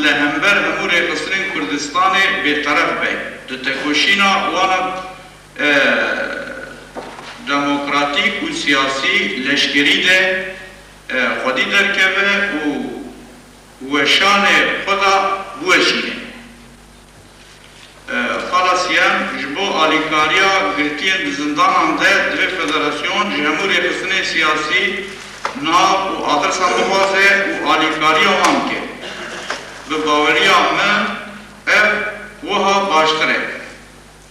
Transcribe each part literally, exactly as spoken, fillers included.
Li hember hemû rêxistinên Kurdistanê bêteref be. Di tekoşîna wana, e, demokratîk û siyasî leşkerî de, e, xwedî derkeve û weşanê xwe de biweşîne. E, xala siyem, ji bo alîkariya girtiyên di zindanan de divê federasyon ji hemû rêxistinên siyasî nav û adresan bixwaze û alîkariya wan bike. Bi baweriya min ev wiha baştir e.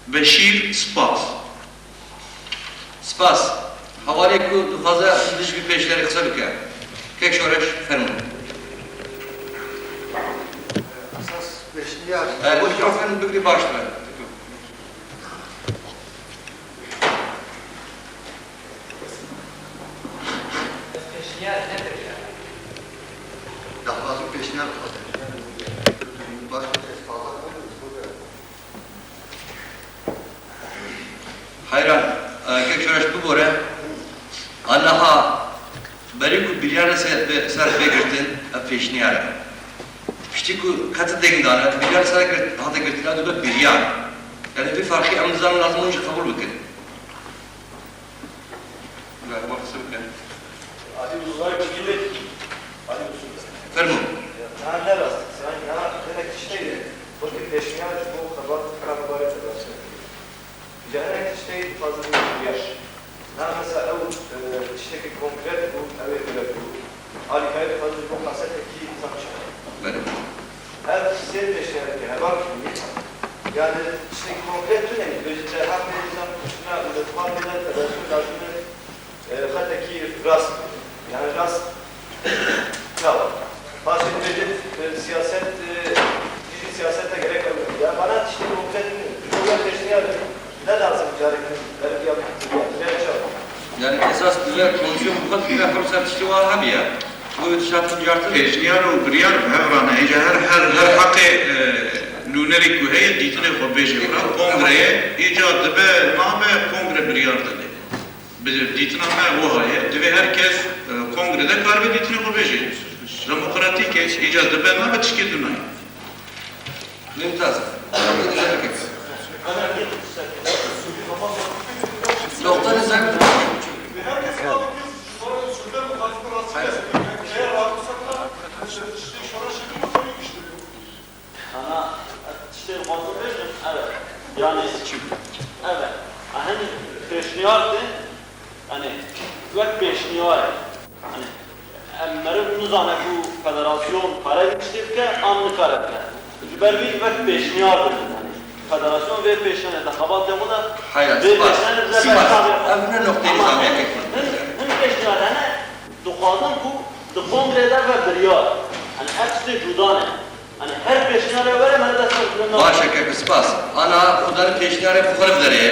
Beşîr, spas. Spas. Hevalê ku dixwaze li dijî pêşniyarê qise bike. Kek Şoreş, fermû. Esas pêşniyar. E, mikrofon bigirî baş be. Pêşniyar nedir ya? Daxwazî pêşniyar dixwaze. Baş be, ez fazla Heyran, e, kek Şoreş bibore, aniha berî ku biryar ser, ser bê girtin, ev pêşniyar e. Piştî ku qet deng dane, biryar ser girt, hate girtin, ew dibe biryar. Yani vî ferqî em nizanin lazim hûn jî qebûl bikin. Fermo. Ha, ne rast. Sen ya, hinek tiştê ye. Wekî pêşniyar ji bo xebat karûbarê federasyon. Ca hinek tiştê dixwazin biryar. Ha, mesela ew, e, tiştekî konkret bû, ew ê bire bû. Alîkarî dixwazin ji bo qasetekî zam çi? Belê. Ev sê pêşniyareke heval kirî. Yani tiştekî konkret tune ye. Bêjin derheqê zam kuştina û li xwe bêde federasyon lazim e. E, xetekî rast, yani rast çawa? Paşê dibêjin, e, siyaset, e, dijî siyasete gerek ew. Ya bana tiştê konkret nîne. Ji bo pêşniyar ne lazim carek din, ev ya, ya çawa? Yani esas dibe komisyon bu kadar bir reform ser tiştê wan hemiye. Bu tişat tun cartı. Pêşniyar û biryar bi hev re ne. Îca her, her, her heqê, e, nûnerê ku heye dîtinê xwe bêje. Bira kongreye, îca dibe nabe kongre biryar dide. Bi dîtina me wiha ye, divê her kes, e, kongrede karibe dîtinê xwe bêje. Demokratîk e, îca dibe nabe tişkê din nayê. Mümtaz. Doktor Zek. Ana, tiştê dixwazim bêjim, evet. Yani, evet. Ehin pêşniyar de, yani, wek pêşniyar e. Yani, em meriv nizane ku federasyon kare vî tiştê bike, an nikare bike. Ji ber vî wek pêşniyar de, yani, federasyon vê pêşniyarê de xebatê xwe de, Haya, vê spas. Pêşniyarê de Spas. Ev ne nokteyê nizamiyeke. Hin, hin pêşniyar hene, dixwazin ku di kongrê de ve biryar. Yani, ev tiştê cuda ne. Hani her pêşniyarê were, me dest xwe ne. Baş e, kek, spas. Ana, xwe dane pêşniyarê bi xwe re biderê.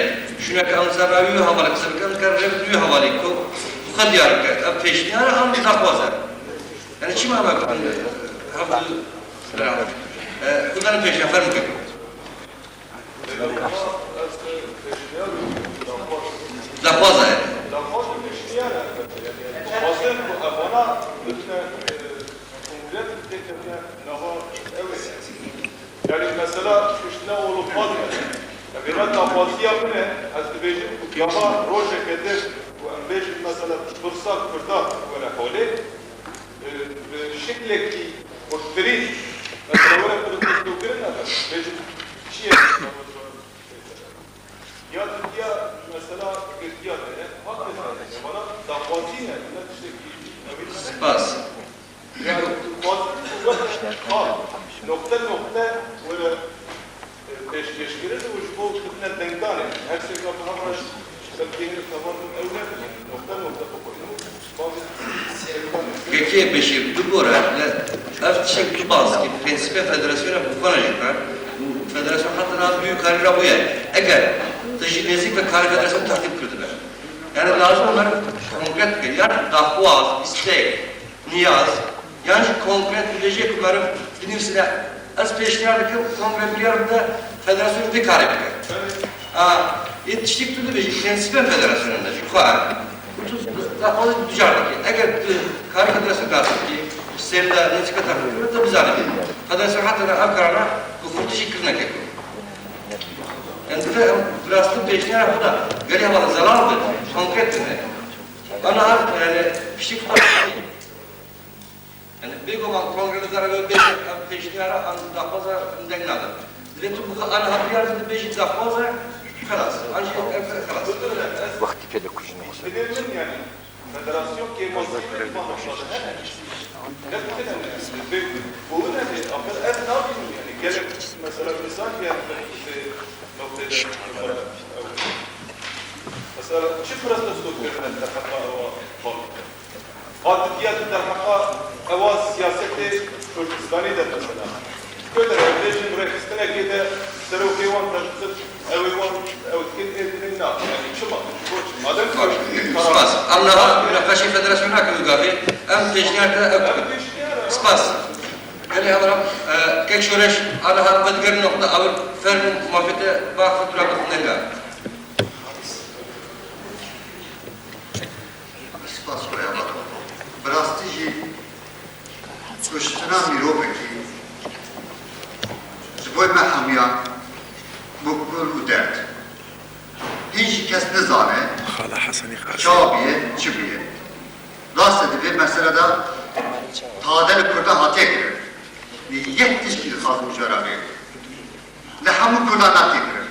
Şûneke em ser navî wî hevalê qise bikin, dikare rê bi wî hevalê ku bi xwe diyar bike. Ev pêşniyar e, an daxwaz e. Yani çima me ku em hevdu bira. E, xwe dane pêşniyar, ferm bikin. Daxwaz e. Daxwaz e, pêşniyar e. Dixwazin ku evana bibine, e, Kongre têkevine nava ew ê. Yani mesela kuştina oğlu Fazil. Evêna daxwaziya min e, ez dibêjim ku gava rojeke din ku em bêjin mesela pirsa Kurda were holê, e, bi şiklekî xurttirî, mesela were protestokirin, ez bêjim çi ye? Ya Tirkiye mesela girtiya te ne, hak te ne, bana daxwazî ne, ne tiştekî evî. Spas. Yani, dixwazin ku weke xal, noqte noqte were, e, pêşkêşkirin û ji bo bidine dengdanê. Her sêka bi hev re belkî hin xebatên ew nebin. Noqte noqte bixwînin û bavê dengdanê. Kekê Beşîr, tu gora, le, ev tiştek tu baz kir, prensîpê federasyona bi xwe re jî kar û federasyon heta niha bi wî karî re bûye. Eger tu jî nêzîk ve karê federasyonê tehdît kirdibe. Yani lazim e meriv konkret bike. Yani daxwaz, îstek, niyaz, yan jî konkret bibêje ku meriv binivîsine, ez pêşniyar dikim, kongre biryar bide, federasyonê vê karê bike. A, yê tiştek tu dibêjî, prensîpên federasyonê ne, ji xwe re. Û tu daxwazê tu du car dikî. Eger tu karê federasyonê rast dikî, ji Têr de nêzîketa xwe te bizanî. Federasyon heta ne ev karana bi xurtî jî kirine keko. Em divê em bi rastî pêşniyara xwe de gelî hevala zelal bin, konkret bin. Ana her, yani, piştî xwe yani, bêguman kongre dikare ve bêje ev pêşniyara an daxwaza em deng nadin. Divê tu bi ana her biyar dibêjî daxwaza xelas. An jî ev xelas. Wextî pê dikujin. Federasyon kêmasî ne li van noktada hene. Ne bi hene, bi, bi hune de, axir ez nabînim, yani, gelek, mesela, mîsal, yani, bi, bi noktede, mesela, çi protesto kirine derheqa ewa xalk? Hatitiye tu derheqa ewa siyasetê Kurdistanê de, mesela. Ku de em bêjin rêxistinekê de serokê wan derdikin, ew ê wan, ew dikin ê dibin na. Yani çima? Ji bo çi? Madem ku Baş. Spas. Em niha münaqeşê federasyonê nakin û gavê em pêşniyar te ew dikin. Spas. Gelê hevala, e, kek Şoreş, a niha vedigerin noqta awir ferm û mafê te ba xwe dura bixin denga. Spas xwe ya baba. Bi rastî jî kuştina mirovekî ji bo me hemiyan bû kul û derd. Hîn jî kes nizane Xala Hesenî Xazi. Çawa bûye, çi bûye. Rast e, di vê mesele de tade li Kurda hatiye kirin. Yek tişkî dixwazim ji we re bêjim. Li hemû Kurdan hatiye kirin.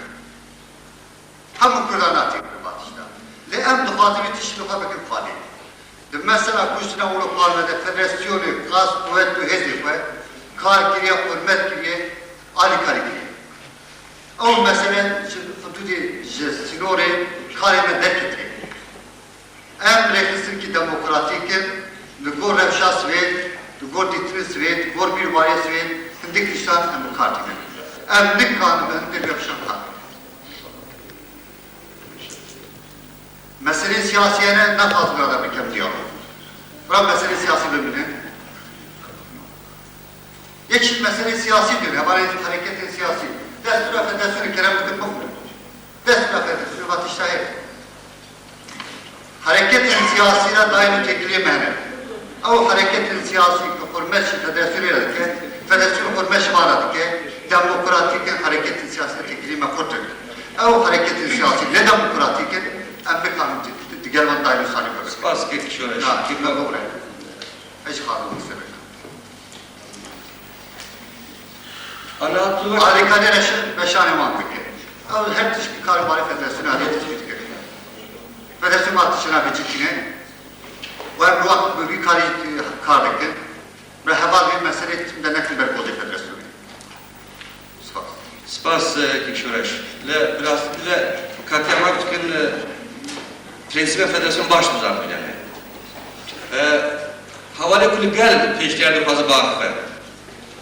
Hemû Kurdan hatî kirin va tişta. Lê em dixwazin vê tiştê xwe bikin xwedê. Di mesela kuştina Ewropa me de federasyonê qas quwet û hêzê xwe kar kiriye, hurmet kiriye, alîkarî kiriye. Ew mesele ji hudûdê, ji sînorê karê me derketiye. Em rêxistinkî demokratîk in, li gor rewşa Swêd, li gor dîtina Swêd, li gor bîrbarîya Swêd, hindik tiştan em bi kar tînin. Em nikarin bi hindik rewşan kar bikin. Meseleyên siyasî hene, naxwazim rada bikim diyalog. Bira meseleyên siyasî bimînin. Yek jî meseleyên siyasî din, hevalên hareketên siyasî. Destûra federasyonê kerem bikin bixwînin. Destûra federasyonê va tişta heye. Hareketên siyasî re dayîn û têkiliyê me hene. Ew hareketên siyasî ku hurmet ji federasyonê re dike, federasyon hurmet ji van re dike, demokratîk in, hareketên siyasî re têkiliyê me xurt in. Ew hareketên siyasî ne demokratîk in, em nikarin di, di gel wan dayîn û salî xwe bikin. Spas, kek Şoreş. Na, kek me bibire. Ez jî xadim xwe sebekan. Ana tu Alîkarî re şi beşanê wan dike. Ew her tişkî karê barê federasyonê alî tespît kir. Federasyon wan tiştê navê çi tîne. Wan bi wext bi vî karî, e, kar dikin. Bi heval vê meselê tim de nekin ber kodê federasyonê. Spas. Spas, e, kek Şoreş. Lê bi rastî de katiya me dikin, e, prensîbên federasyon baş dizanibî yani. E, hevalê ku li gel pêşniyar dixwaze biaxife.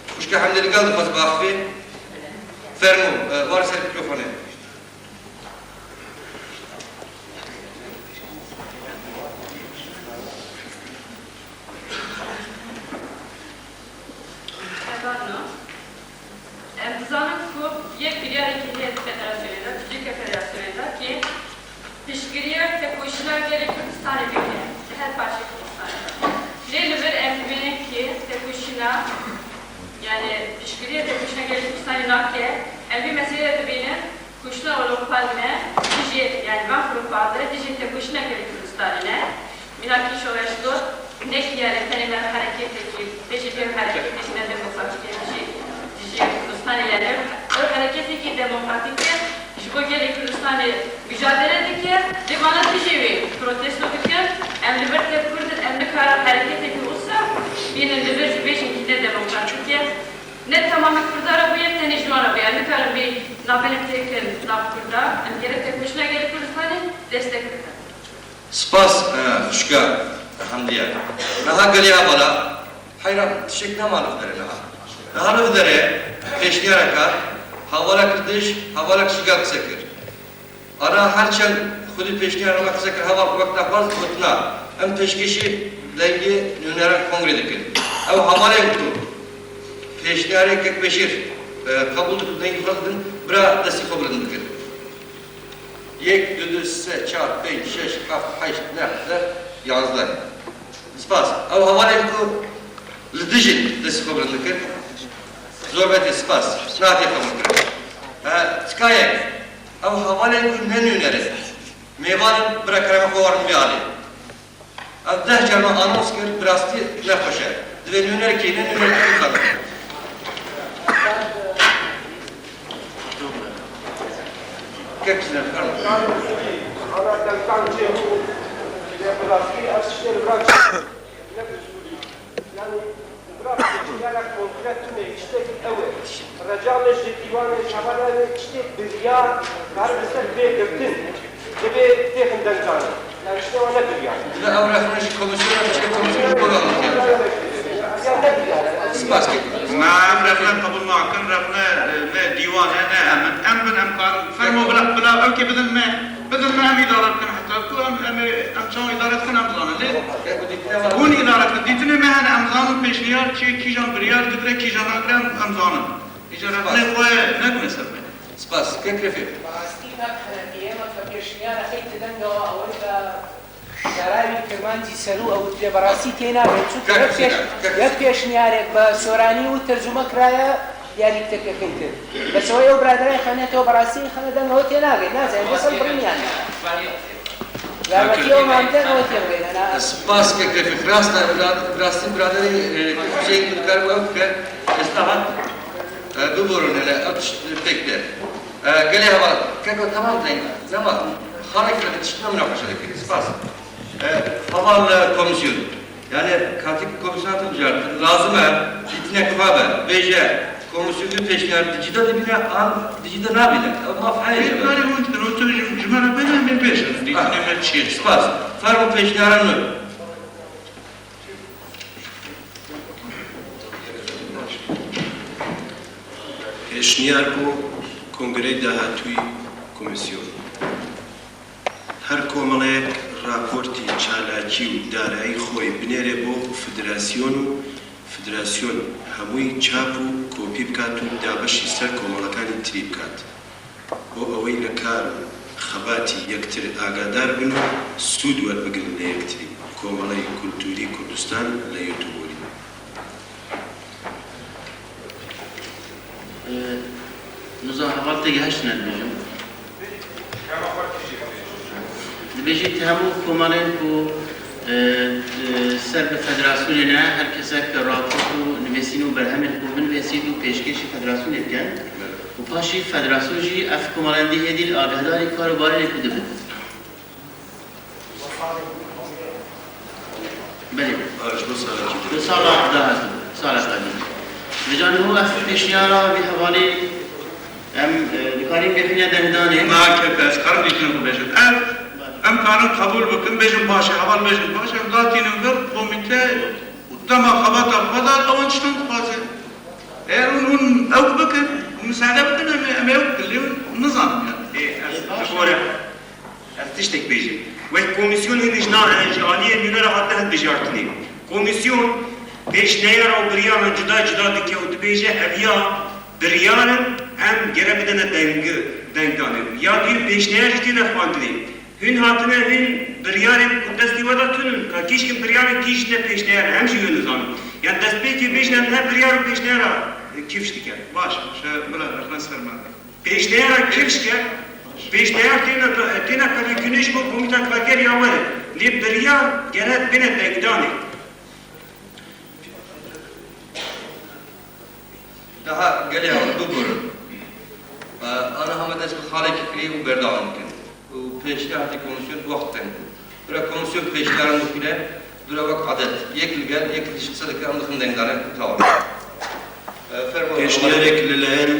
Xwişka Hemdê li gel dixwaze biaxife. Fermo, e, were ser mîkrofonê. Hevalno, em dizanin ku yek biryareke heye di federasyonê de, tu dike federasyonê de ki piştgiriya tekoşîna gelê Kurdistanê bike, di her parçeyê Kurdistanê de. Lê li vir em dibînin ki tekoşîna, yani piştgiriya tekoşîna gelê Kurdistanê nake, em vî meselê de dibînin, Kuştina Ewropa ne dijî, yani van Ewropa de dijî tekoşîna gelê Kurdistanê ne. Mîna kek Şoreş got, ne ki yani tenê me hereketekî, bêjî vê hereketê ji ne demokratîk e, dijî, dijî Kurdistanê yani. Ew hereketekî demokratîk e, ji bo gelê Kurdistanê micadele dike, lê vana dijî wê protesto dikin. Em li vir tev Kurd in, em nikarin hereketekî wisa bînin li vir jî bêjin ki ne demokratîk e. Ne temamê Kurda re bûye, tenê ji wan re bûye. Em nikarin vê navberê têkin nav Kurda. Em gerek tekoşîna gelê Kurdistanê destek bidin. Spas, e, xwişka Hemdiye. Niha gelê hevala, heyran, tiştek nema li vê derê niha. Niha li vê derê pêşniyareka hevalek li dij, hevalek ji gel qise kir. Ana her çend xwedî pêşniyar me qise kir, heval wek daxwaz gotina, em pêşkêşî dengê nûneran kongrê dikin. Ew hevalên ku pêşniyarê kek Beşîr, e, qebûl dikin, dengê xwe didin, bira destê xwe bilind bikin. Yek, du, du, sê, çar, pênc, şeş, heft, heşt, neh, deh, yanzdeh. Spas. Ew hevalên ku Li dijî destê xwe bilind dikir. Zorbetê spas. Nahatiye qebûlkirin. E, çikayek. Ew hevalên ku ne nûner in. Mêvan in, bira kerema xwe warin vê alî. Ev deh car me anons kir, bi rastî nexweş e. Divê nûnerkî, ne nûnerkî bixebin. Kek Sinan, fermo. Ana demkan çê bû, lê bi rastî ev tiştê li vir çêbû. Ne bi zûrî. Yanî, li vir pêşniyarek konkret tune, tiştekî ew e. Reca me ji dîwanê şevan ew e, tiştê biryar karibe ser bê girtin. Divê têxin dengdanê. Yanî, tiştê wan ne biryar. Divê ew rexne ji komîsyona biçe, komîsyona biçe. Yanî, ne biryar. Spas dikim. Me ev rexne qebûl nakin, rexne, e, ne dîwan e, ne em in. Em bin, em karin. Fermo bila, bila, ew kê bidin me. Bidin me, em îdare bikin heta ku em, em ê, em çawa îdare dikin, em zanin. Lê hûn îdare dikin. Dîtinê me hene, em zanin pêşniyar çi, kîjan biryar digire, kîjan nagire, em, em zanin. Îcar rexnê xwe nekine ser me. Spas. Kek Refîq. Bi rastî me bi henefiye me ke pêşniyara xeytê denga ew ê de Şerayî Kirmancî Serû ew tê bi rastî tê nabe. Çunke yek pêş-, yek pêşniyarek bi soranî û tercûme kiraye, diyalîkteke xeytir. Bes ew, ew biraderê xene te bi rastî xene deng ew tê nabe. Nazanim, bes em birîn yani. Yarmetiya ew mamte ew tê bigrin, ana. Spas kek Refîq. Rast e, bira-, bi rastî biraderê, e, Hüseyin dikar ew bike. Êsta hat, e, biborin, hele, ew tişt pêk de. E, gelê heval, keko, tamam, zeng, nema, xalek, hele, tişt ne münaqeşe dikir. Spas. E, heval, e, komîsyon. Yani, katî komîsyon hatin bijartin, lazim e, dîtinek xwe be, bêje, komîsyon du pêşniyar di cî de dibîne, an di cî de nabîne. Ew maf heye. Pêşniyarê hûn dikin, otur ji, ji me re bêne, em ê bêjin, dîtinê me çi ye. Spas. Fermo pêşniyaran nû. Pêşniyar bo kongreyê dahatûyî komîsyon. Her komeleyek raportî çalakî û darayî xwe yê binêre bo federasyon û federasyon hemûyî çap û kopî bikat û dabeşî ser komelekaniya tirî bikat. Bo ewey li kar û xebatî yektir agadar bin û sûd werbigrin li yektirî. Komeleyê Kulturî Kurdistan li Yûtûborî. Ee, Nizam heval têgihiştine dibêjim. Dibêjî ti hemû komelên ku, e, e, ser bi federasyonê ne, her kesek rapor û nivîsîn û berhemên xwe binivîsît û pêşkêşî federasyonê bikin û paşî federasyon jî ev komelendî hêdî li agahdarî kar û barê ku dibin. Belê. Ji bo salekî. Ji bo sala dahatî, sala qedîm. Vêca niho ev pêşniyara vî hevalî em, e, dikarîn bêxîne dengdanê. Ma ke ez karim dîtina xwe bêjim. Ev, em karin qebûl bikin, bêjin baş e, heval bêjin baş e, em datînin vir komîte û dema xebata xwe da, ewan tiştan dixwazin. Eger hûn, hûn ew bikin, hûn misade bikin, em, em ew bikin, lê hûn nizanin yani. Ê, ez ji xwe re Ez tiştek bêjim. Wek komîsyon hêdî ji na-, ji aliyê nûnera hatine hilbijartinê. Komîsyon pêşniyar û biryaran cuda cuda dike û dibêje, ev ya biryar in, em gere bidene deng-, dengdanê. Ya duyê pêşniyar jî têne xwendinê. Hûn hatine hûn biryarên ku destî we de tune in. Ka kîşkin biryarên kî jî ne pêşniyar, em jî wê nizanin. Yan destpêkê bêjin em ne biryar û pêşniyara kifş dikin. Baş, baş, bila rexne ser me. Pêşniyara kifş ke, pêşniyar têne, têne qebûlkirin ji bo komîta karger ya we re. Lê biryar gere bêne dengdanê. Daha gelê hev biborin. Ana heme dest bi xalekî kirî û berdewam dikin. Û pêşniyarê komîsyon wext teng bû. Bira komîsyon pêşniyaran dixwîne, dûra wek adet. Yek li gel, yek li dijî qise dike, em dixin dengdanê û tewam. Fermo. Pêşniyarek li layen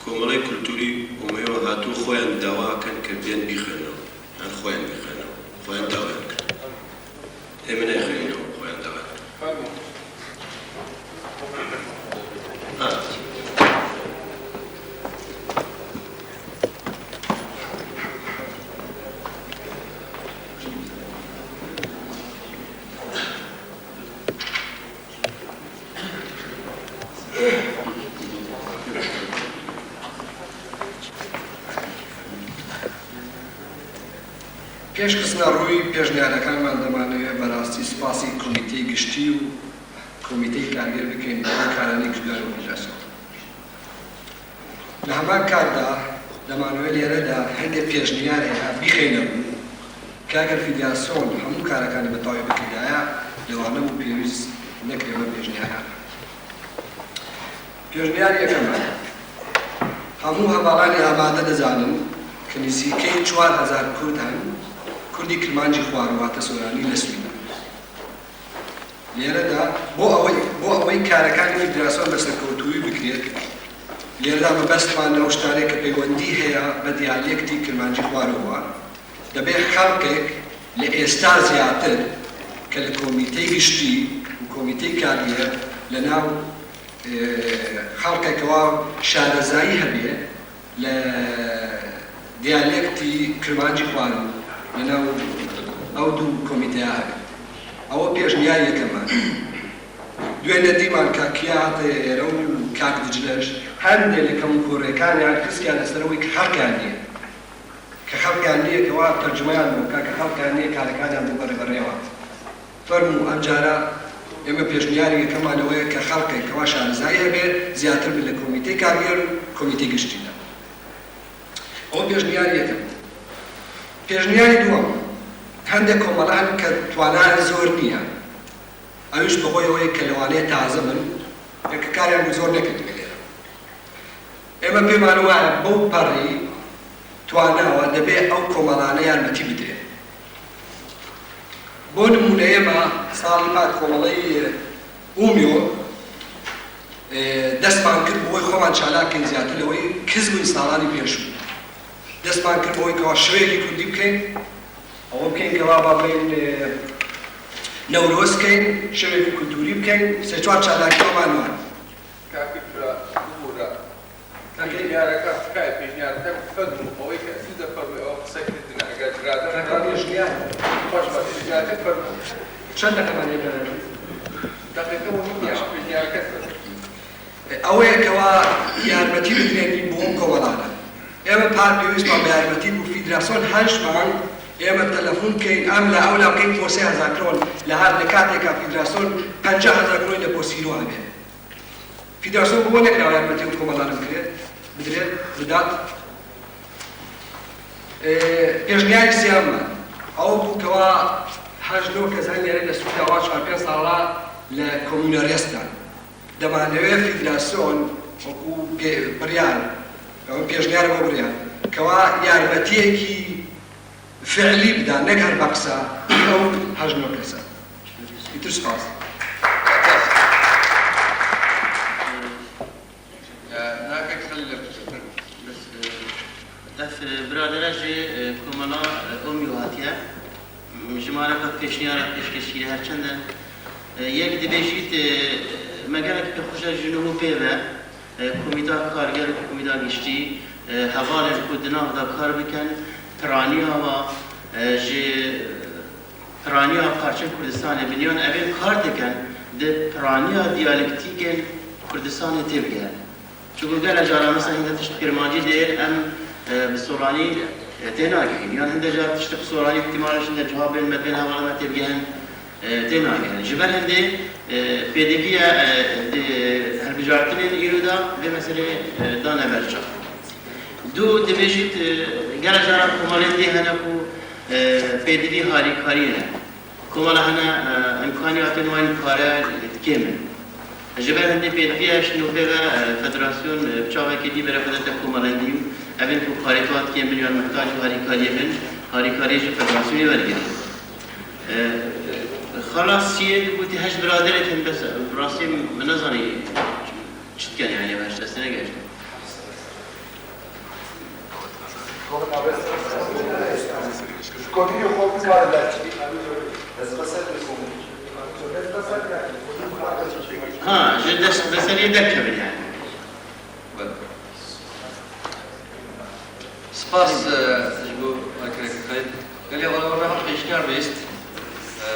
Komelê Kulturî û Mêwe hatû xweyan dawa kin ke bên bixwênin. Yan xweyan bixwênin. Xweyan dawa kin. Ê min nexwînin, xweyan dawa kin. Ha. پێش خستنە ڕووی پێشنیارەکانمان، دەمانەوێت بەڕاستی سپاسی کۆمیتەی گشتی و komîteyê kargêr bikin, ew karanî ki diyar û federasyon. Li heman kar de, dema wê lêre de hindê pêşniyar heye, bixêne bû. Ke eger federasyon hemû karekanê bi tawî bikirdaye, lewana bû pêwîst nekirê me pêşniyar hebe. Pêşniyar yekem e. Hemû hevalanê amade dizanin ki nizîkey çar hezar Kurd heyn, Kurdî Kirmancî Xwarû wate Soranî li Swîdê. Lêre de bo ewey, bo ewey karekanê federasyon bi serkewtûyî bikirê, lêre de mebestman li ew ştanê ke peywendî heye bi diyalektî Kirmancî Xwarû ve, dibê xelkek li êsta ziyatir ke li komîteyê giştî û komîteyê kargêr li nav, e, xelkek wa şarezayî hebe, li diyalektî Kirmancî Xwarû li nav ew du komîteya hebe. Ew pêşniyar yekem e. Duê nedîman kakiya hate êre û kak Dicleş, hindê li kemûkorêkan yan xiskiyane ser wê ki xelkiyan niye. Ki xelkiyan niye ki wa tercumeyan bû, ka ki xelkiyan niye karekan yan bû berê berê wa. Fermû, em cara ême pêşniyarê yekeman ew ye ke xelkê ke wa şarezayî hebe, ziyatir bi li komîtê kargêr û komîtê giştî de. Ew pêşniyarê yekem. Pêşniyarê duwem, hindê komela hene ke twana zor niye. Ew ji bi xwe ew ye ke li Wanê taze bin, yeke kariyan bi zor nekirdibe lêre. Ême pê mane were, bi ew perî twana we dibê ew komelane yarmetî bidê. Bo nimûne ême salê pat komeleyê Umyo, e, destman kir bi wê xweman çalakên ziyatir li wê kiz bûn salanî pêşû. Destman kir bi wê ke wa şevekî kurdî bikeyn, ew bikeyn ke wa ba bên, e, Newroz keyn, şevekî kulturî bikeyn, sê çar çalakî wan wan. Kaka bira, bibûre. Pêşniyareka, kayê pêşniyareke fermû, ewê ke siz de fermû, ew qise kirdine, eger birader, kaka pêşniyar. Baş, baş, pêşniyareke fermû. Çend deqe me lê bere? Deqeke û nîm ya, pêşniyareke fermû. Ew ê ke wa yarmetî bidinê nî bo komelane. Ême par pêwîst ma bi yarmetî bû federasyon heş man, ême telefon keyn, em li ewla keyn bo sê hezar kron, li her nikateka federasyon pencah hezar kron de bo sîro hebe. Federasyon bi we nekira yarmetî û komelan bikire, bidire, bidat. Ê, pêşniyarê sêyem me. Ew bû ke wa hej no kes hene li Swîda wa çar pênc sala li komûne rêst dan. Dema li wê federasyon wekû pê-, biryar, ew pêşniyar bo biryar. Ke wa yarmetiyekî Fiilî bida, ne her be qisa, ew hej no kes e. Îtir spas. Navek Xelîl e. Bes, e, ev, e, biradere ji, e, komela, e, Omyo hatiye. Jimareka pêşniyara pêşkêşkirî her çend e. E, yek dibêjît, e, me gelek pê xweş e ji nû pê ve. E, Komîta Karger û Komîta Giştî, e, hevalên ku di nav de kar bikin, piraniya wa, e, ji piraniya parçeyên Kurdistanê bin, yan evên kar dikin, di piraniya diyalektîkên Kurdistanê têbigehin. Çunku gelek caran mesela hinde tişt kirmancî dê, em, e, bi soranî, e, tênagihîn. Yan hinde car tişt bi soranî îhtîmal e, hinde cihab bên me, bên hevala me têbigehin. E, tênagerin. Ji ber hindê, e, pêdiviya, e, di hilbijartinên îro de vê meselê, e, dane ber çav. Du, dibêjît, e, gelek caran komelên dî hene ku, e, pêdivî harîkariyê ne. Komela hene, e, îmkaniyatên wan pare kêm in. Ji ber hindê pêdiviya ji nû pê ve, e, federasyon, e, bi çavekê dî berê xwe dide komelên dî û evên ku karê wan dikên bin yan mihtacî harîkariyê bin, harîkariyê ji federasyonê wergirin. E, xelas çiyê digotî heşt biraderek in, bes rastî min nezanî çi dikin, yani, me heşt destê negehiştin. Ha, ji dest meseleyê derkevin yani. Spas, e, ji bo akrek xeyr. Gelê wala wala haq pêşniyar bihîst. E,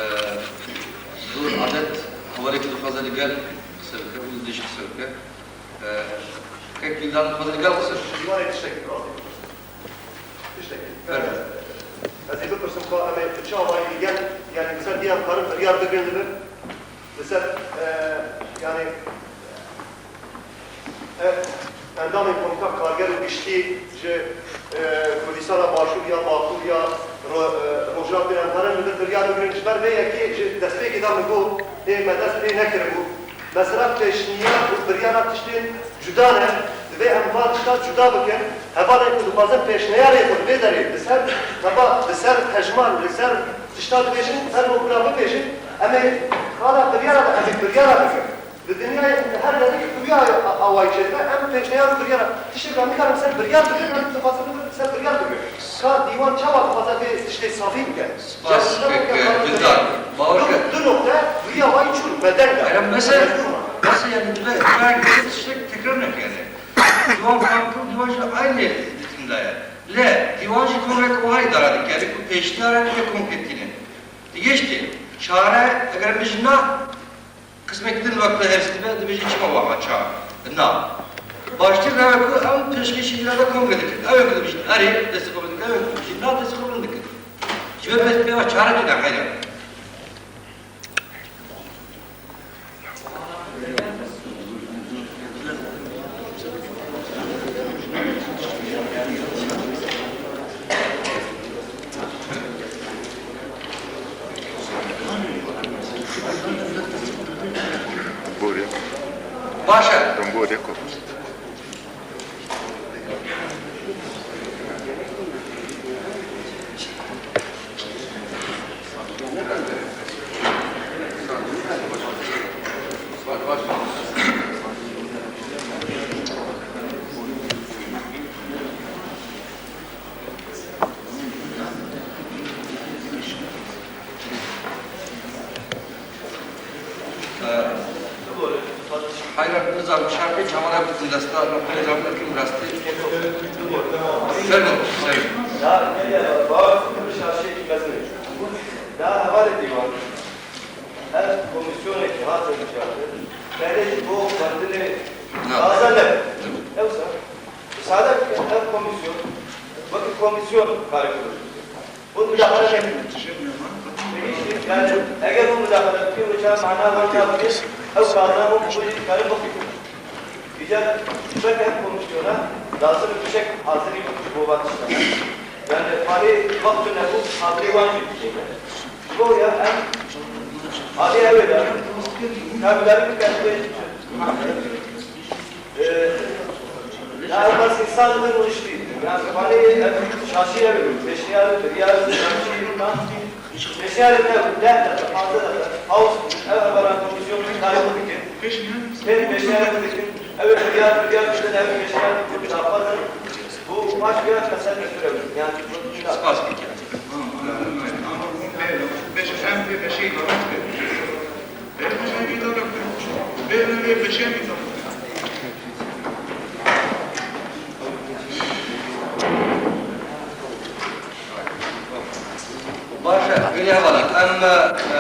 zor adet hevalekî dixwaze li gel qise bike û li dij qise bike. E, kek Güldan dixwaze li gel qise bike. Ji wan ê tiştekî birazî. Tiştekî. Fermo. E, ez ê bipirsim xwe, em ê bi çi awayî li gel, yani, li ser vî em karin biryar bigrin li vir? Li ser, e, Yani, e, endamên Komîta Karger û Giştî ji, e, Kurdistana Başûr ya Bakur ya Ro-, e, Rojhilat bên em karin li vir biryar bigrin. Ji ber vê yekê ji destpêkê de min got, ê me dest pê nekiribû. Mesela pêşniyar û biryara tiştên cuda ne. Divê em van tişta cuda bikin. Hevalên ku dixwazin pêşniyarê xwe li vê derê li ser teba, li ser hejmar, li ser tişta dibêjin, her wekula bibêjin, em ê qala biryara de, em ê biryara bikin. Li dinyayê li her derê xuya awayî çêdibe, em pêşniyar û biryara. Tiştê ku em nikarin ser biryar bikin, em dixwazin li ser biryar bikin. Ka dîwan çawa dixwaze vê tiştê safî bike? Spas, kek, e, Dildar. Bawer ke. Du, du nokte, vî awayî çûn, bedeng de. Hayır, mesela, mesela yani, dibe, ben tiştek tekrar nekene. Diwan Frankfurt, diwan jî aynı ritimde ye. Le, diwan jî kongre ku wiha îdare dike, ku pêşniyar e, ne konkret tîne. Digiştê, çare, eger em bijin na, qismek din wekte hevs dibe, dibêjin çima wiha çar. Na. Baştir reve ku em pêşkêşî îrada kongre dikin. Ew ê ku dibêjin erê, destê xwe bidin, ew ê ku dibêjin na, destê xwe bilind dikin. Ji ber vê pêva çare tune heyran. Borê. Baş e. Borê ku. Heyran, nizam, şarkê çawana bikin desta, nizam, kim rastî. Fermo, fermo. Ya, ya, ya, bak, bir şaşiyê ki mezun. Ya, hevalê dîwan. Her komîsyonekî hazir dikare. Belê ji bo xwendinê taze ne. Ewsa, misade bikin, ev komîsyon, wekî komîsyon karê xwe dike. Hûn mudaxele nekin. Pêwîst e, yani, eger hûn mudaxele bikin, wê çawa mana wan nabin, ew kazana hûn bi xwe jî dikarin bixwînin. Îcar ji ber ev komîsyona lazim e tiştek hazirî bû ji bo van tiştan. Yani, parê wextu nebû, hazirî wan jî dikeve. Ji bo ya em alî ew ê de, ka gudarî bikin, em bê, e, ya ew bas însan li vir rûniştî. Yani, parê ev şaşî ew ê, pêşniyar, biryar, şaşî, Pêşniyarê me deh deqe, panzdeh deqe, paws, ev hevalan komîsyon karê xwe dikin. Pê pêşniyarê xwe dikin. Ew ê biryar, biryar bidin, ew ê pêşniyarê xwe daxwazin. Û paş biryar qesel me sure bin. Yani, Spas bikin. Beş, em pê beşê idare bikin. Beş, em pê beşê idare bikin. Baş e, gelî hevalên, em, e,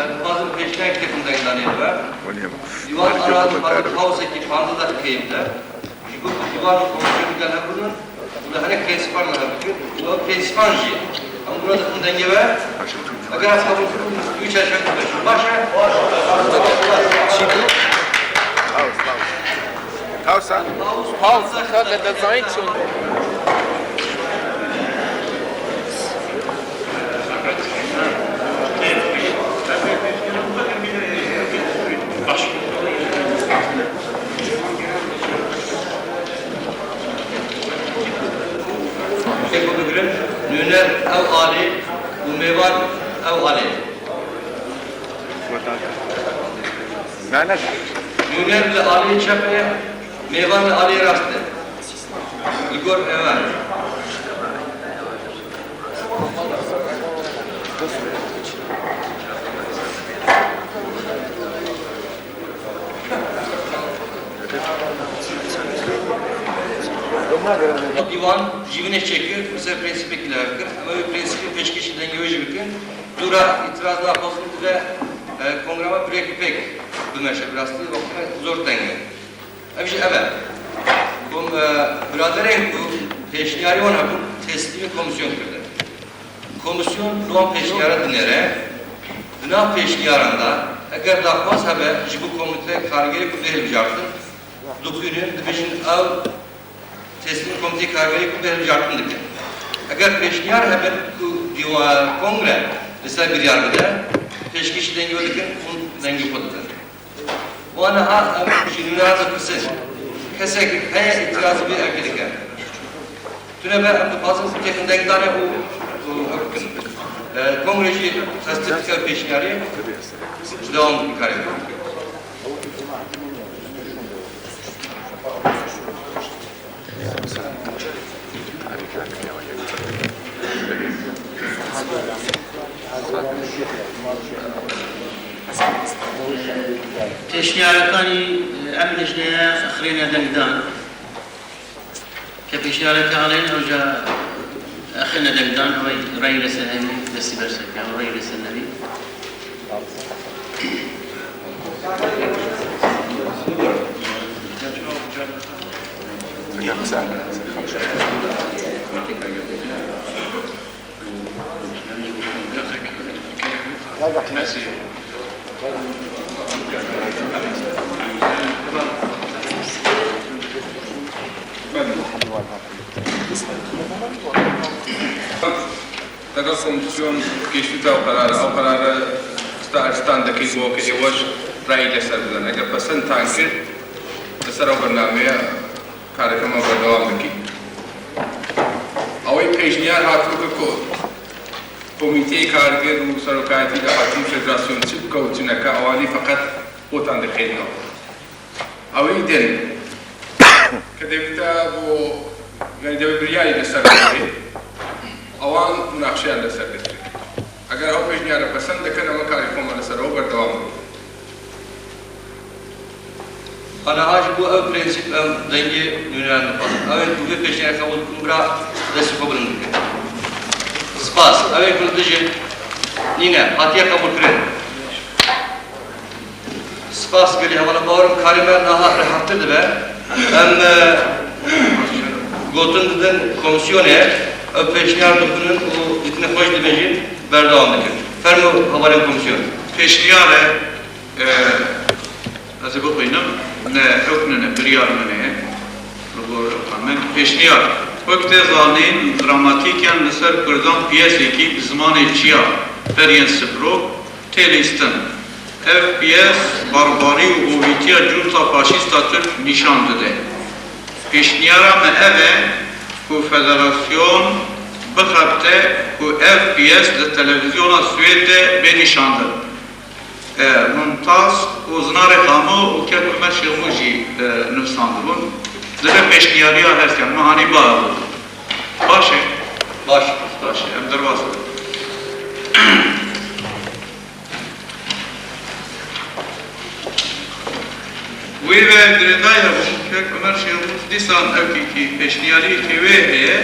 dixwazin pêşniyarek têkin dengdanê li we. Dîwan ara dixwazin pawsekî panzdeh deqîqeyê bide. Ji bo ku dîwan û komîsyonê gel hev bibin û li herek prensîpan li hev bikin û ew prensîpan jî em bûna dixin dengê we. Eger ev qebûl kirin, wî çerçeveyê dibe. Baş e? Çi bû? Pawsa. Pawsa. Pawsa. Ka te dezayî çi? Baş. Têko bigirin, nûner ew alî û mêvan ew alî. Nûner li aliyê çep e, mêvan li aliyê rast e. Li gor heval. Dîwan civînê çêkir, li ser prensîpekî li hev kir. Em ê wê prensîpê pêşkêşî dengê wê jî bikin. Dûra îtiraz naxwazin dibe, e, kongrama bi rêk û pêk bimeşe. Bi rastî wextê me zor teng e. Ev jî ev e. Kom-, e, biraderên ku pêşniyarê wan hebûn, teslîmê komîsyon kirdin. Komîsyon li wan pêşniyara dinêre, di nav pêşniyaran de Eger daxwaz hebe ji bo komîteya kargerê ku bê hilbijartin, dixwînin, dibêjin ew teslîm komîteya kargerê ku bê hilbijartin dikin. Eger pêşniyar hebe ku dîwa kongre li ser biryar bide, pêşkêşî dengê we dikin û dengê xwe didin. Wana ha em ji nûneran dipirsin. Kesek heye îtirazî vê erkê dike. Tune be em dixwazin têxin dengdanê û, û ew bikin. E, Kongre jî tesdîq dike pêşniyarê dewam dikin karê. Pêşniyarekanî em lijneya xirêne dengdan. Ke pêşniyareke anên, ew ca xirêne dengdan, ew reyî li ser hemî destî ber ser ke, ew reyî li ser nevî. Lagel komîsyon gihîştî ew qerar, ew qerar standard e bo ke êwaş rayî li ser bidin. Eger pesend tan kir, li ser ew bernameya kareke me berdewam bikî. Ew ê pêşniyar hatibû ku komîteyê karger û serokayetî daxwazin federasyon çi bike û çi neke, ewanî feqet potan dixêrîne. Ew ê din ke dewlete bo, yanî dewê biryarî li ser bidê, ewan munaqşeyan li ser bidin. Eger ew pêşniyara pesend dikin, em karê xwe me li ser ew berdewam bikin. Aniha ji bo ev prensîp em dengê nûneran dixwazin. Ew ên ku vê pêşniyarê qebûl dikin, bira destê xwe bilind bikin. Spas. Ew ên ku li dijî nîne, hatiye qebûlkirin. Spas gelî hevala, bawerim karê me niha rehettir dibe. Em, e, gotin didin komîsyonê, ew pêşniyar dixwînin û dîtinê xwe jî dibêjin, berdewam dikin. Fermo hevalên komîsyon. Pêşniyar e, e, ez ê bixwînim, ne hukm nine, biryar min e, li gor hukma min. Pêşniyar. Wek tê zanîn, dramatîkên li ser Kurdan piyesekî bi zimanê çiya, Periyên Sipro, tê lîstin. Ev piyes barbarî û hovîtiya cûnta faşîsta Tirk nîşan dide. Pêşniyara me ev e ku federasyon bixebite ku ev piyes li televîzyona Swêd de bê nîşandin. E, Mumtaz û Zinarê Xamo û Kek Omer Şêxmû jî, e, nivsandibûn. Divê pêşniyariya her sê, me hanî ba ew. Baş e? Baş. Baş e, em derbas bin. Wê ve girêdayî hebû, Kek Omer Şêxmû dîsan ewkî pêşniyariyekê wê heye,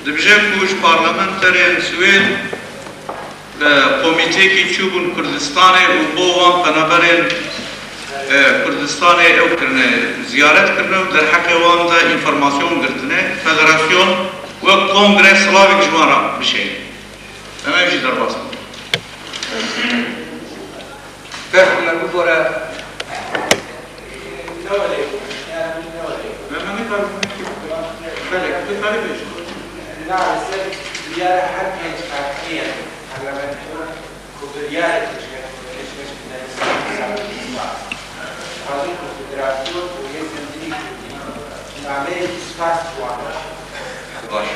dibêje ku ji parlamenterên Swêd, e, komîteyekî çûbûn Kurdistanê û bo wan penaberên, e, Kurdistanê ew kirine, ziyaret kirine û derheqê wan de înformasyon girtine. Federasyon wek kongre silavek ji wan re bişêne. Em ev jî derbas bikin. Kek Omer, bibore. Belê, tu karî bêjî. Na, li ser biryara her pênc partiyên parlamento ku biryarê pêşkêş, pêşkêş bidin, dixwazin ku federasyon û yê zindî kurdî nameyekî spas ji wan re. Baş.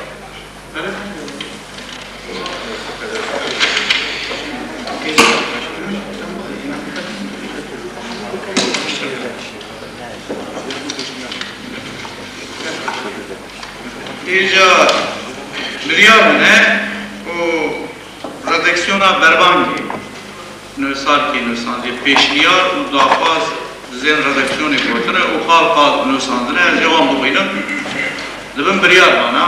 Îcar biryar bûne û redaksiyona berbangê. Nivîsarkî nivîsandiye pêşniyar û daxwaz dizên redaksiyonê gotine û qal qal nivîsandine, ez ê wan bixwînim. Dibin biryar vana,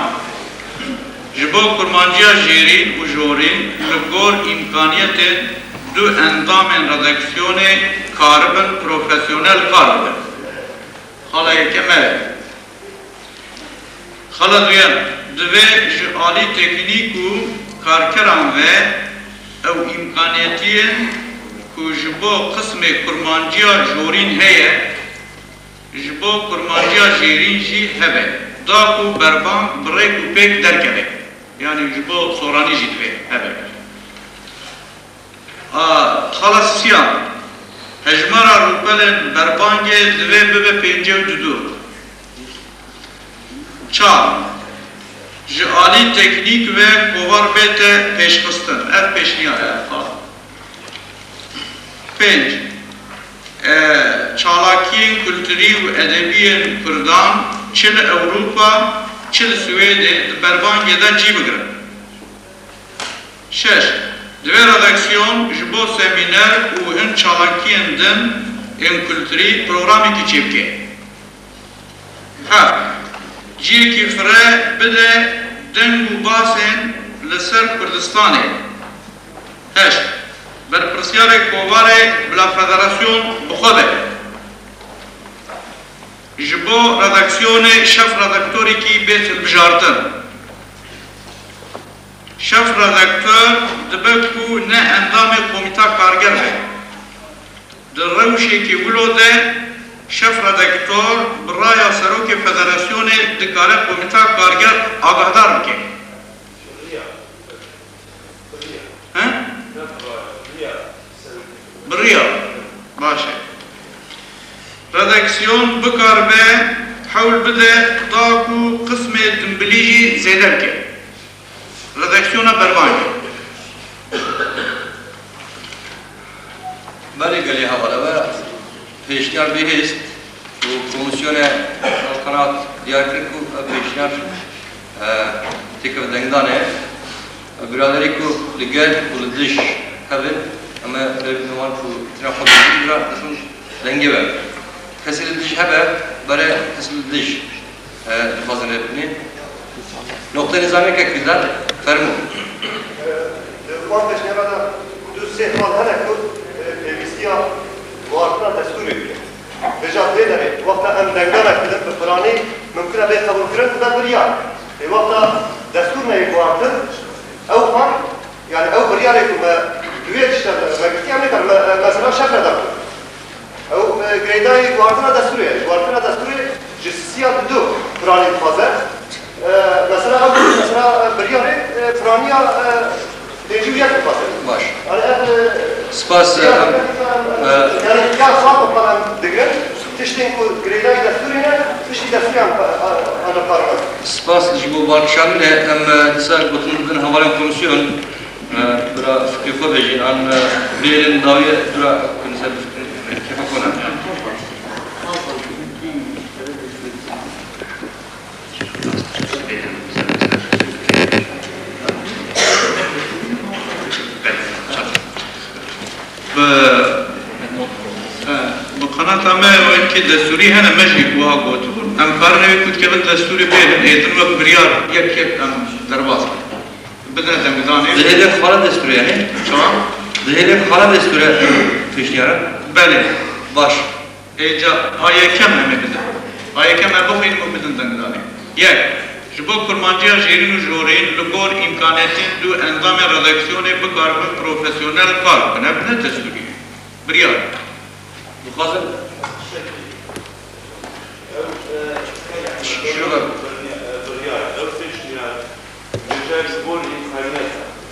ji bo kurmanciya jêrîn û jorîn li gor îmkaniyetên du endamên redaksiyonê karibin profesyonel kar bibin. Xala yekem ev e. Xala duyem, divê ji alî teknîk û karkeran ve ew îmkaniyetiyên Ku ji bo qismê kurmanciya jorîn heye, ji bo kurmanciya jêrîn jî hebe, da ku berban bi rêk û pêk derkeve. Yanî ji bo soranî jî divê hebe. A, xala sisiyan, hejmara rûpelên berbangê divê bibe pêncî û du. Çar, ji alî teknîk ve kovar bête pêşxistin. Ev pêşniyar e, ev xal. Pênc, e, çalakiyên kulturî û edebiyên Kurdan çi li Ewropa, çi li Swêdê di berbangê de cî bigirin. Şeş, divê redaksiyon ji bo semîner û hin çalakiyên din ên kulturî programekî çêbike. Heft, ciyekî fireh bide deng û basên li ser Kurdistanê. Heşt, berpirsyarê kovarê bila federasyon bi xwe be. Ji bo redaksiyonê şef redaktorekî bê hilbijartin. Şef redaktor dibe ku ne endamê komîta karger be. Di rewşekî wilo de şef redaktor bi raya serokê federasyonê dikare komîta karger agahdar bike. He? Bi riya. Baş e. Redaksiyon bikaribe hewl bide da ku qismê dimbilî jî zêde bike. Redaksiyona berbangê. Belê gelê heval, ev e pêşniyar bihêst û komîsyonê Qenat diyar kir ku ev pêşniyar, e, têkeve dengdanê. Ev biraderî ku li gel û li dij hebin, em ê berê bidin wan ku îtina xwe bêjin, bira dixin dengê we. Kesê li dij hebe, berê kesê li dij. E, dixwazin rê bidinê. Noqtê nizamê kek Gülden, fermo. Di wan pêşniyara de du sê xal hene ku, e, pêwîstiya guhartina destûrê bike. Vêca vê derê, wexta em dengdanek bidin bi piranî, mimkun e bê qebûlkirin û be biryar. Ê wexta destûr neyê guhartin, ew xal, yani ew biryarê ku me di wê tişta de vegirtiye, em nikarin me, e, mesela şef redaktor. Ew, e, girêdayî guhartina destûrê ye. Guhartina destûrê ji sisiya didu piranî dixwaze. E, mesela ev, mesela, e, biryarê, e, piraniya, e, pêncî û yek dixwaze. Baş. Yani ev, e, Spas, e, biryar, em, e, yani ya xal xwe em digirin. Tiştên ku girêdayî destûrê ne, tiştî destûrê em, e, e, em dikarin. Spas ji bo van kişandinê. Em, e, dîsa gotin bidin hevalên komîsyon. E, bira fikrê xwe bêjin, an, e, bêrin dawiyê dura kunise bifikirin, kêfa xwe ne. Bi, e, bi qenata me wekî destûrî hene, me jî wiha gotibûn. Em karin ew ku dikevin destûrê bêrin, êdin wek biryar yek yek em derbas bikin. Bidine dengdanê. Di hêlê xala destûrê, yanî? Çawa? Di hêlê xala destûrê pêşniyar e? Belê. Baş. Ê ca, a yekem em ê bidin. A yekem em bixwînin û bidin dengdanê. Yek. Ji bo kurmanciya jêrîn û jorîn li gor îmkanetên du endamên redaksiyonê bikaribin profesyonel kar bikin. Ev ne destûrî ye. Biryar. Dixwazin Şunu bak.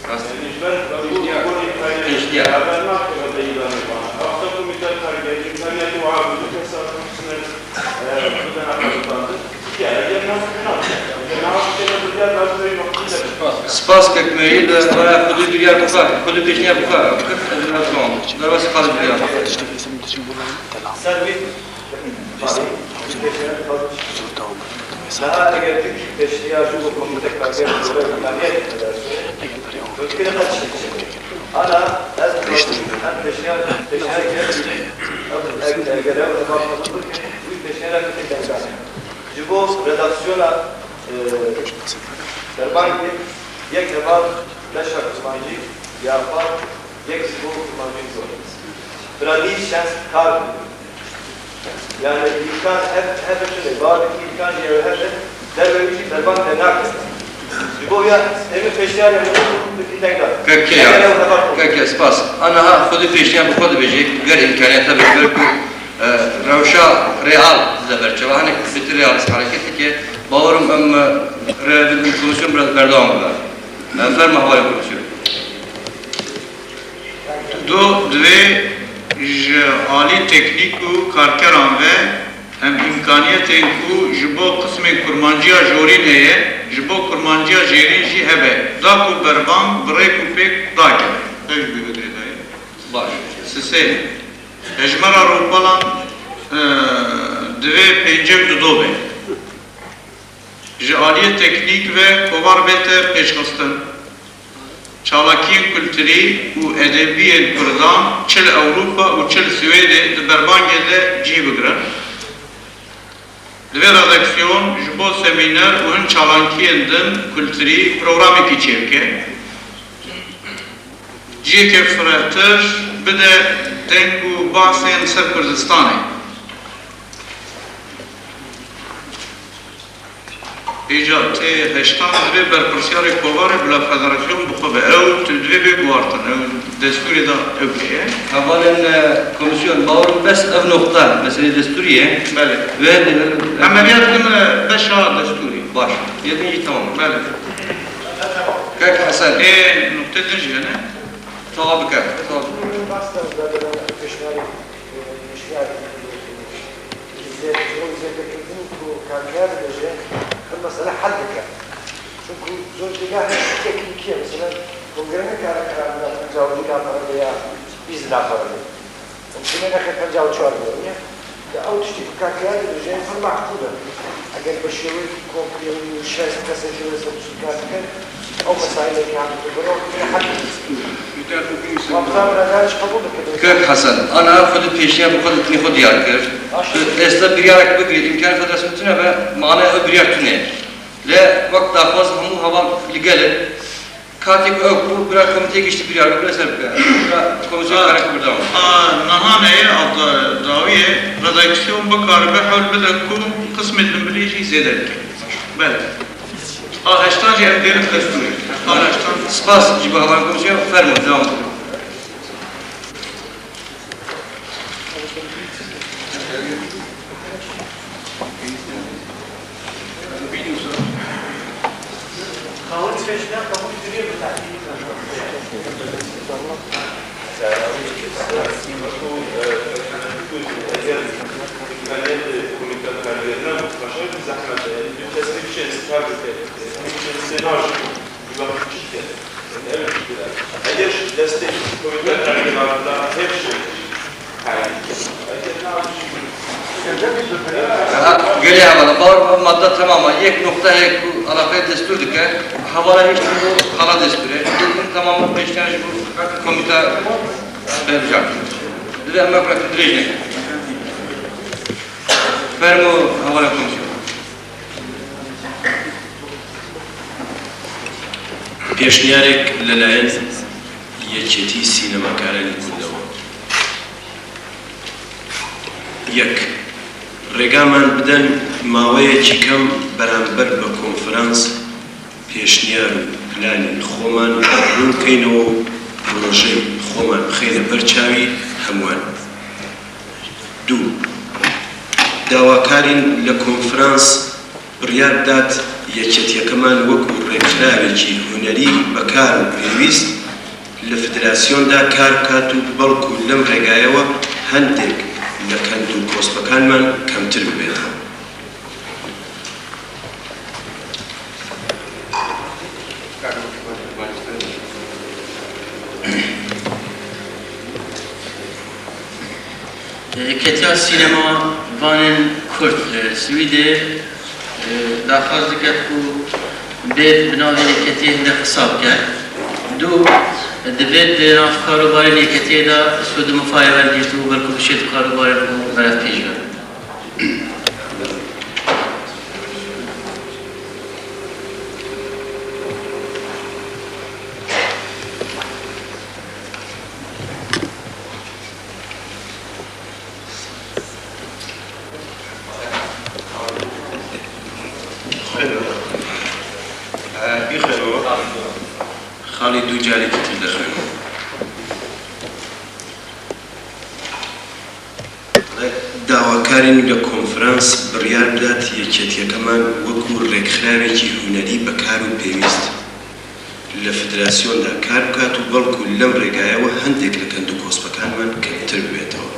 Rast. Pêşniyar. Spas kek me yê de raya xwe dê biryar bixwe, xwe dê pêşniyar bixwe. Kir ez ê tamam. Derbasî xwe dê biryar. Ser wî Daha eger tu pêşniyar ji bo komîte karger zore îmkaniyet edersin. Mümkün e kaç ana ez em pêşniyar pêşniyar ev ev ev ev ev pêşniyar ev tek dengdan. Ji bo redaksiyona, e, derbangê yek heval beşa kurmancî ya xwe yek ji bo kurmancî zor. Bira nî şens kar bû. Yani îmkan hev, hev tune, bar îmkan jî ew hev, derve wî jî berban te nake. Ji Keke ya. Keke, spas. Aniha xwedî pêşniyar bi xwe dibêje, ger îmkaniyeta be, ber ku, e, rewşa real dide ber çavan, hinek bêtir realîst hereket dike. Bawerim em, e, rê bidin komisyon biraz berdewam bibe. E, ferma hevalên komisyon. Du, divê ji alî teknîk û karkeran ve em îmkaniyetên ku ji bo qismên kurmanciya jorîn heye, ji bo kurmanciya jêrîn jî hebe, da ku berbang bi rêk û pêk dakeve. Ew jî bi hudrê de ye. Baş. Sisê. Hejmara rûpalan, e, divê pêncî û du be. Ji aliyê teknîk ve kovar bête pêşxistin. Çalakiyên kulturî û edebî yên Kurdan çi li Ewropa û çi li Swêdê di berbangê de cî bigirin. Divê redaksiyon ji bo semîner û hin çalakiyên din kulturî programekî çêbike. Cihekê firehtir bide deng û behsên ser Kurdistanê. Îcar tê heştan divê berpirsiyarê kovarê bila federasyon bi xwe be. Ew tu divê bê guhartin. Ew destûrê de ew heye. Hevalên, e, komisyon, bawerim bes ev noqta, meselê destûrî ye. Belê. Wê de Em heriya dikin, e, beşa destûrê. Baş. Yê din jî tamam. Belê. Kek Hesen. Ê, noqtê din jî hene. Tawa bike. Tawa. Pêşniyarê, e, pêşniyarê. Zêde-, zêdekirin ku karker dibêje, ev mesele hel dike. Çunku zor jêga her tiştî teknîkî ye. Mesela, kongre nikare karar bida penca û du lîra pere bê ya bîst lîra pere bê. Mumkun e nexê penca û çar bê, niye? Ya ew tiştî ku karker dibêje, pir meqûl e. Eger bi şêweyekî komplî û şeş kesên jê re ser tiştî kar dikin, Kek Hesen, ana xwe di pêşiya bi xwe di tinê xwe diyar kir. Tu êsta biryarek bigirî, îmkanê federasyon tune be, manaya ew biryar tune. Lê wek daxwaz hemû heval li gel in. Katê ku ew ku bira komîteyê giştî biryar bike, ser bike. Bira komîsyon karek berdewam. A, niha neye, a, da-, dawiyê, redaksiyon bikaribe hewl bide ku qismê dimbilî jî zêde bike. Belê. A heştan jî em dêrin destûrê. A heştan. Spas ji bo hevalên komîsyon, fermo, devam bikin. Eger destê komîte karkerê hevşe. Aha, gelê hevala, bawer madde tamam e. Yek noqta heye ku alaqeyê destûr dike. Hevala hêştin bo xala destûrê. Yek din tamam e, pêşniyar ji bo komîta berbijar. Divê em wek dirêj nekin. Fermo hevala komîsyon. پێشنیارێک لەلایەن یەکێتی سینەماکارانی کوردەوە. یەک، ڕێگامان بدەن ماوەیەکی کەم بەرامبەر بە کۆنفرانس پێشنیار و پلانی خۆمان ڕوون بکەینەوە و پرۆژەی خۆمان بخەینە بەرچاوی هەمووان. دوو، داواکارین لە کۆنفرانس بڕیار بدات یەکێتیەکەمان وەکو ڕێکخراوێکی هونەری بەکار و پێویست لە فدراسیۆندا کار بکات و بەڵکو لەم ڕێگایەوە هەندێک لە کەند و کۆسپەکانمان کەمتر ببێتەوە. Yeketiya Sînema Vanên Kurd li Swîdê, e, daxwaz dike ku bêt bi navê yeketiyê hindek qisa bike. Du, divêt di nav karûbarên yeketiyê de sûd û mifayê wergirt û belkû bişêt karûbarên xwe berevpêş be. Bixêr خاڵی دوو جارێکی تر دەخوێنم. داواکارین لە کۆنفرانس بڕیار بدات یەکێتیەکەمان وەکو ڕێکخراوێکی هونەری بەکار و پێویست لە فدراسیۆندا کار بکات و بەڵکو لەم ڕێگایەوە هەندێک لە کەند و کۆسپەکانمان کەمتر ببێتەوە.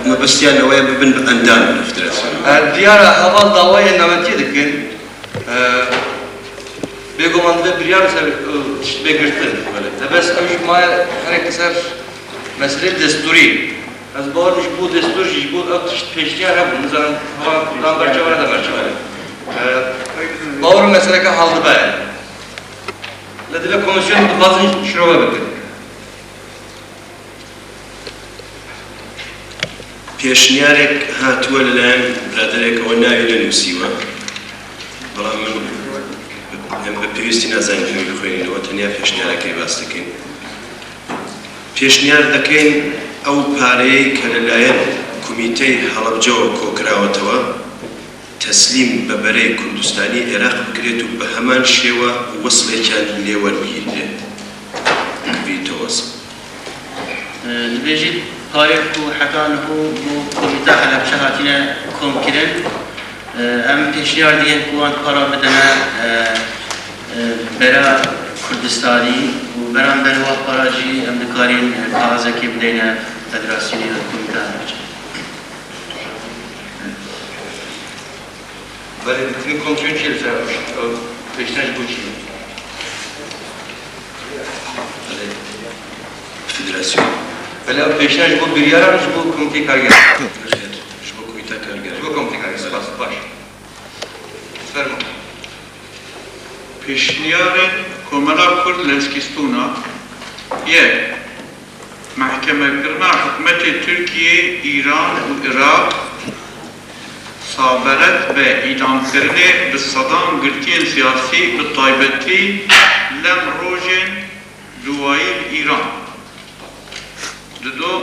مەبەستیان ئەوەیە ببن بە ئەندام لە فدراسیۆن. Diyara heval dawayê navendiyê dikin. Bêguman divê biryar ser, e, tişt bê girtin. Bele. Te bes ew ji maye herek ser meselê destûrî. Ez bawer ji bo destûr jî, ji bo ev tişt pêşniyar hebû. Nizanim heval Kurdan berçav ne de berçav. E, bawer meseleke hal dibe. Lê divê komîsyon dixwazin şirove bikin. پێشنیارێک هاتووە لەلایەن برادەرێک، ئەوە ناوی نەنووسیوە، بەڵام من ئێمە بە پێویستی نازانین هەوی بخوێنینەوە، تەنیا پێشنیارەکەی باس دەکەین. پێشنیار دەکەین ئەو پارەیەی کە لەلایەن کومیتەی هەڵەبجەوە کۆکراوەتەوە، تەسلیم بە بەرەی کوردستانی عێراق بکرێت و بە هەمان شێوە وەسڵێکیان لێ وەربگیرێت. کڤیتۆز. Dibêjî parê ku heta niho bo Komîta Helebçe hatine komkirin, em pêşniyar dikin ku wan para bidine bera Kurdistanî û beramber wa para jî em dikarîn kaxizekê bideyne Federasyonê ya Komîta Helebçe. Belê, dîtinê komîsyon çi ye li ser ew pêşniyar ji bo çi ye? Belê. Federasyon. Belê, ew pêşniyar ji bo biryar an ji bo komîteyê karger? Xêr, ji bo komîta karger. Ji bo komîteyê karger, spas, baş. Fermo. Pêşniyarên Komela Kurd li Eskîstûna, yek. Mehkemekirina hikûmetê Tirkiyê, Îran û Iraq, Sabaret be îdamkirinê bi sedan girtiyên siyasî, bi taybetî lem rojên duwayî li Îran. Dido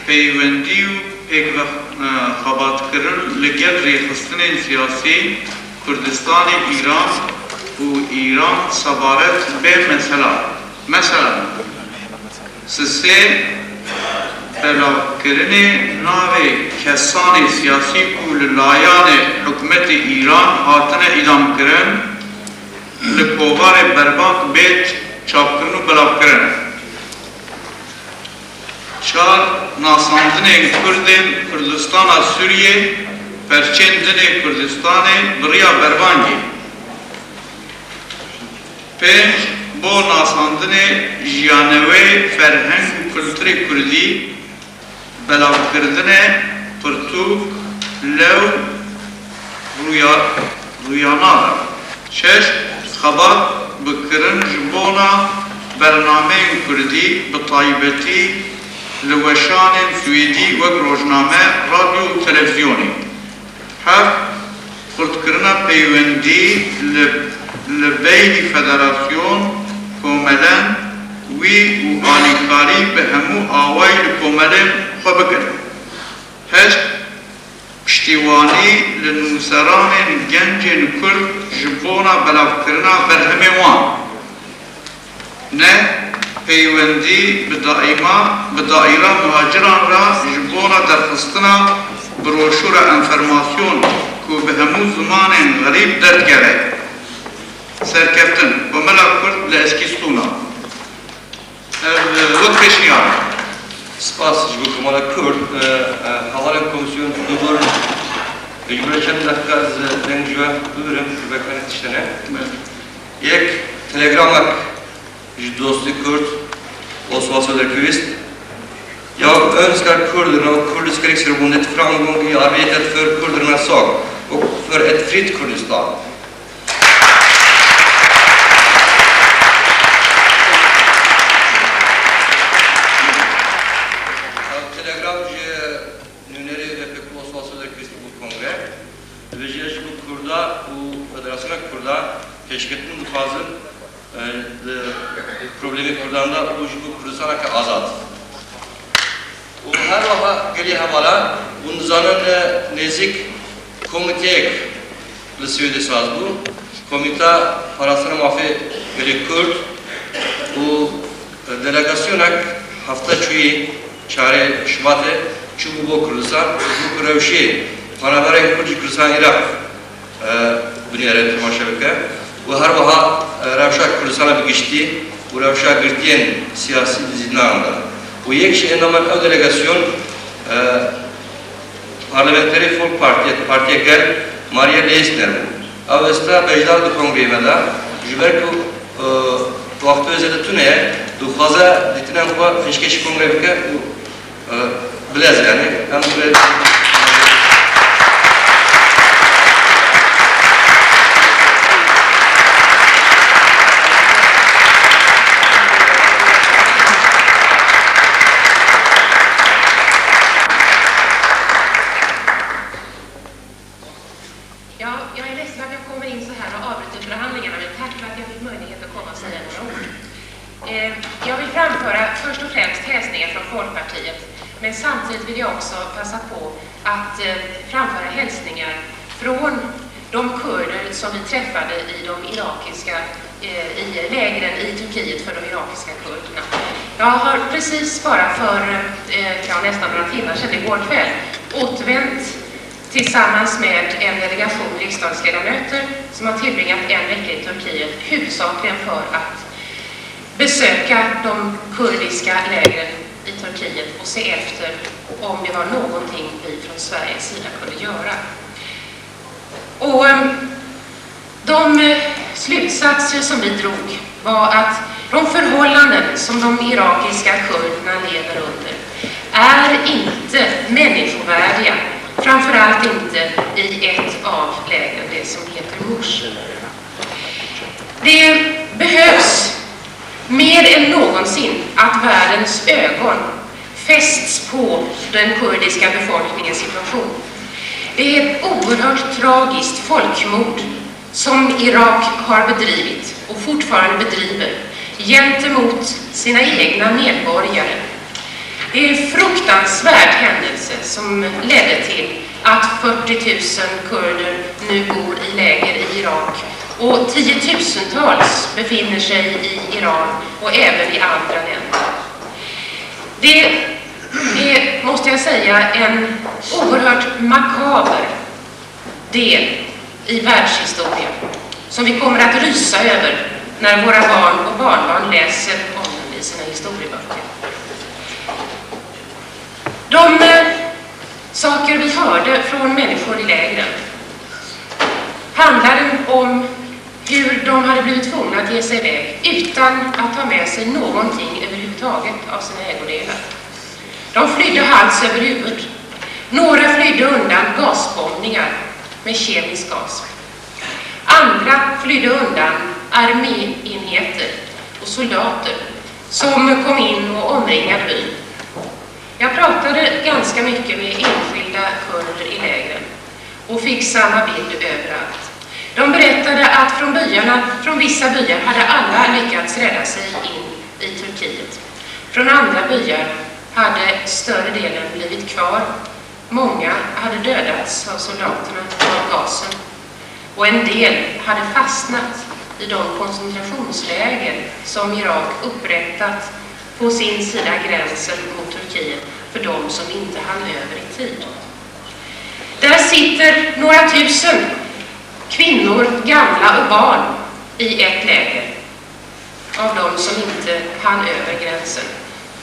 peywendî û pêkve, e, xebatkirin li gel rêxistinên siyasî Kurdistanê Îran û Îran sebaret bê mesela. Mesela, sisê belavkirinê navê kesanê siyasî ku li layanê hikûmetê Îran hatine îdamkirin, li kovarê berbang bêt çapkirin û belavkirin. Çar, nasandinên Kurdên Kurdistana Sûriyê, perçên din ê Kurdistanê bi riya berbangê. Pênc, bo nasandinê jiyanewê ferheng û kulturê Kurdî, belavkirdinê pirtûk, lew, rûya-, rûyanadan. Şeş, xebat bikirin ji bona bernameyên Kurdî, bi taybetî li weşanên Swêdî wek rojname, radyo û televîzyonê. Heft, xurtkirina peywendî li, li beynî federasyon, komelen wî û alîkarî bi hemû awayî li komelên xwe bikin. Heşt, piştîwanî li nûseranên gencên Kurd ji bona belavkirina berhemên wan. Neh, peywendî bi daîma, bi daîra muhaciran re ji bona derxistina broşûra enformasyon ku bi hemû zimanên xerîb derdikeve. Serkeftin, Komela Kurd li Eskîstûna. Ev, e, wek pêşniyar e. Spas ji bo Komela Kurd. E, e, hevalên komîsyon, dû bûrin. Ji bo çend deqîqe ez deng ji we bibirim, ji bo kane tiştene. Yek telegramek ji dostê Kurd, Oswald Söderqvist. Ja önskar kurderna och kurdiska riksförbundet framgång i arbetet för kurdernas sak och för ett fritt Kurdistan. Telegram ji nûnerê V P K Oswald Söderqvist û kongre. Dibêje, ez ji bo Kurda û Federasyona Kurda pêşketin dixwazim, e, di problemê Kurdan de û ji bo Kurdistaneke azad. Û her wiha gelî hevala Hûn dizanin, e, nêzîk komîteyek li Swêdê saz bû. Komîta Parastina Mafê Gelê Kurd û, e, delegasyonek hefta çûyî çarê Şibatê çûbû bo Kurdistan, bû ku rewşê Penaberên Kurd ji Kurdistan Iraq, e, binêre temaşe bike û her wiha, e, rewşa Kurdistana bi giştî û rewşa girtiyên siyasî di zîndanan de. Û yek ji endamên ew delegasyon, e, parlamenterê Folk Partiyê, Partiya Gel, Maria Leisner bû. Ew esta beşdar di kongreyê me de, ji ber ku, e, wextê zêde tune ye, dixwaze dîtinên xwe pêşkêşî kongreyê bike û, e, bilez, yani, em bi Ja, jag är ledsen att jag kommer in så här och avbryter förhandlingarna, men tack för att jag fick möjlighet att komma och säga några ord. Eh, jag vill framföra först och främst hälsningar från Folkpartiet, men samtidigt vill jag också passa på att, eh, framföra hälsningar från de kurder som vi träffade i de irakiska, eh, i lägren i Turkiet för de irakiska kurderna. Jag har precis bara för, eh, ja, nästan några timmar sedan, igår kväll, återvänt tillsammans med en delegation riksdagsledamöter som har tillbringat en vecka i Turkiet, huvudsakligen för att besöka de kurdiska lägren i Turkiet och se efter om det var någonting vi från Sveriges sida kunde göra. Och, eh, de, eh, slutsatser som vi drog var att de förhållanden som de irakiska kurderna lever under är inte människovärdiga, framförallt inte i ett av lägren, det som heter Mush. Det behövs mer än någonsin att världens ögon fästs på den kurdiska befolkningens situation. Det är ett oerhört tragiskt folkmord som Irak har bedrivit och fortfarande bedriver gentemot sina egna medborgare. Det är en fruktansvärd händelse som ledde till att fyrtio tusen kurder nu bor i läger i Irak och tiotusentals befinner sig i Iran och även i andra länder. Det är, måste jag säga, en oerhört makaber del i världshistorien som vi kommer att rysa över när våra barn och barnbarn läser om den i sina historieböcker. De, eh, saker vi hörde från människor i lägren handlade om hur de hade blivit tvungna att ge sig iväg utan att ta med sig någonting överhuvudtaget av sina ägodelar. De flydde hals över huvud. Några flydde undan gasbombningar med kemisk gas. Andra flydde undan arméenheter och soldater som kom in och omringade byn. Jag pratade ganska mycket med enskilda kurder i lägren och fick samma bild överallt. De berättade att från byarna, från vissa byar hade alla lyckats rädda sig in i Turkiet. Från andra byar hade större delen blivit kvar. Många hade dödats av soldaterna och av gasen. Och en del hade fastnat i de koncentrationsläger som Irak upprättat på sin sida gränsen mot Turkiet för de som inte hann över i tid. Där sitter några tusen kvinnor, gamla och barn i ett läger av de som inte hann över gränsen.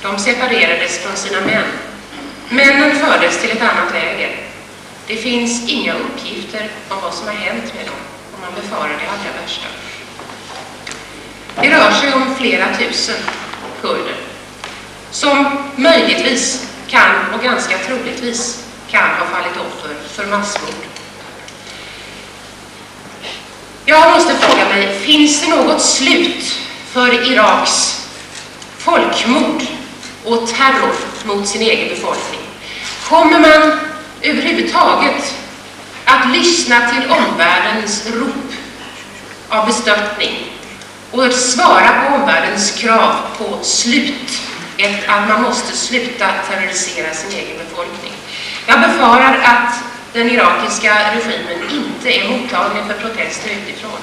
De separerades från sina män. Männen fördes till ett annat läger. Det finns inga uppgifter om vad som har hänt med dem, och man befarar det allra värsta. Det rör sig om flera tusen kurder som möjligtvis kan, och ganska troligtvis kan, ha fallit offer för massmord. Jag måste fråga mig, finns det något slut för Iraks folkmord och terror mot sin egen befolkning? Kommer man överhuvudtaget att lyssna till omvärldens rop av bestörtning och svara på omvärldens krav på slut, ett, att man måste sluta terrorisera sin egen befolkning? Jag befarar att den irakiska regimen inte är mottaglig för protester utifrån.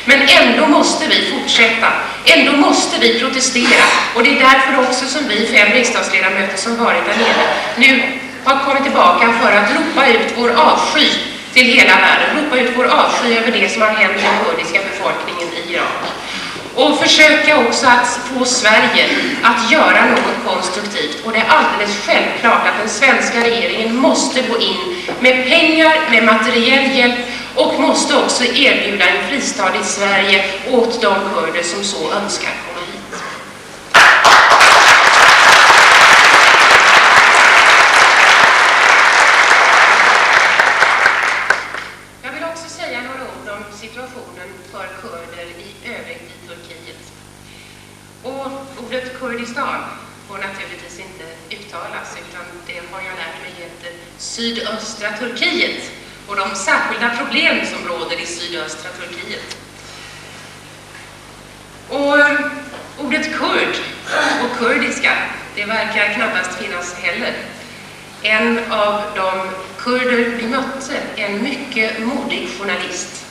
Men ändå måste vi fortsätta. Ändå måste vi protestera. Och det är därför också som vi fem riksdagsledamöter som varit där nere nu har kommit tillbaka för att ropa ut vår avsky till hela världen. Ropa ut vår avsky över det som har hänt den kurdiska befolkningen i Irak. Och försöka också att få Sverige att göra något konstruktivt. Och det är alldeles självklart att den svenska regeringen måste gå in med pengar, med materiell hjälp och måste också erbjuda en fristad i Sverige åt de kurder som så önskar komma hit. Jag vill också säga några ord om situationen för kurder i övrigt i Turkiet. Och ordet Kurdistan får naturligtvis inte uttalas, utan det har jag lärt mig heter sydöstra Turkiet och de särskilda problem som råder i sydöstra Turkiet. Och ordet kurd och kurdiska, det verkar knappast finnas heller. En av de kurder vi mötte, en mycket modig journalist,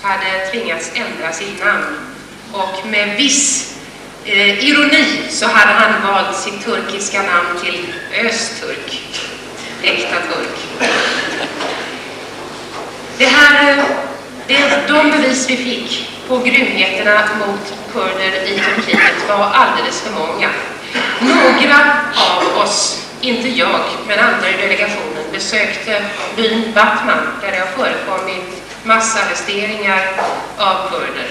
hade tvingats ändra sitt namn och med viss eh, ironi så hade han valt sitt turkiska namn till Öztürk, äkta turk. Det här, eh, det, de bevis vi fick på grymheterna mot kurder i Turkiet var alldeles för många. Några av oss, inte jag, men andra i delegationen, besökte byn Batman där det har förekommit massarresteringar av kurder.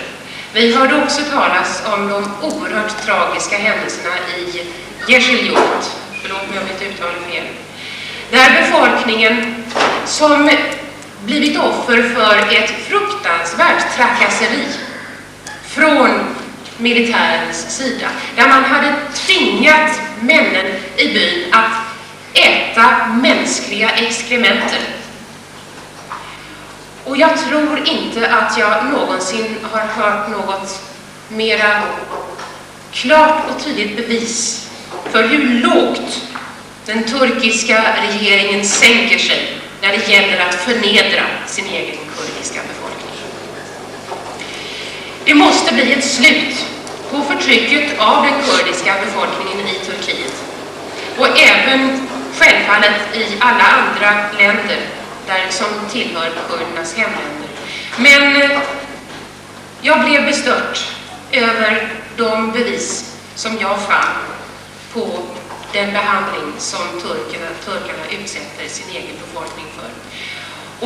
Vi hörde också talas om de oerhört tragiska händelserna i Yeşilyurt, förlåt mig om mitt uttal är fel, där befolkningen som blivit offer för ett fruktansvärt trakasseri från militärens sida, där man hade tvingat männen i byn att äta mänskliga exkrementer. Och jag tror inte att jag någonsin har hört något mera klart och tydligt bevis för hur lågt den turkiska regeringen sänker sig när det gäller att förnedra sin egen kurdiska befolkning. Det måste bli ett slut på förtrycket av den kurdiska befolkningen i Turkiet och även självfallet i alla andra länder där, som tillhör kurdernas hemländer. Men eh, jag blev bestört över de bevis som jag fann på den behandling som turkerna, turkarna utsätter sin egen befolkning för.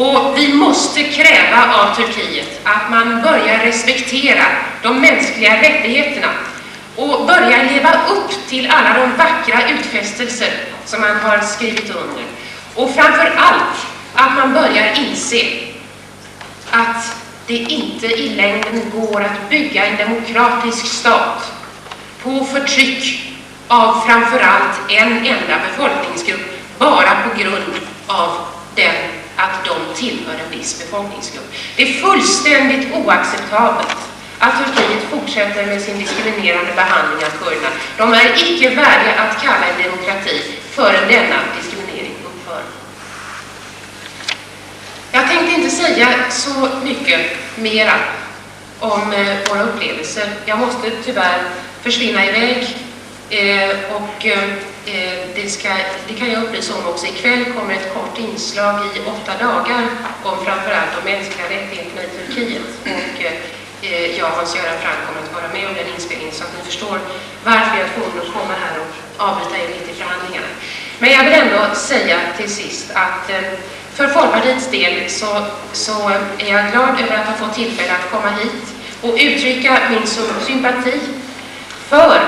Och vi måste kräva av Turkiet att man börjar respektera de mänskliga rättigheterna och börjar leva upp till alla de vackra utfästelser som man har skrivit under. Och framför allt att man börjar inse att det inte i längden går att bygga en demokratisk stat på förtryck av framför allt en enda befolkningsgrupp bara på grund av den, att de tillhör en viss befolkningsgrupp. Det är fullständigt oacceptabelt att Turkiet fortsätter med sin diskriminerande behandling av kurderna. De är icke värdiga att kalla en demokrati förrän denna diskriminering upphör. Jag tänkte inte säga så mycket mera om eh, våra upplevelser. Jag måste tyvärr försvinna iväg eh, och eh, det, ska, det kan jag upplysa om också. Ikväll kommer ett kort inslag i åtta dagar om framförallt de mänskliga rättigheterna i Turkiet. Och eh, jag och Hans Göran Franck kommer att vara med om den inspelningen så att ni förstår varför jag är tvungen att komma här och avbryta er mitt i förhandlingarna. Men jag vill ändå säga till sist att eh, för Folkpartiets del så, så är jag glad över att ha fått tillfälle att komma hit och uttrycka min sym- sympati för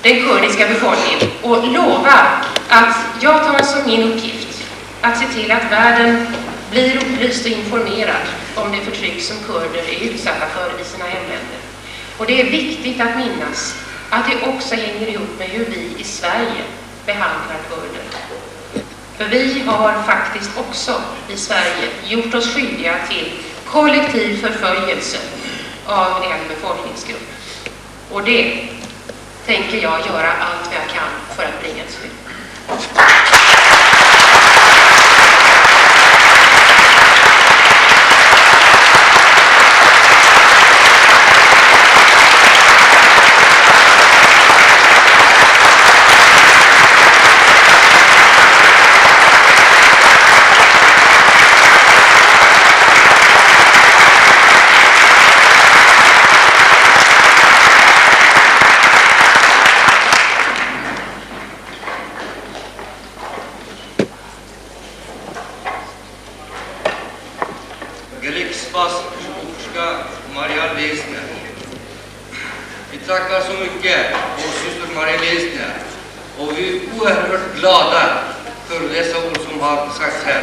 den kurdiska befolkningen och lova att jag tar som min uppgift att se till att världen blir upplyst och informerad om det förtryck som kurder är utsatta för i sina hemländer. Och det är viktigt att minnas att det också hänger ihop med hur vi i Sverige behandlar kurder. För vi har faktiskt också i Sverige gjort oss skyldiga till kollektiv förföljelse av en befolkningsgrupp. Och det tänker jag göra allt vad jag kan för att bringa till slut. Gelek spas ji bo xwişka Maria lêzne. Îta kasomê ke, o Sîstur Maria lêzne. O vî u ehmir bila da, kir lesa ursum har kısa kser.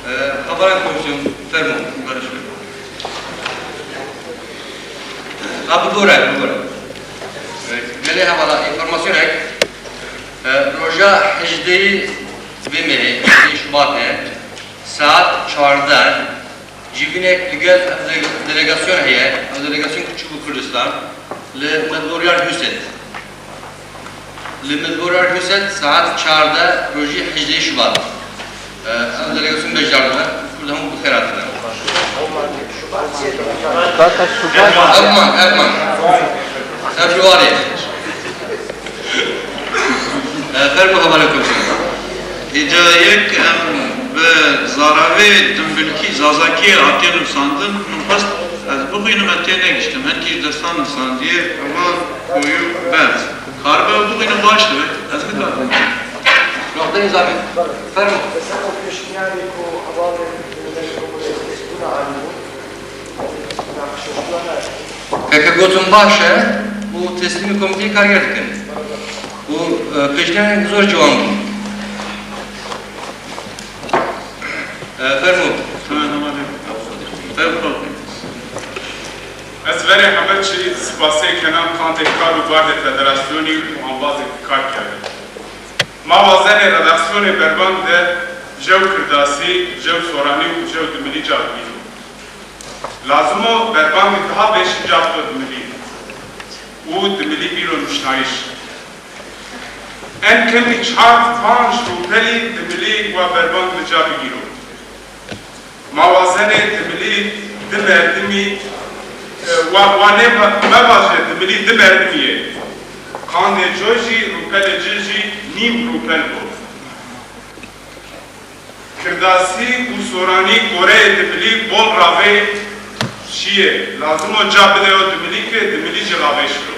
Ee, Haberan Komisyon, fermo, barış. Ha, bigore, bigore. Ee, gelê hevala, informasyonek. Ee, roja hejdeyî vê mehê, hejdeyî Şubatê, saet çardeh, civînek li gel ev dele-, delegasyon heye, ev delegasyon ku çûbû Kurdistan, li Medboriyar Hüset. Li Medboriyar Hüset saet çardeh rojî hejdeh Şubat. Ee, ev delegasyon beşdar dibe. Kurd hemû bi xêr hatine. Zaten Şubat. Ev man, ev man. Februarê. Ee, fermo hevalên komşu. Îca yek em bi zaravê dimbilkî, zazakiyê hatiye nivîsandin, min xwest ez bixwînim, ez tê negiştim. Hinkî ji destan nivîsandiye, heval Koyu Berz. Karibe ew bixwîne baş dibe. Ez nikarim. Noqteyê zavê. Fermo. Mesela o pêşniyarê ku hevalên Milletê Komorê Kurdistana anîbû, Keke gotin baş e û teslîmî Komîteyê Karger dikin. Û, e, pêşniyarên zor ciwan bûn. E, fermo. Fermo. Ez verê hemir çi spasê kenan qandê kar û bardê federasyonî û ambazê kar kerdin. Ma wazenê redaksiyonê berbang de jew kirdasî, jew soranî û jew dimilî ca bigîro. Lazim o berbangî daha beşî ca bixwe dimilî û dimilî bîro nuşnayîş. En kemî çar panc rûpelî dimilî wa berbang li ca bigîro. Ma wazenê dimilî di merdimî, e, wa, wa nê me-, mevajê dimilî di merdimî ye. Qandê coy jî, rûpelê cin jî nîv rûpel bo. Kirdasî û soranî goreyê dimilî bol ravê şiyê. Lazim o ca bide o dimilî ke dimilî jî ravê şiro.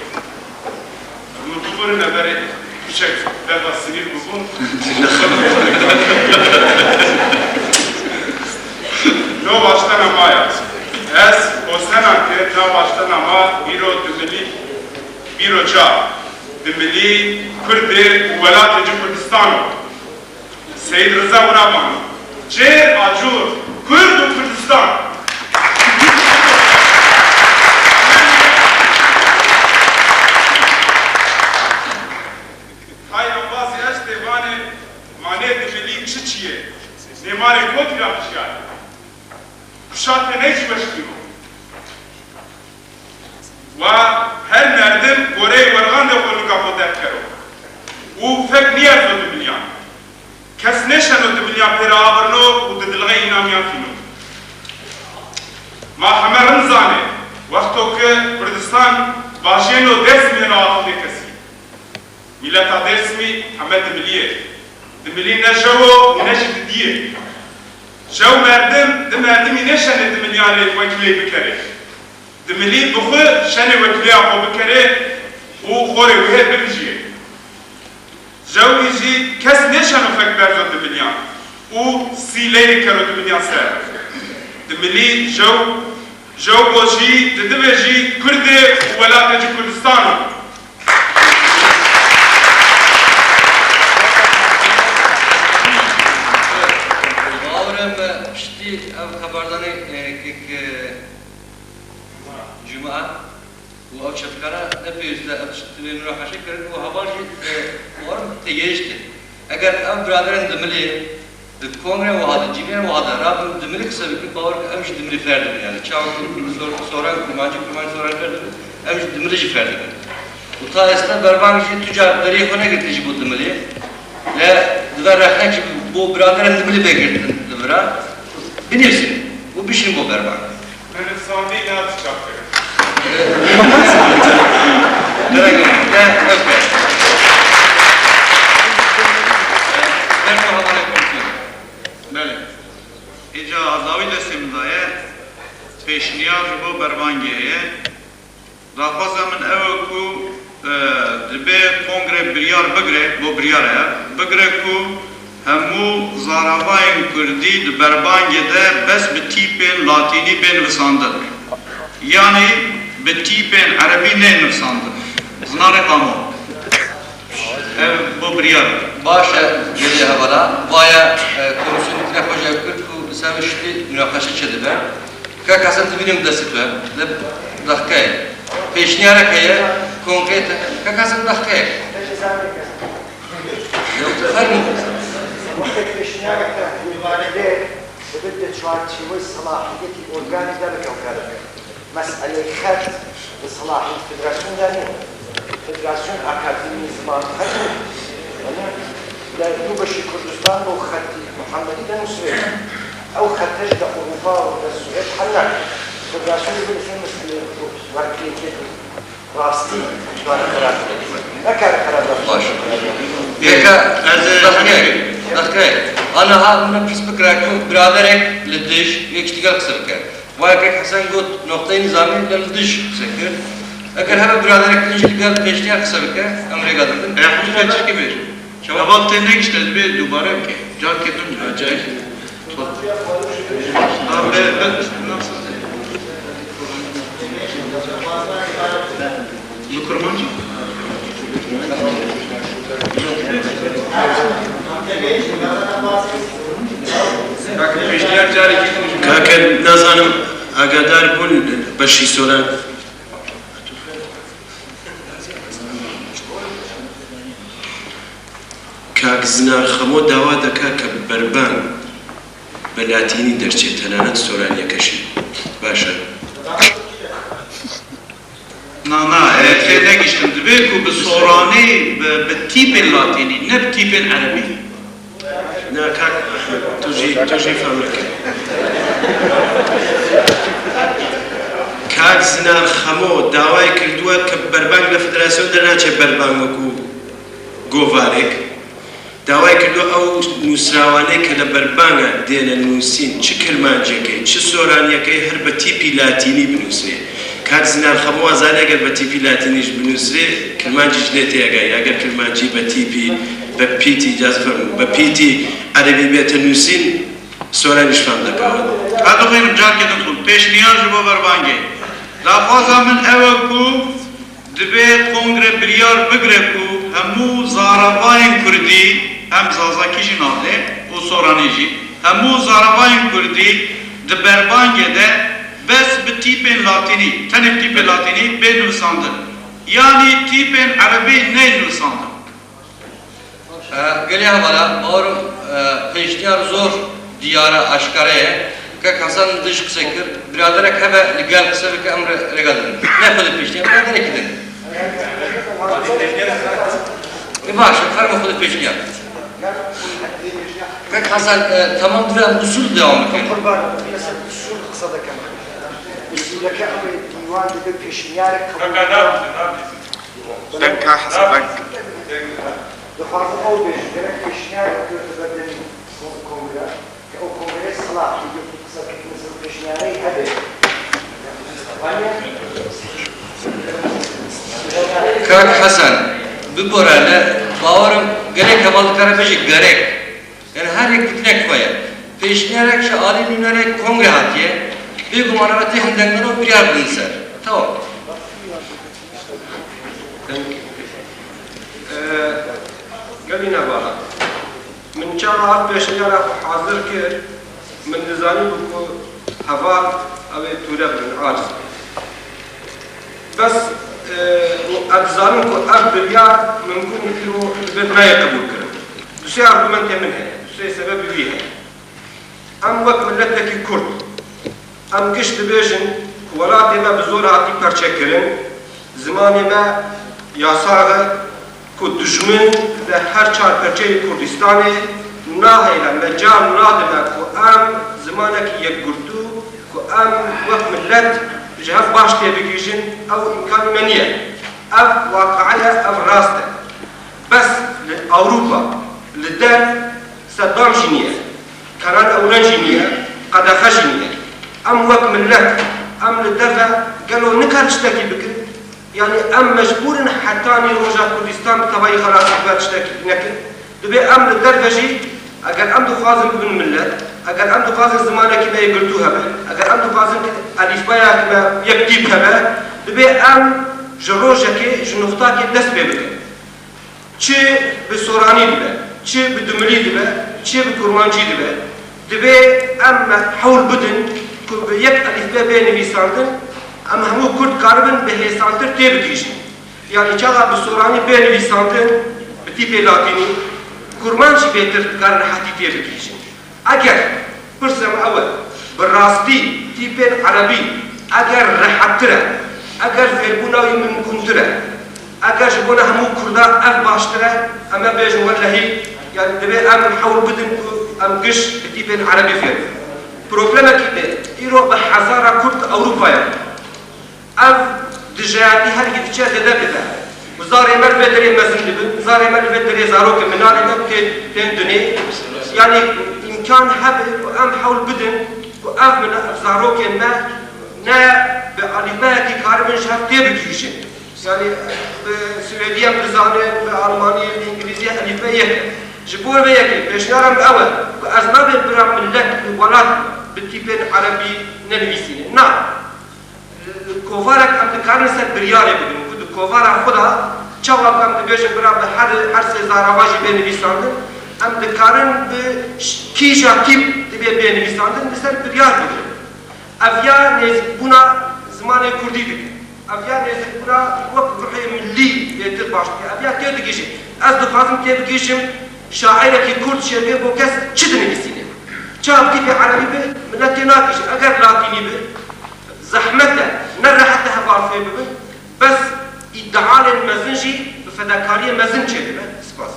Min biborîne berê piçek berva sinîr bûbûn. No waştena ma ya. Ez hosena ke na waştena ma îro dimilî, bîro ca dimilî, kurdê û welatê ci Kurdistan o. Seyîd Riza wina vano, cêr a cûr, Kurd û Kurdistan. Hay embazê ez tê vanê, manê dimilî çi çi ye? Nêmarê kotî ra hişyarî? Kuşatê ney jî weşîno. Wa her merdim goreyê werxandê xwe nika xwe derdikero û fek niyerzo dimiliyan. Kes nêşeno dimiliyan pê re avêrno û di dilxê înan miyan fîno. Ma heme rin zanê, wexto ke Kurdistan bajêno Dêrsimê re axivê kesî. Mîleta Dêrsimî heme dimilî ye. Dimilî ne jew o û ne jî didî ye. Jew merdim, di merdimî nêşenê dimiliyan rê wekîlê bikerê. Dimilî bi xwe şenê wekîleya xwe bikerê û xorê wihê bivijiyê. Jewî jî kes nêşeno fek berzo dimiliyan û sî leylê kero dimiliyan ser. Dimilî jew, jew bo jî, didivê jî Kurdê û welatê jî Kurdistan o. Bawer im piştî ev xeberdanê, e, kek, e, Cuma û ev çetkana ne pêwîst e, ev tişt divê münaqeşe kirin û heval jî, e, warin têgehiştin. Eger ev biraderên dimilê di kongre wiha de, civînên wiha de rabin dimilî qise bikin, bawer ke em jî dimilî fêr dibin. Yani çawa ku sor-, soran kurmancî, kurmancî soran fêr dibin, em jî dimilî jî fêr dibin. Û ta êsta berbang jî tu car deriyê xwe negirtî ji bo dimilê. Le dibe rexnek ji bo biraderên dimilî vegirtin li vira. Binivîsin û bişînin bo berbang. Min sandî ne çape. Gerek yok. De, okay. Belê. Îca dawî destê min daye. Pêşniyar ji bo berbangê ye. Daxwaza min ew e ku, e, dibe kongre biryar bigire, bo biryar e, bigire ku Hemû zaravayên kurdî di berbangê de bes bi tîpên latînî bê nivisandin. Yanî bi tîpên erebî neyê nivisandin. Zinarê qamo. Ev bo biryar. Baş e, gelî hevala. Vaye, e, komîsyonê tine xwe jê kir ku li ser wê şitî munaqeşe çêdibe. Kek Hesen, dibînim destê tu, li deqkeyê. Pêşniyarek heye, konkret e. Kek Hesen, deqkeyek. Fermo. Wextê pêşniyareke dê, dibit di çarçêwey selahiyetî organî de bike û kare. Meseleyê xet di selahiyet federasyonê de nîne. Federasyon akademî ziman xet, yanî, li du beşî Kurdistan û xetî Muhammedî de nusrê. Ew xete jî li Ewropa û li Swêd hel nake. Federasyonê bi meseleyê werkirêkê rastî dikare qerar bide. Nekare qerar bide. Baş. Yeka, ez, e, deqkeyek, deqkeyek. Aniha min pirs bikira ku biraderek li dij yek ji digel qise bike. Wayek Hesen got, noqteyê nizamî li dij qise kir. Eger hebe biraderek din jî li gel pêşniyar qise bike, em rêga didin. E, hûn ne çi bêjin? Heval tê negişte, divê dubare bike. Carkê din. Ha, carkê din. Tfadel. Ha, be, be, nasıl? Bi kurmancî? Kake, nazanim, agadar bûn beşî soran. Kak Zinar Xemo dawa dike ke berbang bi latînî derçê, tenanet soraniyeke jî. Baş e. Na, na, e, tê negiştim. Divê ku bi soranî, bi, bi tîpên latînî, ne bi tîpên erebî. Na, kak Ehmed, tu jî, tu jî fehm nekir. Kak Zinar Xemo dawayê kirduwe ke berbang li federasyon dernaçe, berbang wekû govarek. Dawayê kirdo ew nûsrawanê ke li berbanga dêne nûsîn, çi kirmancekê, çi soraniyekê, her bi tîpî latînî binûsrê. Kak Zinar Xemo a zanê eger bi tîpî latînî jî binûsrê, kirmancî ji lê tê agayî. Eger kirmancî bi tîpî, bi pîtî, caz fermû, bi pîtî erebî bête nûsîn, soranî jî fam dike. Ez dixwînim carkê din xwîn. Pêşniyar ji bo berbangê. Daxwaza min ew e ku Divê kongre biryar bigre ku hemû zaravayên kurdî, em zazakî jî navdê û soranî jî, hemû zaravayên kurdî di berbangê de bes bi tîpên latînî, tenê bi tîpê latînî bê nivisandin. Yanî tîpên erebî neyên nivisandin. E, gelê hevala, bawerim, e, pêşniyar zor diyar e, aşkare ye. Kek Hesen dij qise kir, biraderek hebe li gel qise bike, em re rêga didin. Ne xwedî pêşniyar, biraderekî din. E, baş e, fermo xwedî pêşniyar. Kek Hesen, e, temam, divê em usul dewam bikin. Qurban, mesela usul qise dikim. Usuleke em ê dîwan dibe pêşniyarek qebûl. Deng ka Hesen, deng. Dixwazim ew bêjim, gerek pêşniyarek bigirte ber demî kon-, kongre, ke ew kongre silav, yekî qisek, mesela pêşniyarê hebe. Kak Hesen, bibore, ne, bawerim gelek heval dikare bêje gerek. Yani her yek fikrek xwe ye. Pêşniyarek ji alî nûnerê kongre hatiye, bêguman ev tê hindek mero biryar bidin ser. Tamam. Ee, gelî nebara. Min çawa ev pêşniyara xwe hazir kir, min dizanîbû ku heval ew ê tûre bibin, aciz. Bes, e, ez dizanim ku ev biryar mimkûn îro dibe nayê qebûlkirin. Du sê argumentê min heye, du sê sebebê wî heye. Em wek miletekî Kurd, em giş dibêjin ku welatê me bi zor hatî perçekirin, zimanê me yasax e ku dijmin li her çar perçeyê Kurdistanê nahêle, mecal nadime ku em zimanekî yekgirtû, ku em wek milet ji hev baş têbigihîjin, ew îmkanî me niye. Ev waqi'e ye, ev rast e. Bes li Ewropa, li der Seddam jî niye. Kenan Ewlen jî niye, qedexe jî niye. Em wek milet, em li derve gelo nikar tiştekî bikin? Yanî em mecbûr in hetanî roja Kurdistan bi tevayî xelas bibe tiştekî nekin? Divê em li derve jî Eger em dixwazin bibin millet, eger em dixwazin zimanekî me yê girtû hebe, eger em dixwazin elîfbeyek me yek tîp hebe, dibê em ji rojekê, ji nuxtakê dest pê bikin. Çi bi soranî dibe, çi bi dumilî dibe, çi bi kurmancî dibe, dibê em me hewl bidin ku bi yek elîfbe bê nivîsandin, em hemû kurd karibin bi hêsantir tê bigihîjin. Yanî çaxa bi soranî bê nivîsandin bi tîpê latînî, kurmanc jî bêtir dikare rehetî tê bigihîjin. Eger, pirsa me ew e, bi rastî tîpên erebî eger rehettir e, eger fêrbûna wî mimkûntir e, eger ji bona hemû kurdan ev baştir e, em ê bêjin welehî, yanî divê em hewl bidin ku em giş bi tîpên erebî fêr bibin. Problemekî din, îro bi hezara kurd Ewropayê ne. Ev dijayatî her gi diçe zêde dibe. Zarê me li vê derê mezin dibin, zarê me li vê derê zarokên min nalînin, tên, tên dunê. Yanî îmkan hebe ku em hewl bidin ku ev min, ev zarokên me ne bi alîbeyekî karibin ji hev tê bigihîjin. Yanî bi swêdî em dizanin, bi almanî, bi îngilîzî elîfbe yek e. Ji bo vê yekê pêşniyara min ew e ku ez nabêm bira millet û welat bi tîpên erebî nenivîsînin. Na. Kovarek em dikarin ser biryarê bigrin ku di kovara xwe de çawa ku em dibêjin bira bi her, her sê zara wan jî bê nivîsandin, em dikarin bi ş-, kîja tîp dibê bê nivîsandin li ser biryar bigrin. Ev ya nêzîkbûna zimanê kurdî dike. Ev ya nêzîkbûna wek ruhê millî bêtir baş dike. Ev ya tê digihîjin. Ez dixwazim tê bigihîjim şairekî kurd şêrgê bo kes çi dinivîsîne. Çawa tîpê erebî bi, millet tê nagihîjin. Eger latînî bi, Zehmet e, ne rehet e heval fêr bibin, bes îdealên mezin jî bi fedakariyê mezin çêdibe. Spas.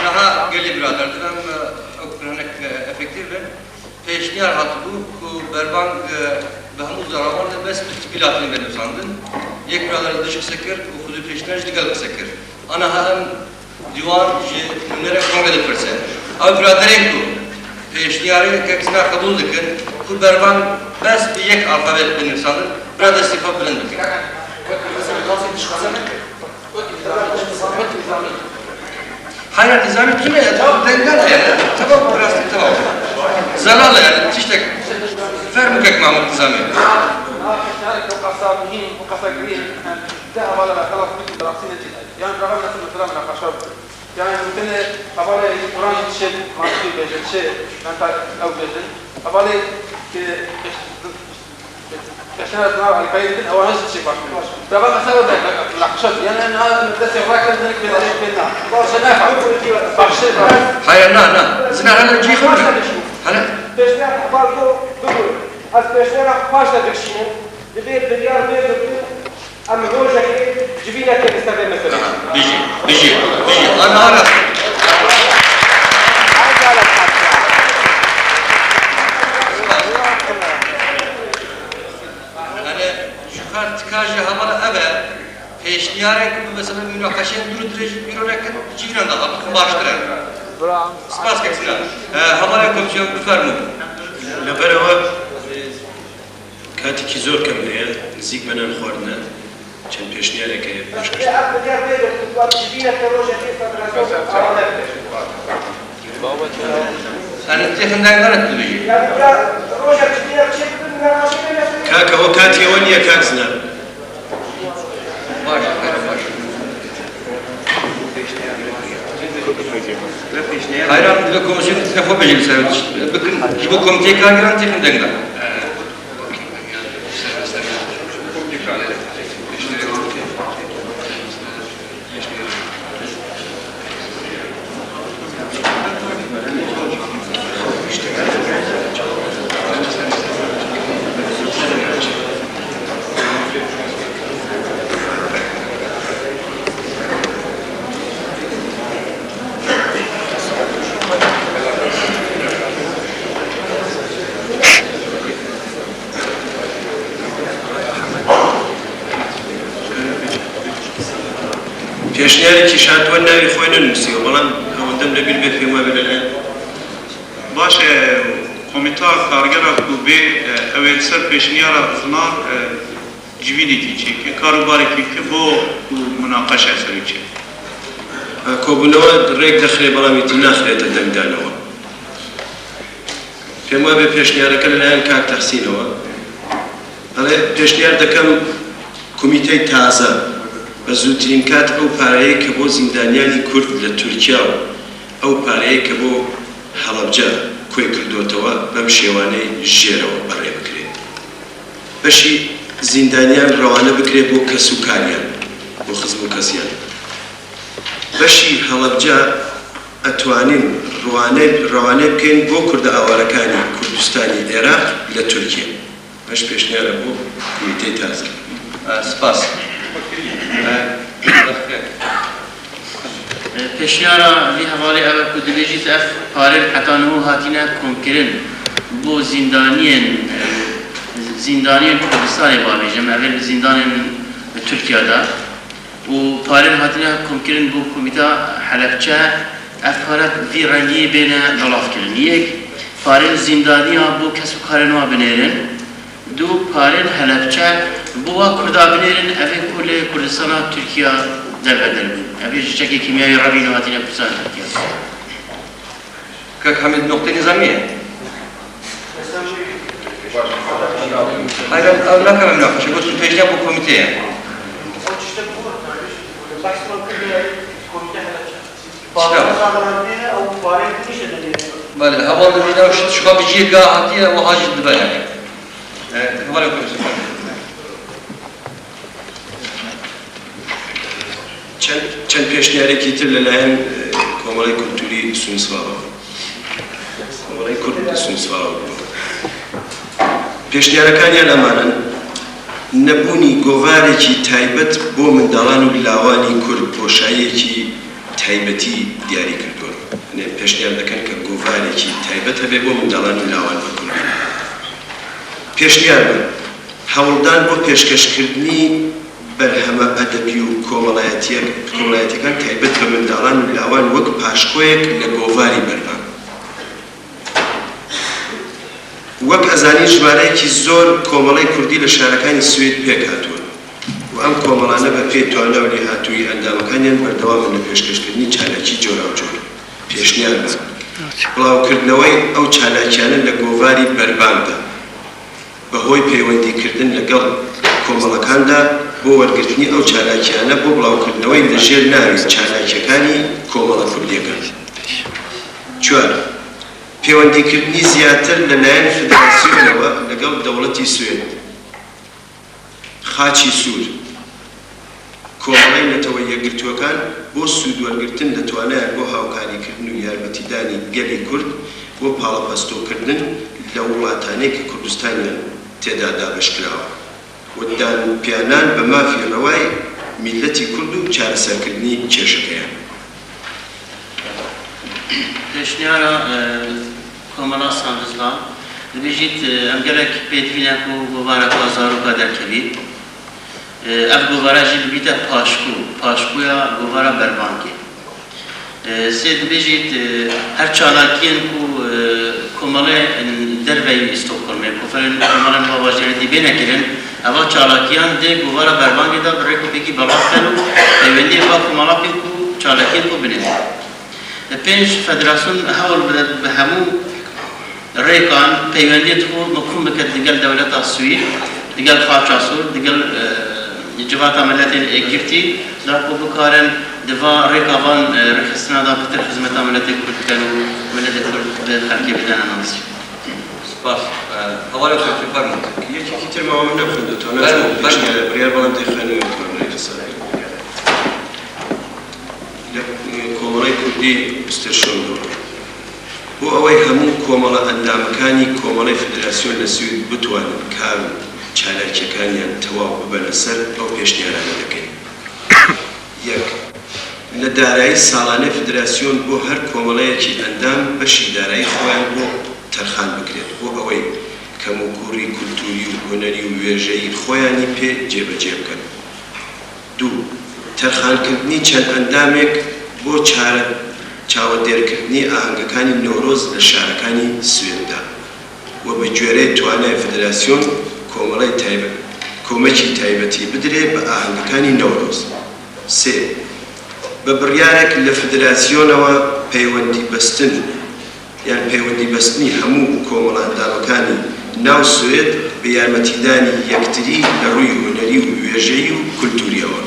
Niha gelî birader, divem, e, ew hinek, e, efektîf bin. Pêşniyar hatibû ku berbang, e, bi hemû zarawan de bes bi tîpî latînî bê nivîsandin. Yek birader li dij qise kir û xwedî pêşniyar jî digel qise kir. Aniha em Dîwan ji nûnerên kongre dipirse. Ew biraderên ku pêşniyarê kek Sinan qebûl dikin, ku berbang bes bi yek alfabet binivîsandin, bira destê xwe bilind bikin. Haya nizamî tune ye, dengan heye. Tamam, bi rastî tamam. Zelal e, yani, tiştek fermûkek Mahmud Nizamî. Yan, rava mesela, mesela, münakaşa bû. Yanî, mümkün e, hevalê Quran jî dişê mantiqî bêje, dişê mental ew bêje. Hevalê ki peşnera zina Alîkayê dikin, ewa ne jî dişê baş bêje. Rava mesela, münakaşa bû. Yanî, na, destê xwe kir, hinek pê, hinek pê na. Baş e, ne, baş e. Hayır, na, na. Zina hele cî xwe. Hele. Pêşnera heval ku bibû. Ez pêşnera xwe paş de dikişînim. Divê biryar bê girtin. Em rojekê civînekê li ser vê meselê. Bijî, bijî, bijî. Ana, ana. Yanî, ji xwe tika ji hevala ev e, pêşniyarek bi mesela münaqeşeyên dûr û dirêj îro nekin, civînan de xwe bikin baştir e. Spas kek Sinan. E, hevalên komîsyon bifermûn. Li ber ew Katikî zor kevn heye, nizîk bene li xwarin e, çend pêşniyareke pêşkêş dikim. Yanî têxin dengdana tu dibêjî. Kaka, o katiyê we niye kak Sinan? Baş, baş. Hayran, divê komisyon tiştê xwe bêjin ser tişt. Bikin, ji bo komiteyê kargeran têxin dengdan. Pêşniyarê kîşan, we navê xwe nenivîsiye, belam hewindem li bîr bê, pê me bide. Baş e, komîta kargera ku bê, e, ew ê li ser pêşniyara zinar, e, Civînekî çêke, karobarekî ke bo û munaqeşa ser wî çê. Kobûnewe rêk dixire, belamî tu naxirete dengdannewe. Pêma be pêşniyareke li layan kak Tehsînewe. Hele pêşniyar dekem komîtey taze, be zûtirîn kat ew pareyê ke bo zîndanyanî Kurd li Tirkiye û ew pareyê ke bo Helebce koy kirdotewe, bem şêwaney jêrewe berê bikirê. Beşî zîndaniyan rewane bikirê bo kes û kariyan, bo xizm û kesiyan. Beşî Helebce etwanîn rewane, rewane bikên bo Kurda awarekanî Kurdistanî Iraq li Tirkiye. Beş pêşniyar e bo komîteyê taze. E, spas. E, Pêşniyara vî hevalê ew e ku dibêjît ev parên heta niho hatine komkirin bo zîndaniyên, zîndaniyên Kurdistanê, ba bêjim, ev ê li zîndanên Tirkiye de û parên hatine komkirin bo Komîta Helebçe, ev pare vî rengî bêne belavkirin. Yek, parên zîndaniya bo kes û karên wa binêrin. Du, parên Helebçe bo wa Kurda binêrin, ev ê ku li Kurdistana Tirkiye derveder bin. Ev ê ji çekê kîmyayî re bîne hatine Kurdistana Tirkiye. Kak Hamid noqtê nizamî ye. Hayır, ev, ev nakim em naqeşe. Got pêşniyar bo komîtê ye. Belê, heval dibîne ew şiva bi cî ga hatiye, wiha jî dibe yani. Evet, hevalê komîtê. Çend, çend pêşniyarêkî tir li layan, e, Komelay Kulturî Sûnisvava. Komelay Kurd li Sûnisvava bû. Pêşniyarêkaniyan eman in: nebûnî govarekî taybet bo mindalan û lawanî Kurd boşayiyekî taybetî diyarî kirdoye. Yanî pêşniyar dikin ke govarekî taybet hebe bo mindalan û lawan bi Kurdî. Pêşniyar be: hewldan bo pêşkeşkirdinî berheme edebî û komelayetiyek-, komelayetiyeken taybet bi mindalan û lawan wek paşkoyek li govarî berdan. Wek ez zanî, jimareyekî zor komelay kurdî li şarekanî Swêd pêk hatibûn û em komelane bi pê twana û lêhatûyî endamekaniyan berdewam in li pêşkeşkirdinî çalakî cora û cor. Pêşniyar be: bilawkirdinewey ew çalakiyane li govarî berban be. Bi hoy peywendîkirdin li gel komelekan de bo wergirtinî ew çalakiyane bo bilawkirdinewey li jêr navê Çalakiyekaniy Komela Kurdî ye. Çar, peywendîkirdinî ziyatir li layan federasyonê ve li gel dewletî Swêd. Xaçî Sûr. Komelay Neteweyê Yekgirtûekan bo sûdwergirtin li twaneyan bo hawkarîkirdin û yarbetîdanî gelî Kurd bo palepestokirdin li welatanê ke Kurdistaniyan tê de dabeşkirawe û danpênan bi mafî rewayê mîletî Kurd û çareserkirdinî kêşekeyan. Pêşniyara, e, Komela Sandizla dibêjît, e, em gelek pêdivî ne ku govareka zaroka derkevî. E, ev govara jî bibîte paşku, paşkuya govara berbangê. E, sê dibêjît, e, her çalakiyên ku, e, komele derveyî Stockholmê, konferên komelen va vajêrê dî bêne kirin, eva çalakiyan dê govara berbangê de bi rêk û pêkî belav ken û peywendiyê va komela pê ku çalakiyên ku binêrin. Pênc, federasyon hewl bide bi hemû rêkan peywendiyê xwe mekum bike digel dewleta Swîd, digel Xaça Sûr, digel, e, Civata Miletên Êkgirtî, da ku bikarin di va rêka van, e, rêxistina da pitir xizmeta miletê Kurd bikin û miletê Kurd bi xelkê bidene nas. Spas. E, hevalê Xelkê, fermo. Yekekî tir me, min nexwendî, to Fermo, naçû fermo. Pêşniyare, biryar, belam tê xwendin, to rê hesabê. Li Komelay Kurdî Östersund. Bo ew ê hemû komela endamekanî Komelay Federasyon li Swêd bitwanin kar û çalakiyekaniyan tewaw bibene ser, ew pêşniyarane dikin. Yek, li darayî salane federasyon bo her komelayekî endam beşî darayî xweyan bo terxan bikirin, bo ew ê kemûkûrî kulturî û hunerî û wêjeyî xweyanî pê cêbecê bikin. Du, terxankirdinî çend endamêk bo çare-, çavedêrkirdinî ahengekanî Newroz li şarekanî Swêd de û bi guherê twaneyê federasyon komelay taybe-, کۆمەکی تایبەتی بدرێ بە ئاهەنگەکانی نەورۆز. سێ، بە بڕیارێک لە فدراسیۆنەوە پەیوەندی بەستن یان پەیوەندی بەستنی هەموو کۆمەڵە ئەندامەکانی ناو سوێد بە یارمەتیدانی یەکتری لە ڕووی هونەری و وێژەیی و کولتوریەوە.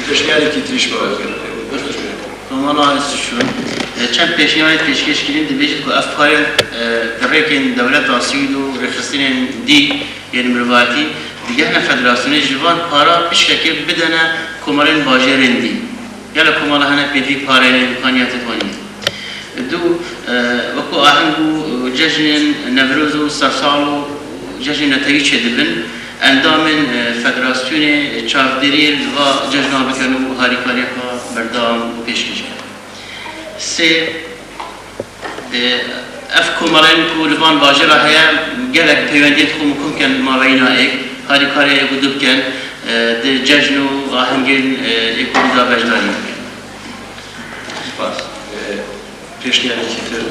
پێشنیارێکی تریش بەوە بکەن. Tamam, Aziz Şun. E, çend pêşniyarê pêşkêş kirin, dibêjin ku ev parên, e, di rêkên dewleta Swîd û rêxistinên dî yên mirovatî digihne federasyonê, ji van para pişkekê bidene komarên bajêrên dî. Gelo komara hene pêdivî pareyê, imkaniyatê wan heye? Du, e, wekî aheng û cejnên Newroz û Sersal û cejnên netewî çêdibin, endamên, e, federasyonê çavdêriyê li va cejna bikin û harîkariyeke berdewam û pêşkêş bikin. Sê, e, ev komarên ku li van bajêra heye, gelek peywendiyê dixwin û kom kin maveyîna êk, harîkariya êk û du bikin, e, di cejn û ahengên, e, êk û du de beşdarî bikin. Spas. E, pêşniyarêkî tir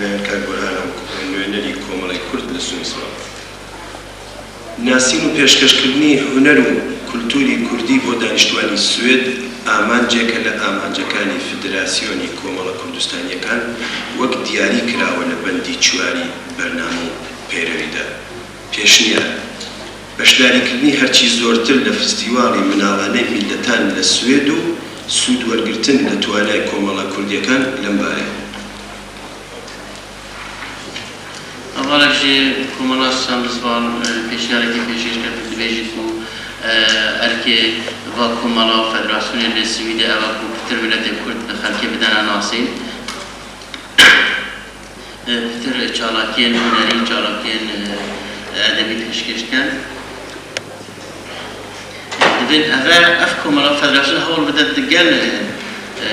li Kak Burhan û nûnerî Komelê Kurd li Swîsra. ناسین و پێشکەشکردنی هونەر و کولتوری کوردی بۆ دانیشتوانی سوێد ئامانجێکە لە ئامانجەکانی فدراسیۆنی کۆمەڵە کوردستانیەکان وەک دیاری کراوە لە بەندی چواری بەرنامە و پەیرەویدا. پێشنیار، بەشداریکردنی هەرچی زۆرتر لە فستیواڵی مناڵانەی میللەتان لە سوێد و سوود وەرگرتن لە توانای کۆمەڵە کوردیەکان لەم بارەیە. Hevalek ji Komela Sisyan Rizvan, e, pêşniyarekî pêşkêş kir, dibêjî ku, e, erkê va komela û federasyonê li Swîdê ev e ku pitir miletê Kurd bi xelkê bidene nasîn. E, pitir çalakiyên hunerî, çalakiyên, e, edebî pêşkêş dikin. Divên eve ev komela federasyon hewl bide digel, e,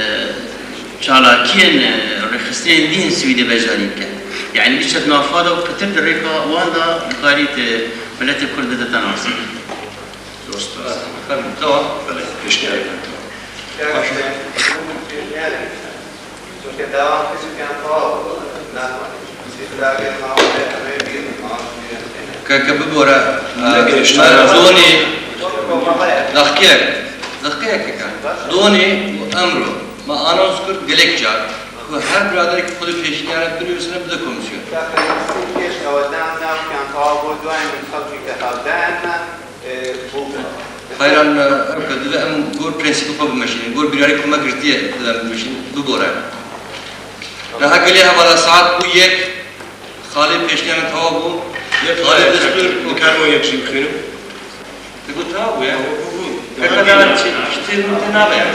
çalakiyên, e, rêxistinên dî yên Swîdê beşdarî bike. Yanî biçe di nava de û pitir di rêka wan de bikarî di miletê Kurd bidete nasîn. Dost, dost. Fermo, tamam. Belê, pêşniyarek tamam. Baş. Çunke dava xizmetiyan tewa bû. Keke bibore, e, me donê, daxkiyek, daxkiyek keke. Donê û emro me anons kir gelek car ku her biraderekî xwe li pêşniyare binivîsine bide komîsyon. Xeyran, e, ew ke divê em gor prensîpê xwe bimeşînin, gor bîrarê ku me girtiye divê em bimeşînin, bibore. Niha gelê hevala saet bû yek, xalê pêşniyaran tewa bû. Yek xalê destûr. Dikarim o yek jî bixwînim? Te got tewa bû ya? Bû, bû. Kaka dana çi, tiştê min tê nabe ya.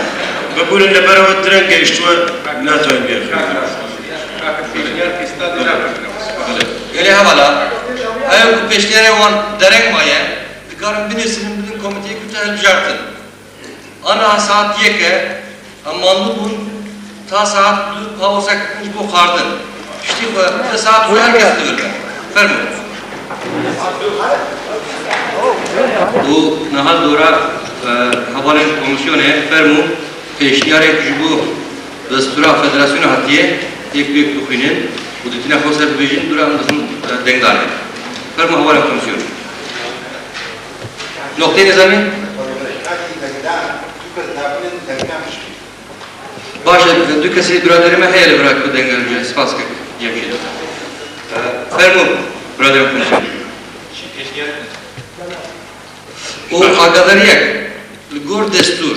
Bibûrin li ber we direng gehiştwe, natoyim bêxwînim. Belê. Gelê hevala, ew ku pêşniyarê wan dereng maye, dikarin binivîsînin bidin komîteyê ku te hilbijartin. Aniha saet yek e, em mandû bûn ta saet du pawosa kirin ji bo xwardin. Piştî xwe, di saet xwe her kes dibirve. Fermo. Û niha dora, e, hevalên komîsyonê, fermo, pêşniyarek ji bo destûra federasyonê hatiye, yek bi yek bixwînin û di tîna xwe ser bibêjin, dora em dixin, e, dengdanê. Fermo hevalên komîsyonê. Nokteyê nizamî? Baş e, du kesî biraderê me heye li vir ku deng elimîne. Spas kir Cemşîd. Fermo, biraderê komîsyonê. Û agadariyek li gor destûr,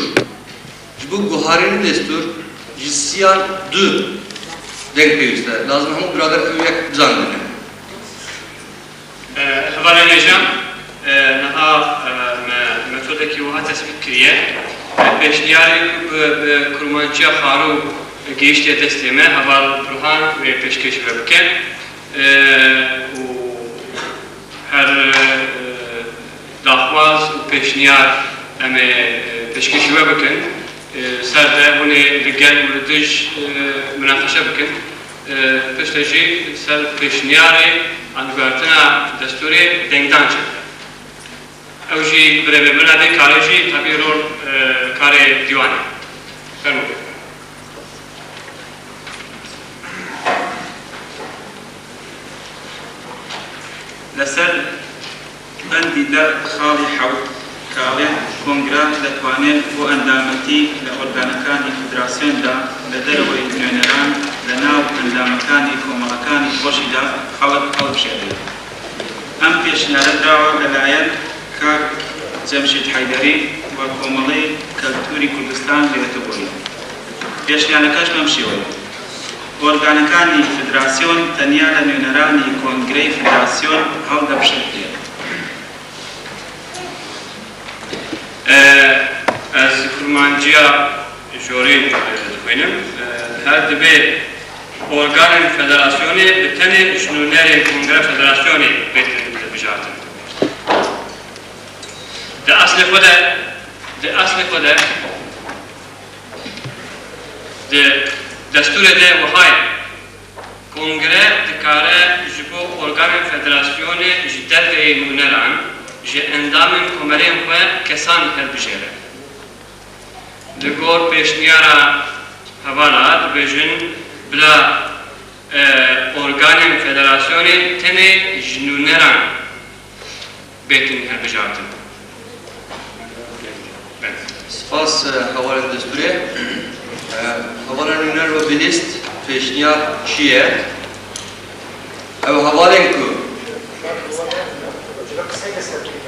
ji bo guharînê destûr, ji siyan du deng pêwîst e. Lazim hemû birader ew yek bizanibin. E, hevalên hêja, e, niha, e, me metodekî wiha tesbît kiriye. E, pêşniyarê ku bi, bi kurmanciya xanû gihiştiye destê me, heval Burhan wê pêşkêşî we bike. E, û her, e, daxwaz û pêşniyar em ê, e, pêşkêşî we bikin. E, ser de hûn ê li gel û li dij, e, minaqeşe bikin. E, piştre jî ser pêşniyarê anguhertina destûrê dengdan çêke. Ew jî birêvê min e, vê karê jî tevî rol, e, karê dîwanê. Fermo bê. لەسەر بەندی دە خاڵی حەوت کاڵێن، کۆنگرە دەتوانێت بۆ ئەندامەتی لە ئۆرگانەکانی فیدراسیۆندا لە دەرەوەی نوێنەران لە ناو ئەندامەکانی کۆمەڵەکانی خۆشیدا خەڵک هەڵبژێردرێت. ئەم پێشنیارە دراوە لەلایەن کاک جەمشید حەیدەری و کۆمەڵەی کەلتوری کوردستان گرێتەبووی. پێشنیارەکەش بەم شێوەیە: ئۆرگانەکانی فیدراسیۆن تەنیا لە نوێنەرانی کۆنگرەی فیدراسیۆن هەڵدەبژێردرێت. Ez kurmanciya jorê dixwînim. Her divê organên federasyonê bi tenê ji nûnerê Kongre Federasyonê bêtin hilbijartin. Di eslê xwe de, di eslê xwe de, di destûrê de wiha ye. Kongre dikare ji bo organên federasyonê ji derveyî nûneran, ji endamên komeleyên xwe kesan hilbijêre. Li gor pêşniyara hevala dibêjin bila e, organên federasyonê tenê ji nûneran bêtin hilbijartin. Spas hevalên destûrê. Hevala nûner we bihîst pêşniyar çi ye? Ew hevalên ku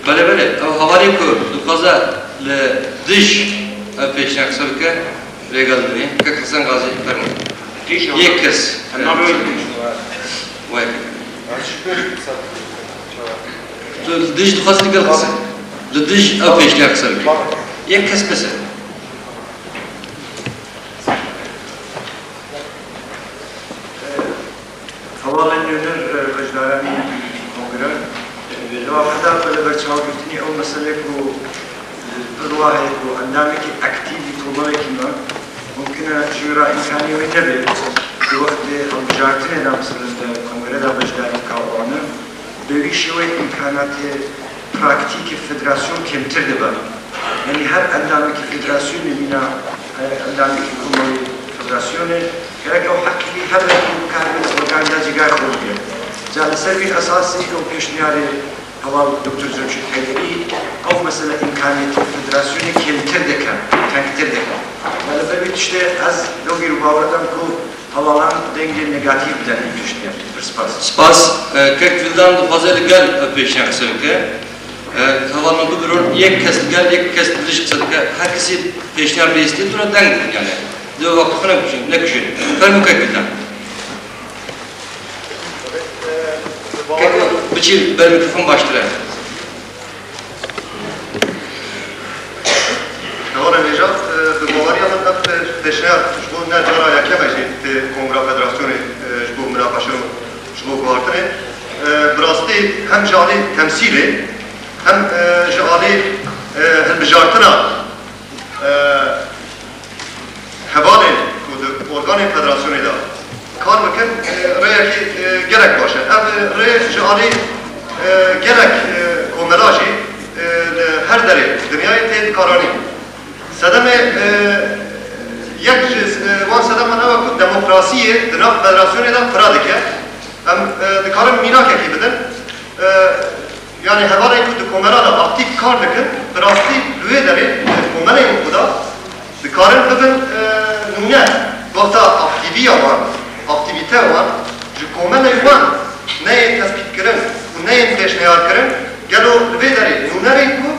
Belê belê, ew hevalên ku dixwaze li dij ev pêşniyar qise bike, rêga didinê. Kek Hesen Gazî, fermo. Yek kes. Wek. Tu li dij dixwazî li gel qise. Li dij ev pêşniyar qise bike. Yek kes bes e. Hevalên nûner beşdaranî kongre, li axir de li ber çavgirtinî ew mesele ku pir wiha ye ku endamekî aktîf li komelekî me mumkin e ji wî re îmkanî wê nebe di wextê hilbijartinê de, misilin di kongre de beşdarî bike û anî, bi wî şêweyê îmkanatê praktîkê federasyon kêmtir dibe. Yanî her endamekî federasyonê mîna her endamekî komelê federasyonê gerek ew heqî wî hebe ku bikaribe li organ de cîgay xwe bigire. Ca li ser vî esasî ew pêşniyarê heval Doktor Cemşîd Heyderî ew mesele îmkaniyetê federasyonê kêmtir dike, tengtir dike. Ve li ber vî tiştê ez ew bîr û bawer dikim ku Hevalan dengê negatîf bidin vî pêşniyarê. Pir spas. Spas. Kek Vildan dixwaze li gel ev pêşniyar qise bike. Heval min bibiro, yek kes li gel, yek kes li dij qise bike. Her kesî pêşniyar bihîstî, tu re deng bidin yani. Di wextê xwe nekujin, nekujin. Fermo kek Vildan. Kek, biçî ber mikrofon baştir e. Hevala Nêjat, bi baweriya min ev pêşniyar ji bo ne cara yekem e jî tê Kongra Federasyonê ji bo minaqeşe û ji bo guhartinê. Bi rastî hem ji alî temsîlê hem ji alî hilbijartina hevalên ku di organên federasyonê de kar bikin, e, rêyekî, e, gelek baş e. Ev, e, rê ji alî, e, gelek, e, komela jî, e, li her derê dinyayê tê dikaranîn. Sedemê, e, yek ji, e, wan sedeman ew e ku demokrasiyê di nav federasyonê de fira dike. Em, e, dikarin mînakekî bidin. E, Yanî hevalên ku di komela de aktîf kar dikin, bi rastî li wê derê di komelên xwe de dikarin bibin, e, nûner. Wexta aktîviya wan, aktîvîteya wan ji komelê wan neyên tespîtkirin û neyên pêşniyarkirin, gelo li vê derê nûnerên ku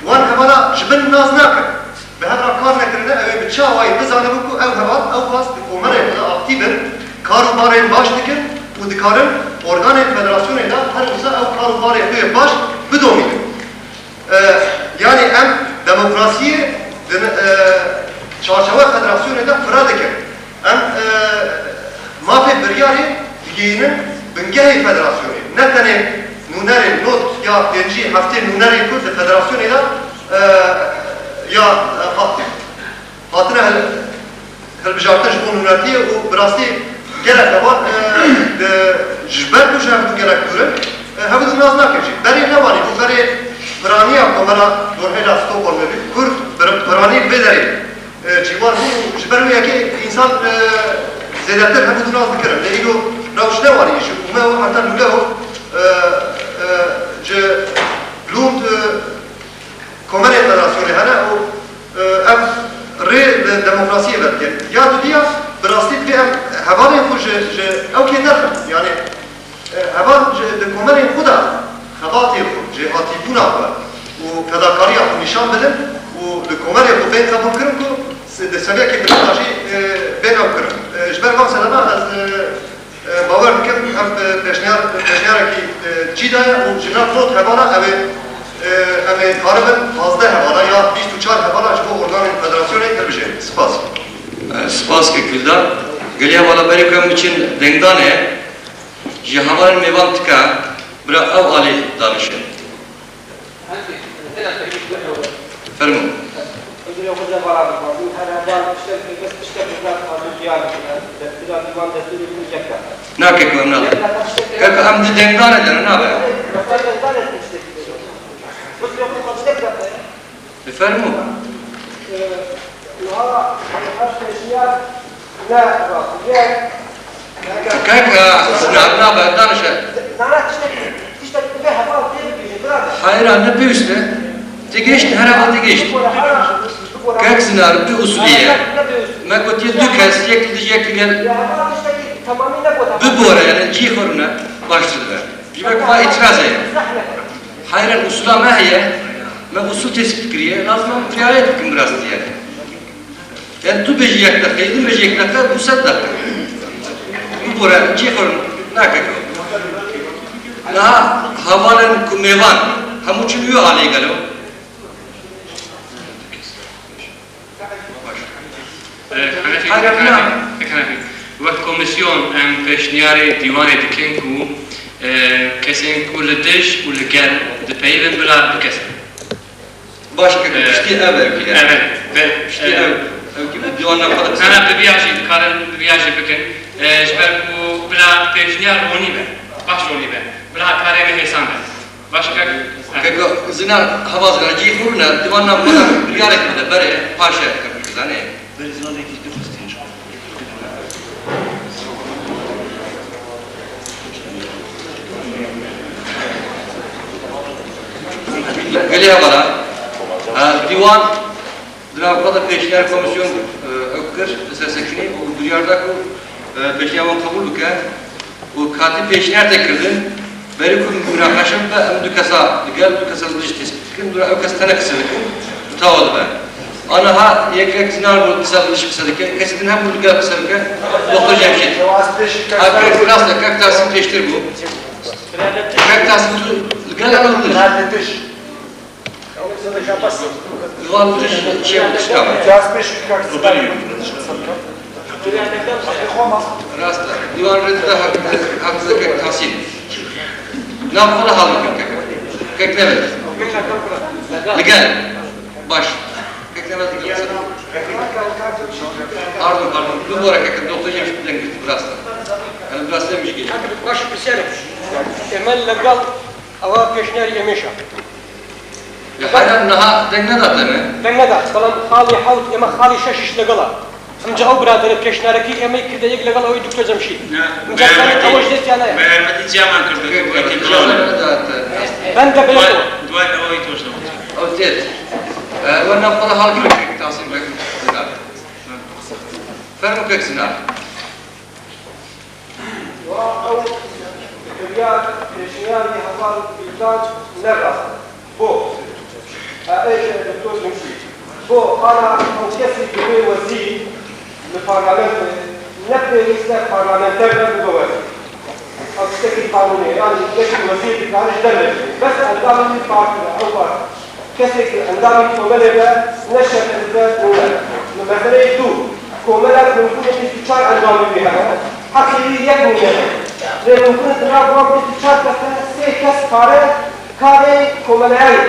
wan hevala ji bin nas nakin, bi hev re kar nekirine, ew ê bi çi awayî bizanibin ku ew heval ew qas di komelê xwe de aktîf in, kar û barên baş dikin û dikarin organên federasyonê de her wisa ew kar û barê xwe yê baş bidomînin. E, yanî em demokrasiyê di, e, çarçewa federasyonê de fira dikin. Em, e, mafê biryarê digihînin bingehê federasyonê. Ne tenê nûnerên not ya pêncî heftê nûnerên ku di federasyonê de, e, ya, e, ha-, hatine hil-, hilbijartin ji bo nûnertiyê û bi rastî gelek heval, e, di, ji ber ku ji hevdu gelek dûr in, e, hevdu nas nakin jî. Berê ne wanî bû, berê piraniya komela dorhêla Stockholmê bî, Kurd bir-, piranî li vê derê e, ciwan bû û ji ber wê yekê însan, e, zêdetir hevdû nas dikirin. Lê îro rewş ne wanî, ji û me û heta nûleho, e, e, Ji Lund, e, komelên federasyonê hene û, e, ev rê li demokrasiyê vedike. Ya dudiya, bi rastî divê em hevalên xwe ji, ji ewkê derxin. Yanî, e, heval ji, di komelên xwe de xebatê xwe, jêhatîbûna xwe û fedakariya xwe nîşan bidin û li komelê xwe bên qebûlkirin ku se-, di seviyekê bilind de jî, e, bên ew kirin. E, ji ber van sebeba ez, e, E, bawer dikim, ev, e, pêşniyar, pêşniyarekî, e, cî daye û ji nav rot hevala ew ê, e, em ê karibin pazdeh hevala ya bîst û çar hevala ji bo organên federasyonê hilbijêrin. Spas. E, spas kek Gulda. Gelî hevala berê ku em biçin dengdanê, ji hevalên mêvan tika bira ew alî danişin. Fermo. Nake ku em nabe. Kek em di dengdane de nabe. Fermo. Kek, e, nabe, danişe. Hayra, ne pêwîst e. Tê gihişt, her heval tê gihişt. Kek Zinar, bi usulî ye. Me gotiye du kes, yek li dij, yek li gel. Bibore, yani cî xwe rûne, baştir dibe. Ji ber ku va îtiraz heye. Hayra, usula me heye. Me usul tespît kiriye. Lazim em riayet bikin bi rastî yani. Yani tu bêjî yek deqe, din bêjî yek deqe, bû sed deqe. Bibore, cî xwe nake. Niha hevalên ku mêvan, hemû çin wî alî gelo. Ee, Hanefî, Hanefî, Hanefî, wek komîsyon em pêşniyarê dîwanê dikin ku, e, kesên ku li dij û li gel dipeyivin bila du kes in. Baş kir, Ee, piştî ev ew kir. Evet, ve, Piştî e, ev, ew kir, dîwan ne xwe de na, na, bi viya jî, dikarin bi viya jî bikin. E, ji ber ku bila pêşniyar ronî be, baş ronî be, bila karê me hêsan be. Baş kek. Kek Zinar, hava Zinar, cî xwe ne, dîwan ne xwe de biryarek bide, berê, paşe, kek zanê. Gelî hevala, e, dîwan di nav xwe de pêşniyar komîsyon, e, ew kir, li ser sekinî û biryar da ku, e, pêşniyar wan qebûl bike û katî pêşniyar tê kirdin, berî ku münaqeşe bibe, em du kesa li gel, du kesa li dij tespît dikin, dûra ew kes tenek qise dikin û tawa dibe. Aniha yek yek Zinar bû, dîsa li dij qise dike, kesî din hebû li gel qise bike, Doktor Cemşît. Ev kes rast e, kek Tasîm pêştir bû. Kek Tasîm tu li gel ew li dij. Li dij çi ye tişta. Rast e. Dîwan rê dide hak, hak dide kek Tasîm. Nav xwe de hal bikin kek. Kek Nevet. Li gel. Baş. Kek Nevet li gel. Pardon, pardon. Bibore kek, Doktor Cemşît deng girtî, bi rast e. Yani bi rast e, em jî gelin. Baş, pirsiyarek. Emel li gel ewa pêşniyarî Emêşa. Ya, heyran niha deng nedate me? Deng nedat, belam xalî hewt, ema xalî şeş iş legel a. Em ji ew biraderê pêşniyarek, ema kirde yek legel ew Doktor Cemşîd. Ne, Em ji xalî ew ji destiyane ye. Me hermetî ciyaman kirde, Kek wekî Cemşîd. Bende bile Duay, to. Duay ew tişt. Ew têt. E, we nav xwe de hal kir, Kek Tasîm Beg. Fermo Kek Zinar. Wa ew biryar pêşniyarî heval Guldan ne rast e. Bo. E, ê, e, Doktor Cemşîd. Bo, ana ew kesî divê wezîr li parlamentoyê ne pêwîst e parlamenter be bibe wezîr. Ew tiştekî qanûnî ye. Yanî yekî wezîr dikare ji derve bê. Bes endamê wî partî be, ew partî. Kesê ku endamî komelê be, ne şertê dibe nûne. Li meseleyê dû, komela ku mimkûn e bîst û çar endamî wî hebe, heqê wî yek nûne heye. Lê mimkûn e di nav wan bîst û çar kes de sê kes kare karê komeleyayê,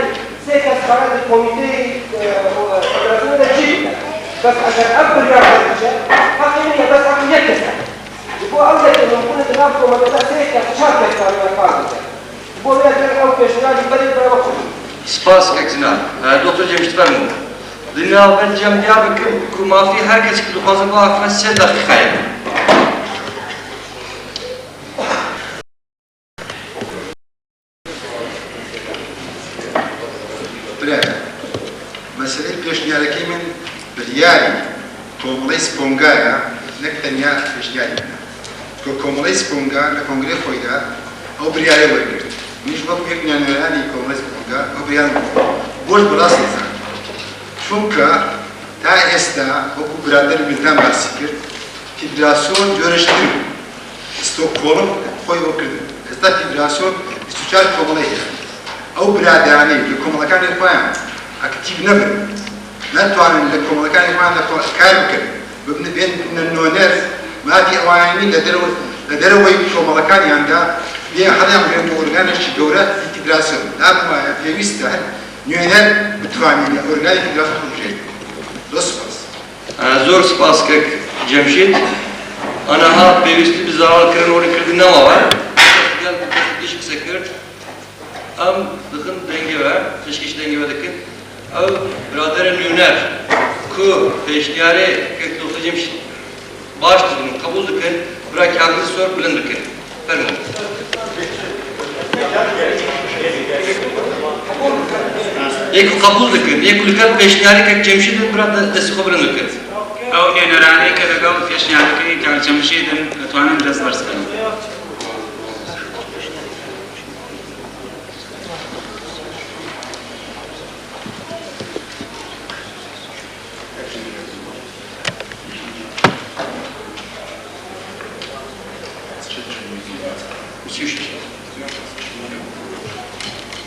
sê kes kare di komîteyê, e, federasyonê de cî bike. Bes eger ev biryar derdiçe, heqê min e bes heqê yek kes e. Ji bo ew yekê mimkûn e di nav komele de sê kes, çar kes karine kar bike. Ji bo vê yekê ew pêşniyarî berê bera we qebûl. Spas kek Zinar. E, Doktor Cemşîd, fermo. Di navbendê em diyar bikin ku mafê her kesî ku dixwaze biaxive sê deqîqe ye. Meseleyê pêşniyareke min biryarî Komeleya Sponga ye, ne tenya pêşniyarî min e. Ku Komeleya Sponga li kongreyê xwe de ew biryarê wergirt. Min jî wek yek nûneranî Komeleya Sponga ew biryarê wergirt. Borc bi rastî zanim. Çunka ta êsta wekî birader Mîrdan basî kir, federasyon yarıştir bû. Stockholm xwe û kirdin. Êsta federasyon bîst û çar komele heye. Ew biraderanî li komelekanê xwe yan aktîf nebin, netwanin li komelekanê xwe yan de xwe kar bikin, bibin, bên bibine nûner, mafî ewayanî li derwe-, li dereweyî komelekaniyan de bê hela em bên bi organekî gewre federasyon. Nav maye pêwîst e nûner bitwanî li organê federasyon bigihîjin. Zor spas. E, zor spas kek Cemşîd. Aniha pêwîstî bi zelalkirin û rêkirdin nemawe. Gel bi kesî tişt qise kir. Em dixin dengê we, pêşkêşî dengê we dikin. Ew biraderên nûner ku pêşniyarê kek Doktor Cemşîd baş dibin û qebûl dikin, bira Kagizî Sor bilind bikin. Fermo. Yê ku qebûl dikin, yê ku li gel pêşniyarê kek Cemşîd in, bira de-, destê xwe bilind bikin. Ew nûneranê ke li gel pêşniyarê kek Cemşîd in, dikarin dest berz bikin.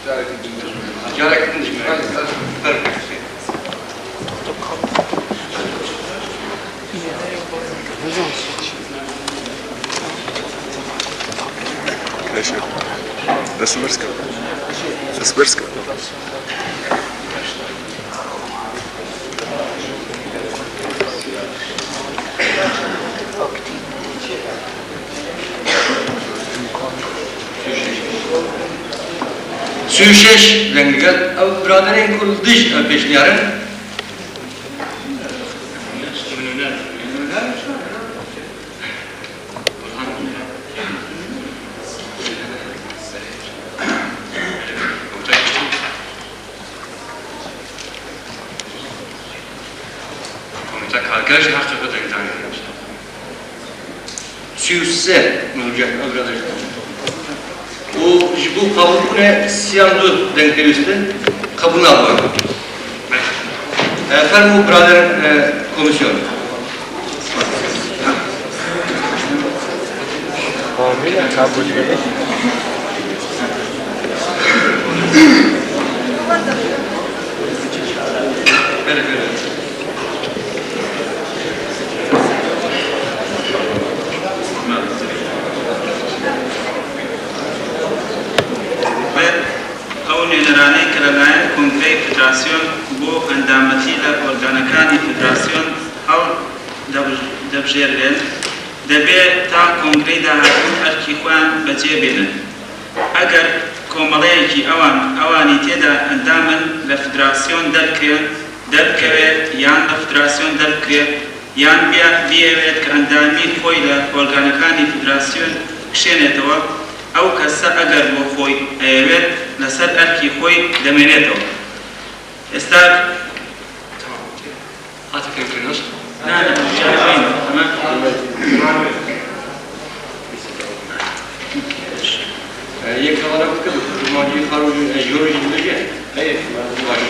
Careke din dijmin. Careke din dijmin. Ferq. Dest berz kir. Dest berz kir. Sî û şeş deng digel ew biraderên ku li dij ev pêşniyar in. Komîta Karker jî her çaxê dengdanê. Sî û sê mewcud, ev rê de. Û ji bo qebûlbûnê sî û du deng pêwîst in, qebûl nabin. E, fermo birader, e, komisyon. Amin, kabul edin. Ew nûneranê ke li layen Kongreyê Federasyon bo endametî li organekani federasyon hel debj-, debjêrin, debe ta kongreyê dahatû erkî xwe becê bînin. Eger komeleyekî ewan, ewanî tê de endam in li federasyon derke, derbikeve yan li federasyon derbikire, yan biya-, biyewêt ke endamî xwe li organekanî federasyon kişênêtewe, ew kese eger bo xwe eyewêt, li ser erkî xwe demênêtewe. Êsta. Hate pêkirin, ne? Ne, ne, rica ederim. Tamam. E, yek hevala bike, bi kurmancî xarû, e, joro jî dibêje. Hey, baş.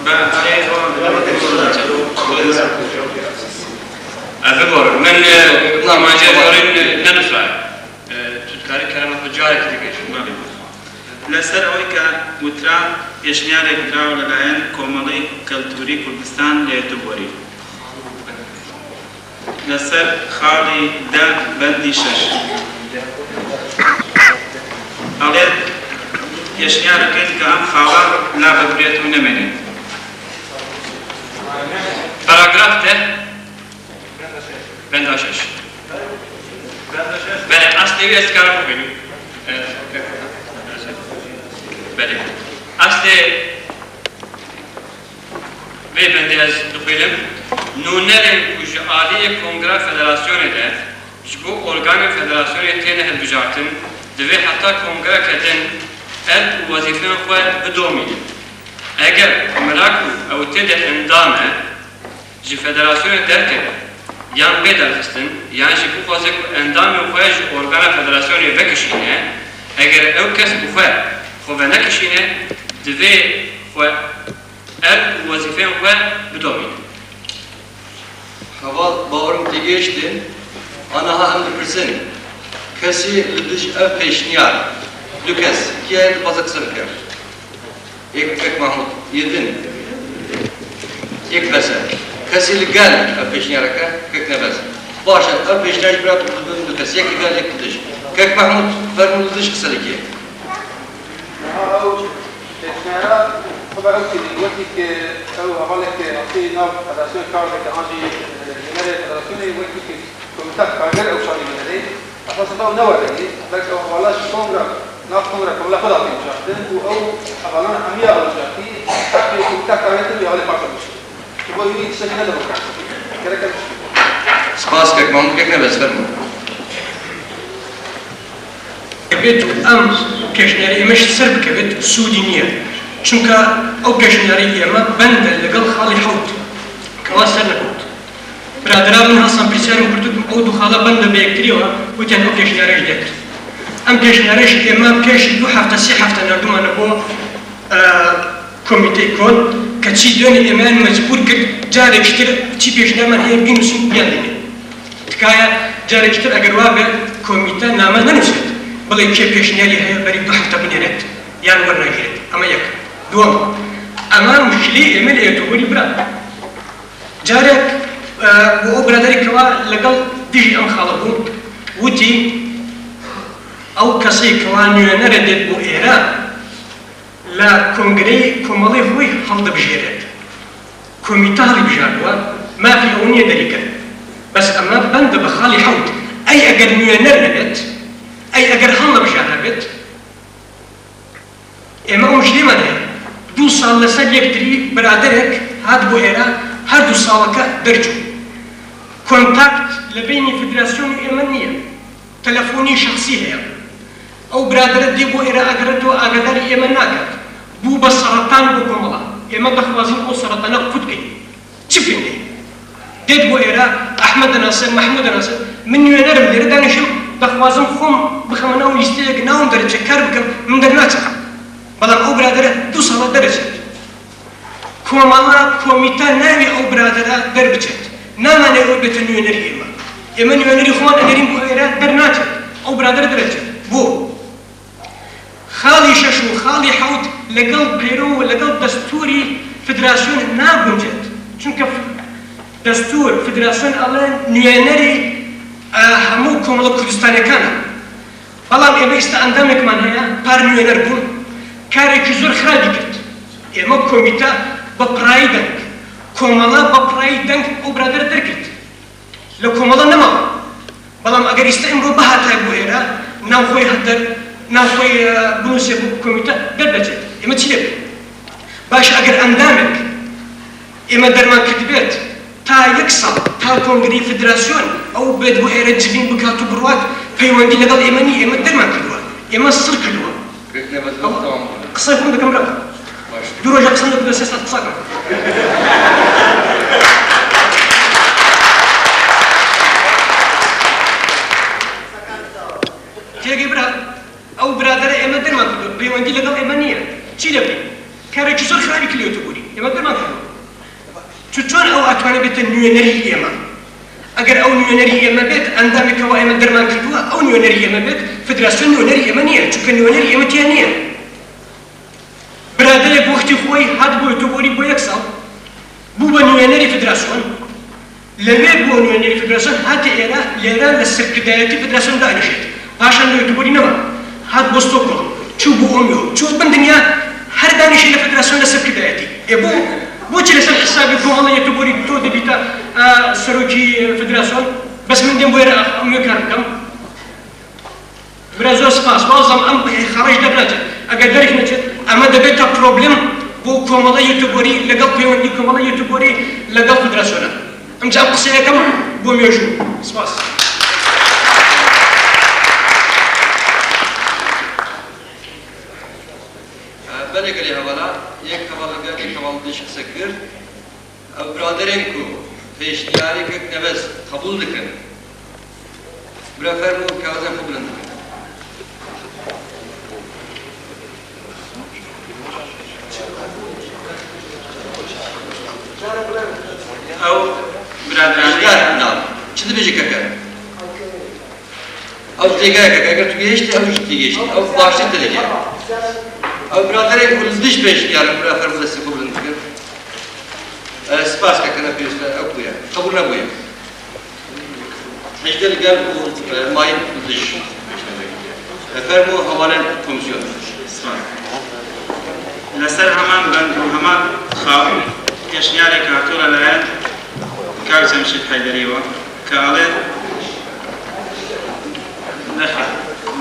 Be, ev bor. Min, e, na mence, e, nenusay. E, tu dikarî kerema xwe carek dibêjî. Li ser ew ke witira pêşniyarek diraw li layen Komelê Kulturî Kurdistan li Tûborî. Li ser xalî deh bendî şeş. Alê pêşniyar dikin ke em xala la bibirêt û nemêne. Paragraf de benda şeş. Belê, eslê wî ez dikarim bibînim. Belê. Eslê Vê bendê ez dixwînim. Nûnerên ku ji aliyê Kongra Federasyonê de ji bo organên federasyonê têne hilbijartin, divê heta kongreke din erk û wezîfeyên xwe bidomînin. Eger mira ku ew tê de endam e, ji federasyonê derkeve yan bê derxistin, yan jî bixwaze ku endamên xwe ji organa federasyonê vekişîne, eger ew kes bi xwe xwe venekişîne, divê xwe erk û wezîfeyên xwe bidomînin. Heval, bawerim têgihiştin. Aniha em dipirsin, kesî li dij ev pêşniyar, du kes, kî ye dixwaze qise bike? Yek kek Mahmûd, yê din. Yek bes e. Kesî li gel ev pêşniyareke, kek Nebez. Baş e, ev pêşniyar ji bira bidin du kes. Yek li gel, yek li dij. Kek Mahmûd, fermû li dij qise dike. Niha ew pêşniyara xwe ew kirî, wekî ku ew hevalek hatî nav federasyonê kar dike, an jî nûnerê federasyonê, wekî ku komîta karger ew çaxê nûnerê, esas ew ne were yî, belkî ew hevala ji kongra, nav kongra komîta xwe de tê mijartin û ew hevalan hemiya ew mijartî, heqê komîta karger tê wî hevalê parça bişî. Ji bo wî tiştekî ne demokrasî. Gerek ev tiştî. Spas kek Mahmûd, kek Nebez, fermo. Divêt em pêşniyarê me ji ser bikevit, sûdî niye. Çunka ew pêşniyarê me bend e legel xalî hewt. Kewa ser nekewt. Biradera min Hasan pirsiyarên pirtûk ew du xala bend e bi yektirî we, gotiyan ew pêşniyarê ji dekir. Em pêşniyarê ji ême pêş du hefte, sê hefte nerdimane bo, e, komîteyê kod, keçî dönê ême mecbûr kir, carek ji tir çi pêşniyar me heye bînusîn biyandîne. Tikaya carek ji tir eger wa be komîte name nenûsêt, bilê kê pêşniyarî heye berî du hefte binêret, yan wernegîret. Eme yek. Duwem. Eme muşkilê ême li êtoborî bira. Carek, e, û ew biraderê kewa legel dijî em xala bû, witî, ew kesê kewa nûyenere dêt bo êre, li kongreyê komelê xwe hildibijêret. Komîte hilbijardiwa, mafê ew niye derî kin. Bes eme bend bi xalî hewt. Ey eger nûyener nebêt, ey eger hilnebijare bêt, ême ew muşkilê me de ye. Du sal li ser yektirî biraderek hat bo êre, her du saleke derçû. Kontakt li beynî federasyonê ême niye. Telefonî şexsî heye. Ew biradere dê bo êre agireto, agadarî ême naket. Bû be seretan bo komela. Ême dixwazin ew seretana qut kin. Çi fênê? Dêt bo êre, Ehmed dinase, Mehmûd dinase. Min nûyenerim lêre danişim, dixwazim xwim bixemina ew lîsteyek, nawim derdiçe, kar bikim, min dernaçe. Belam ew biradere du sala derdiçe. Komela, komîta nayê ew biradera derbiçet. Namane ew bête nûyenerî ême. Ême nûyenerî xwe wan enerîn bo êre dernaçet. Ew biradere derdiçe. Bo. Xalî şeş û xalî hewt legel pêro û legel destûrî federasyonê naguncet. Çunke f-, destûr, federasyon ale nûyenerî, e, hemû komela Kurdistanêkan e. Belam ême îsta endamekman heye, par nûyener bûn, karekî zor xirabî girt. Ême komîte bi pirayî deng, komela bi pirayî deng ew birader dergirt. Li komela nema. Belam eger îsta îmro bihata bo êre, nav xwe hate, nav xwe, e, binûse bo komîte, derdeçe. Ême çi lê bikin? Baş, eger endamek ême derman kir dibêt, ta yek sal, ta kongreyê federasyon, ew bêt bo êre civîn bikat û birwat, peywendî legel ême nî, ême derman kirdiwa. Ême sir kirdiwa. Pêk nebez, tamam. Qisey xwe dikim, bira. Baş. Du roja qisey dikim, sê saet qisa kim. Têgê bira, ew biradere ême derman kirdo, peywendî legel ême niye. Çi lê bî? Karekî zor xirabî kiliyo tu borî. Ême derman kirdo. Tu çon ew atwane bête nûyenerî ême? Eger ew nûyenerî ême bêt, endamê kewa ême derman kirdiwa, ew nûyenerî ême bêt, federasyon nûyenerî ême niye. Çunke nûyenerî ême tiya niye. Biraderek wextî xwe hat bo tu borî bo yek sal. Bû be nûyenerî federasyon. Lewê bû nûyenerî federasyon, hate êre, lêre li serkirdayetî federasyon danişêt. Paşan li Göteborgî nema. Hat bo Stockholm. Çû bo Omyo. Çû bin dinya her danişê li federasyon li serkirdayetî. E bo, bo çi li ser hesabê komela Göteborgî to dibîta, e, serokî, e, federasyon? Bes min dêm bo êre Omyo kar bikim. Bira zor spas. Wazam em xarij dernaçin. Eger derek neçin, eme dibêta problem بۆ کۆمەڵە یوتوبەری لەگەڵ پەیوەندی کۆمەڵە یوتوبەری لەگەڵ فدراسیۆنە. ئەمجا ئەم قسەیەکەم بۆ مێژوو. سپاس. Belê gelê hevala, yek heval li gel, yek heval diş qise kir. Ew biraderên ku pêşniyarê kek Nevez qebûl dikin, bira fermo kagizên xwe bilind bikin. Ew biraderên Êşkar na. Çi dibêje keke? Ew têgeyek e, eger tu gihiştî, ew jî têgihiştî. Ew baştir te dike. Ew biraderên ku li dij pêşniyar in, bira fermo destê xwe bilind bikin. E, spas keke, ne pêwîst e, ew bûye. Qebûl nebûye. Hejdeh li gel û, e, mayî li dij. E, fermo hevalên komîsyon. Li ser heman bend û heman xal pêşniyarek hatiye li layen Kak Cemşîd Heyderî ve, ke alê nexê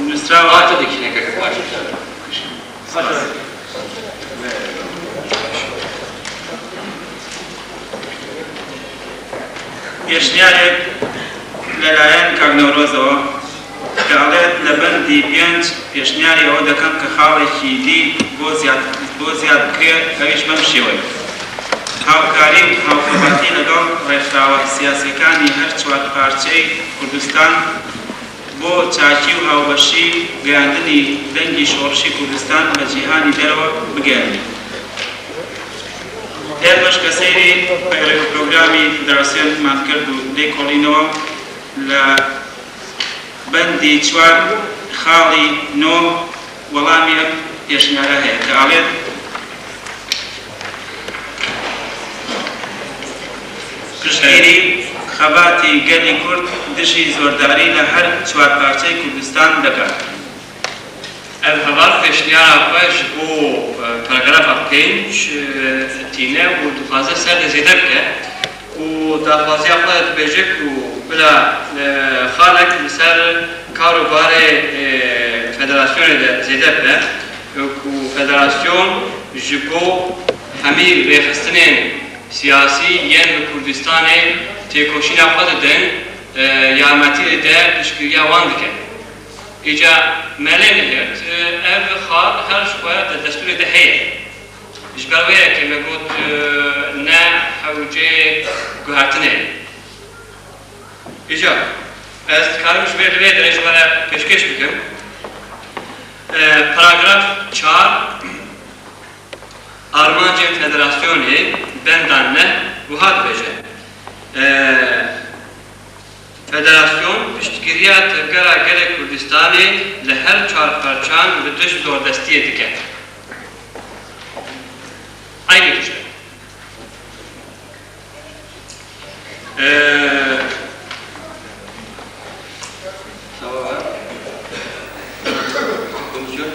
nusra ve. Hatiye dikişîne keke baş. Pêşniyarek li layen Kak Newroz ve, ke alê li bendî pênc pêşniyarê ew dikin ke xalekî dî bo ziyad, bo ziyad bike, ew jî bem şêweyê. Hawkarî û hawxebatî legel rêkxirawa siyasiyekanî her çar parçeyê Kurdistan bo çakî û hawbeşî geyandinî dengî şorişî Kurdistan bi cîhanî derve bigeyandî. Her beş kesêrî programî federasyon mat kir û lêkolînê li bendî çar xalî no welamî ev pêşniyara heye. Te alê piştgirî xebatî gelê Kurd dijî zordarî li her çar parçeyê Kurdistan dike. Ev heval pêşniyara xwe ji bo, e, paragrafa pênc, e, tîne û dixwaze ser de zêde bike û daxwaziya xwe dibêje ku bila, e, xalek li ser kar û barê, e, federasyonê de zêde bibe, e, ku federasyon ji bo hemî rêxistinên siyasî yên li Kurdistanê têkoşîna xwe didin, e, yarmetî dide, piştgiriya wan dike. Îca me lê digirt, ev xal her ji xwe di destûrê de heye. Ji ber wê yekê me got, ne hewcê guhertinê ye. Îca ez dikarim ji vê, li vê derê ji we re pêşkêş bikim. E, paragraf çar. Armancên federasyonê benda neh wiha dibêje, e, Federasyon piştgiriya Tevgera Gelê Kurdistanê li her çar parçan li dij zordestiyê dike. Eynî tişt e. Ee, Tamam. Komisyon.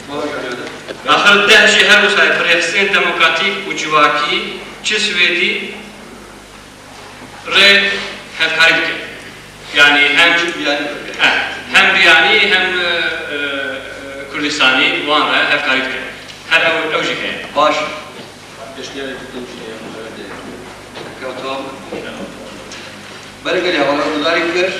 Tamam, hocam. Axir deh jî her wisa ye, bi rêxistinên demokratîk û civakî çi Swêdî rê hevkarî dike. Yani hem, yani, eh, hem biyanî hem, e, e, Kurdistanî wan re hevkarî dike. Her ew, ew jî heye. Baş. Pêşniyarê din jî heye, em jê re dê. Kewta. Belê gelî hevalên guhdarî kir.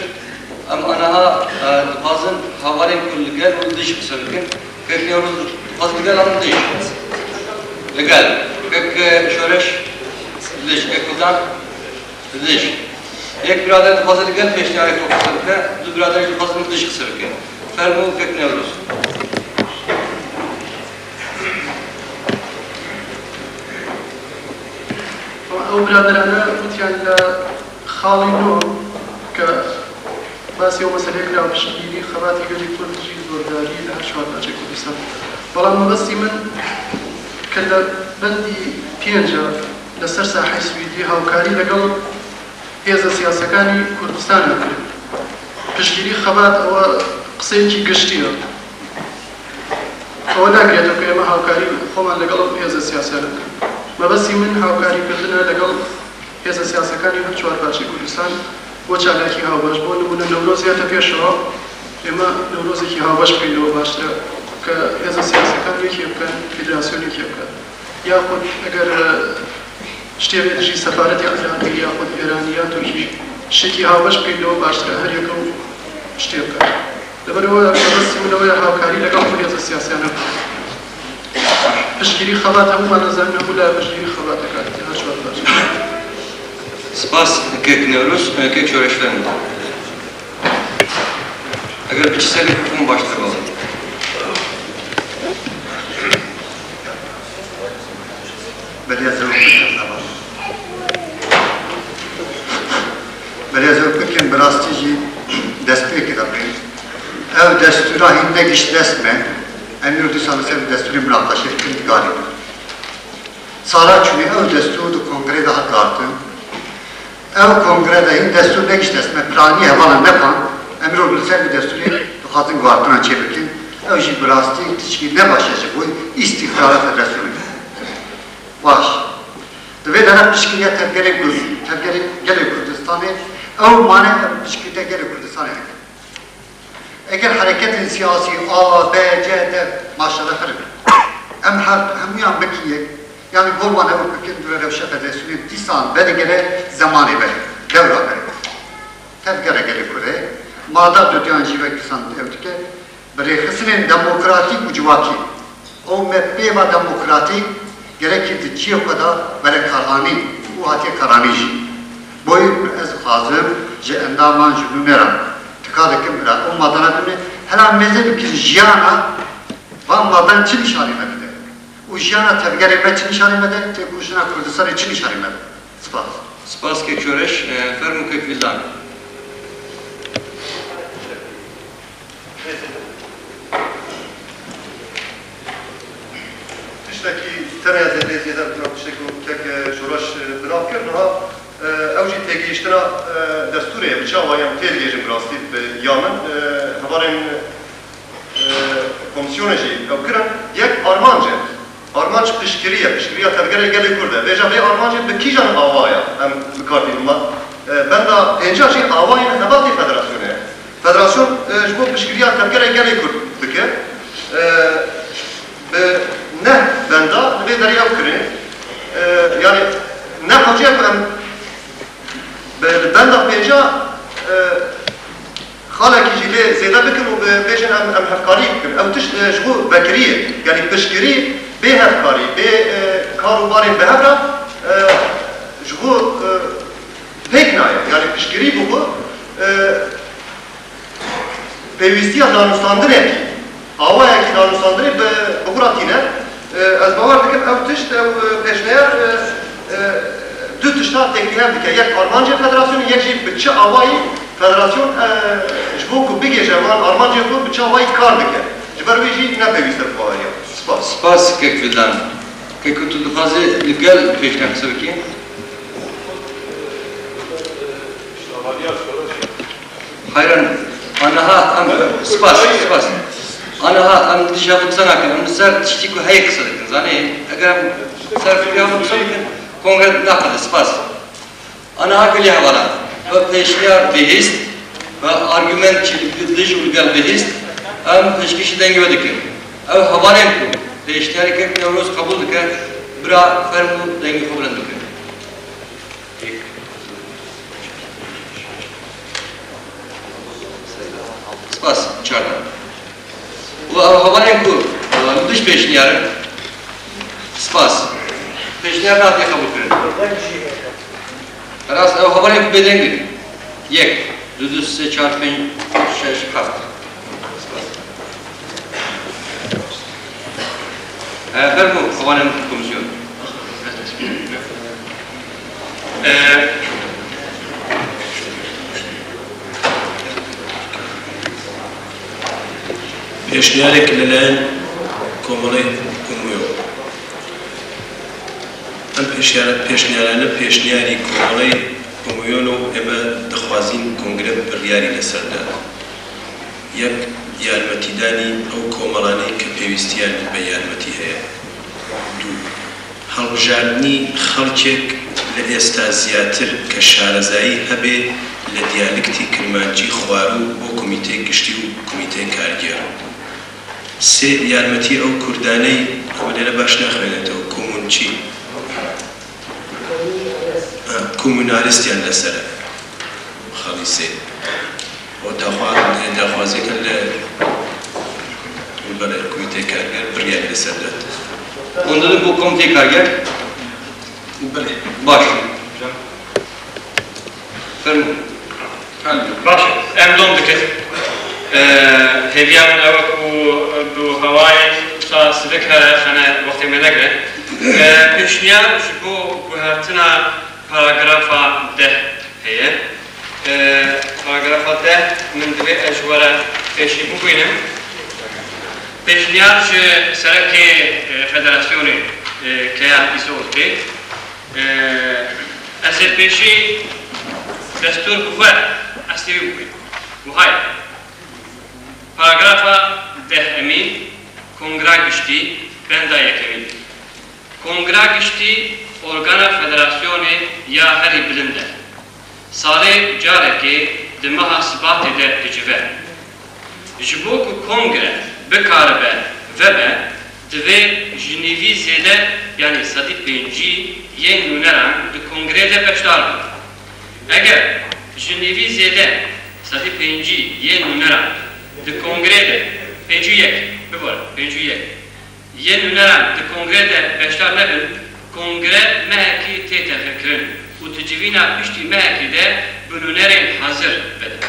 Em aniha, e, dixwazin hevalên ku li gel û li dij qise bikin. Kek Newroz dixwaz li gel an li dij? Li gel. Kek, e, Şoreş li dij. Kek Fidan li dij. Yek birader dixwaze li gel pêşniyarê xwe qise bike, du birader jî dixwazin li dij qise bikin. Fermo kek Newroz. Ew biraderane gotiyan li xalî nû ke basî ew meseleyê kira piştgirî xebatî gelê Kurd jî zordarî li her çar parçeyê Kurdistan. Belam mebestî min ke li bendî pênc e li ser saheyê Swîdî hawkarî legel hêza siyasekanî Kurdistan e kirin. Piştgirî xebat ew qiseyekî giştî ye. Ew nagirêt ku ême hawkarî xweman legel hêza siyasiyan bikin. Mebestî min hawkarî kirdin e legel hêza siyasekanî her çar parçeyê Kurdistan bo çalakî hawbeş. Bo nimûne Newroz ya te pêşewa, ême Newrozekî hawbeş bikin, ew baştir e. Hêza siyasî kan wê kê bikin, federasyonê kê bikin. Yaxud eger, e, ştê vê dijî sefaretê Iraqî yaxud Îranî ya Tirkî ştêkî hawbeş bikin, lê baştir e her yek ew ştê bikin. Li ber wê, mebestî wî li wê hawkarî legel hemû hêza siyasiyan e. Piştgirî xebat hemû me dizanin, hemû la piştgirî xebateke dike, her çiwar baş. Spas, kek Newroz, e, kek Şoreş, fermo. Eger biçî ser mikrofon baştir baba. Belê ez ewk bikim, baba. Belê ez ewk bikim, bi rastî jî destpêkê de bê. Ev destûra hîn negişt dest me. Em îro dîsa li ser destûrê munaqeşe dikin, digalînin. Sala çûnê ew destûr di kongrê de hat guhartin. Ew kongre de hîn destûr negişt dest me, piranî hevalan nepan, em îro li ser vê destûrê dixwazin guhartina çê bikin. Ew jî bi rastî tişkî ne baş e ji bo îstîqrara federasyonê. Baş. Di vê dere piştgiriya tevgerê Kurd, tevgerê gelê Kurdistanê, ew mane em piştgiriya gelê Kurdistanê dikin. Eger hereketên siyasî A, B, C, D, maşallah, xirib. Em her hemûyan bikin yek, yanî gor wan ew bikin, dûre rewşa federasyonê dîsan vedigere zemanê ve, dewra ve. Tevgere gelê Kurd e, mada duduyan jî wek dîsan ew dike, bi rêxistinên demokratîk û civakî. Ew me pêva demokratîk gerekî di cihê xwe de were karanîn û hatiye karanîn jî. Boyî ez dixwazim ji endaman ji nûne re tika dikim bira ew madana bimê, hela mêze bikin jiyana van madan çi nîşanî me dide û jiyana tevgerê me çi nîşanî me de, têkoşîna Kurdistanê çi nîşanî me de. Spas. Spas kek Şoreş, e, fermo kek Vildan. Tiştekî tenê ez ê lê zêde bikevim, tiştekî ku kek, e, Şoreş, e, binav kir, niha, e, ew jî têgihiştina, e, destûrê ye, bi çawa em têdigihîjin bi rastî bi ya min, e, hevalên, e, komîsyonê jî ew kirin. Yek armanc e. Armanc piştgirî ye, piştgiriya tevgerê gelê Kurd e. Vêca vê armancê bi kîjan awa ye em bi kar tînin? Ma, e, benda pênca jî awayên xebatê federasyonê ye. Federasyon, e, ji bo piştgiriya tevgerê gelê Kurd dike. E, bi neh benda li vê derê ew kirine. E, yanî ne hewce ye ku em Bi, li benda pênca, e, xalekî jî lê zêde bikin û bi, bêjin em, em hevkarî bikin. Ew tişt, e, ji bo vekirî ye. Yanî piştgirî bê hevkarî, bê, e, kar û barên bi hev re, e, ji bo, e, pêk nayê. Yanî piştgirî bi xwe, e, Pêwîstiya danûstandinekî, awayekî danûstandinê bi, bi xwe re tîne. E, ez bawer dikim ew tişt, ew, e, pêşniyar, e, e, du tişta têkî hev dike. Yek armancê federasyonê, yek jî bi çi awayî federasyon, e, ji bo ku bigihêje van armancê xwe bi çi awayî kar dike. Ji ber wê jî ne pêwîst e bi baweriya. Spas. Spas kek Vildan. Kek ku tu dixwazî li gel pêşniyar qise bikî. Hayran, aniha em, spas, spas. Aniha em dija xwe qise nakin, em li ser tiştî ku heye qise dikin, zanî? Eger em ser fikra xwe qise bikin, kongre naqede, spas. Aniha gelî hevala, ev pêşniyar bihîst, ve argument jî li dij û li gel bihîst, em pêşkêşî dengê we dikin. Ew hevalên ku pêşniyarê kek Newroz qebûl dike, bira fermû dengê xwe bilind bikin. Spas, çar dan. Û ew hevalên ku, e, li dij pêşniyar in, spas. Pêşniyar nate qebûlkirin. Rast, ew hevalên ku bêdeng in. Yek, du, du, sê, çar, pênc, şeş, heft. Spas. E, fermo, hevalên komîsyon. E, Pêşniyarek li layen Komeleyê Komûyo. Em pêşniyara-, pêşniyarane pêşniyarî Komeleyê Komûyo ne û ême dixwazîn kongre biryarî li ser de. Yek, yarmetîdanî ew komelanê ke pêwîstiya li be yarmetî heye. Du, hilbijartinî xelkek li êsta ziyatir ke şarezayî hebe li diyalektî kirmancî xwarû bo komîtê giştî û komîtê kargêr. Sê yarmetiyê ew kurdaney, ew lêre baş naxwênetewê, komûnçî. Ha, komûnalîst yan leser e. Xalî sê. O daxwa-, daxwazê ke li, belê, komîteyê karger biryarê li ser dat. Hûn didin bo komîteyê karger? Belê. Baş. Fermo. Baş, em dom dikin. Ee, hêviya min ew e ku bi hawayê ta sivik here, xene wextê me negire. Ee, pêşniyar ji bo guhertina paragrafa deh heye. Ee, paragrafa deh min divê ez ji we re pêşî bibînim. Pêşniyar ji serekê, e, federasyonê, e, Keya Îzol tê. Ee, ez ê pêşî destûr bi xwe, ez tê wî bûyî. Wiha ye. Paragrafa dehemîn, Kongra Giştî, benda yekemîn. Kongra Giştî organa federasyonê ya herî bilind e. Salê carekê di meha Sibatê de dicive. Ji bo ku kongre bikaribe vebe, divê ji nîvî zêde, yanî sedî pêncî yên nûneran di kongreyê de beşdar bin. Eger ji nîvî zêde, sedî pêncî yên nûneran di kongreyê de, pêncî û yek, bibore, pêncî û yek, yên nûneran di kongreyê de beşdar nebin, kongre mehekî tê teqekirin û di civîna piştî mehekê de bi nûnerên hazir vedin.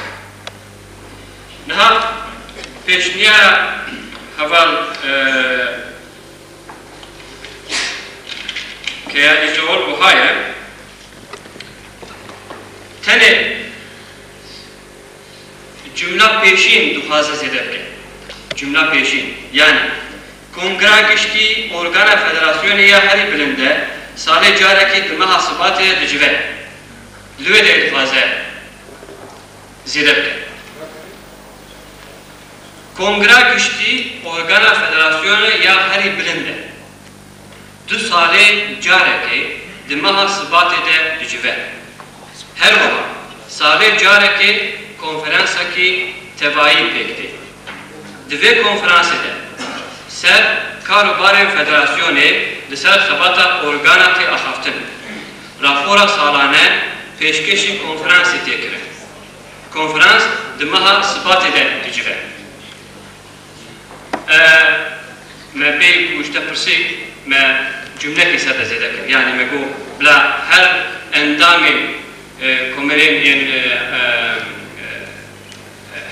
Niha pêşniyara heval, e, Keya Îzol wiha ye. Tenê cumla pêşîn dixwaze zêde bike. Cumla pêşîn. Yanî, Kongra Giştî organa federasyonê ya herî bilind e, salê carekê di meha Sibatê de dicive. Li wê derê dixwaze zêde bike. Kongra Giştî organa federasyonê ya herî bilind e. Du salê carekê di meha Sibatê de dicive. Her wiha salê carekê konferansekî tevayî pêk tê. Di vê konferansê de ser kar û barên federasyonê li ser xebata organa tê axaftin. Rapora salane pêşkêşî konferansê tê kirin. Konferans di meha Sibatê de dicive. E, me bêyî ku ji te pirsî, me cumlekê ser de zêde kir. Yanî me got, bila her endamên, e, komelên yên, e, e, e,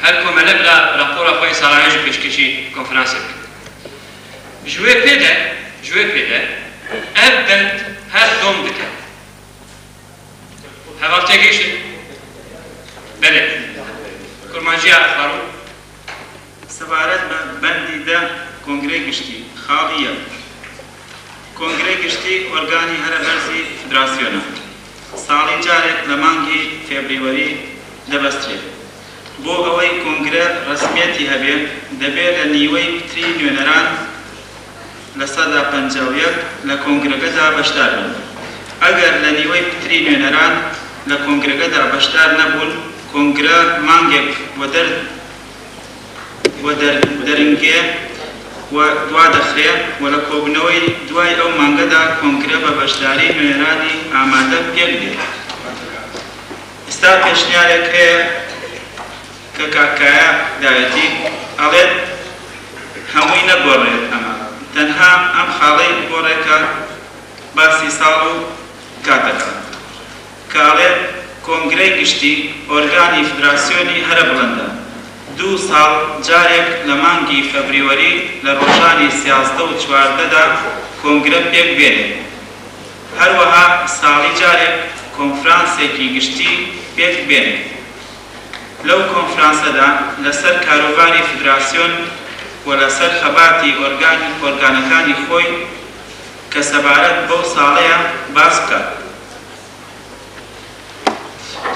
her komele bila rapora xwe yê salane jî pêşkêşî konferansê bike. Ji wê pê de, ji wê pê de ev bend her dom dike. Heval têgihiştin? Belê. Kurmanciya Farûk. Sebaret bi bendî deh Kongrê Giştî, xalî yek. Kongrê Giştî organî here berzî federasyona. Salî carek li mangî febrûwarî debestirê. Bo ewey kongre resmiyetî hebe, debê li nîwey pitirî nûneran li seda penca û yek li kongreke de beşdar bin. Eger li nîwey pitirî nûneran li kongreke de beşdar nebûn, kongre mangek weder-, weder-, deringê we dua dixire û li kobûnewey duayê ew mange de kongre bi beşdarî nûneranî amade pêk bê. Esta pêşniyarek heye, K K K dawetî avêt hemûyî negorrê ema tenha em xalê gorreka basî sal û kateka. K K K Kongrê Giştî organî federasyonî here bilind e. Du sal carek li mangî febrûwarî li rojanî siyazdeh û çardeh de kongre pêk bêne. Her wiha salî carek konferansekî giştî pêk bêne. Lew konferanse de li ser karûbarê federasyon û li ser xebatî organ-, organekanî xwe ke sebaret bew saleya bas bikat.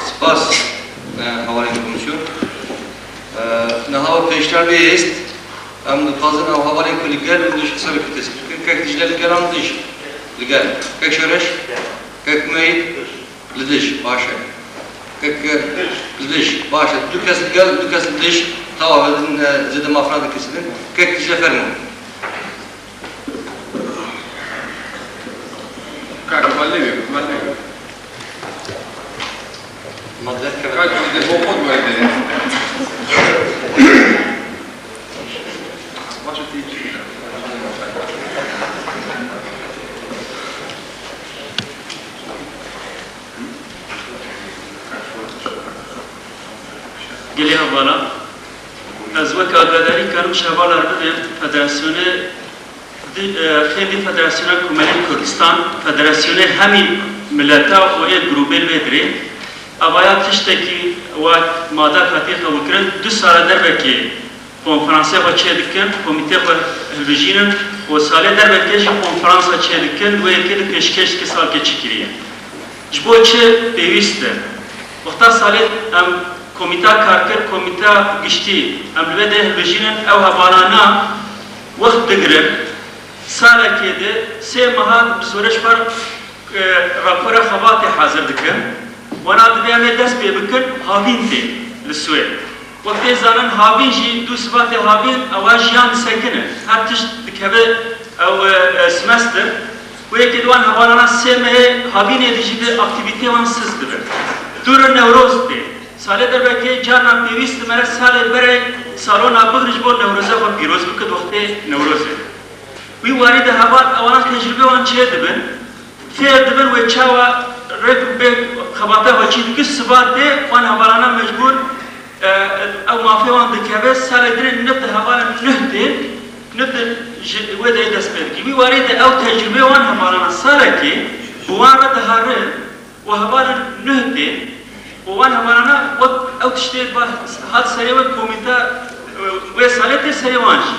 Spas, e, hevalên komîsyon. E, niha pêşniyar bihêst, em dixwazin ew hevalên ku li gel û dij qise bikin, tespît bikin. Kek Dicle li gel an dij? Li gel. Kek Şoreş? Kek Meyîd? Li dij, baş e. Kek, e, li dij, baş e. Du kes li gel, du kes li dij. Tawa din, e, cide mafra dikişidin. Kek tije fermo. Kak, balê wê, balê wê. Ma derkeve. Kak, de bo xwe werde. Başa tê. Gelê hevala, ez wek agadarî karim ji hevala re bibêm, federasyonê di, e, xêdî Federasyona Komelên Kurdistan, federasyonê hemî mileta û ê grûbên vê dirê. Evaya tiştekî wek mada Fatî qebûlkirin, du sala dervekê konferansê xwe çêdikin, komîtê xwe hilbijînin û salê dervekê jî konferansa çêdikin, wê yekê di pêşkêş dike salkê çi kiriye. Ji bo çi pêwîst e? Wexta salê em komîta karker, komîta giştî, em li vê derê hilbijînin, ew hevalana wext digirin, salekê de sê meha bi zorê ji xwe, e, rapora xebatê hazir dikin. Wana divê em ê dest pê bikin, havîn tê li Swêd. Wek tê zanin havîn jî, dû sibatê havîn, ewa jiyan disekine. Her tişt dikeve ew, e, e, semester. Wê yekê di wan hevalana sê mehê havînê de jî bi aktîvîtê wan siz dibe. Dûr Newroz tê. Salê dervekê carna pêwîst dime salê berê salona bigrin ji bo Newrozê xwe pîroz bikit wextê Newrozê. Wî warî de heval ewana tecrûbê wan çê dibin. Fêr dibin wê çawa rêk û pêk xebata xwe çî dikir, sibatê wan hevalana mecbûr, e, ew mafê wan dikeve, salê dinê nif di hevalên nuh tê, nif di ji wê de dest pê dikî. Wî warê de ew tecrûbê wan hevalana salekê bi wan re dihare û hevalên nuh tê û wan hevalana wek ew tiştê ba-, hat serê wek komîta, e, wê salê tê serê wan jî.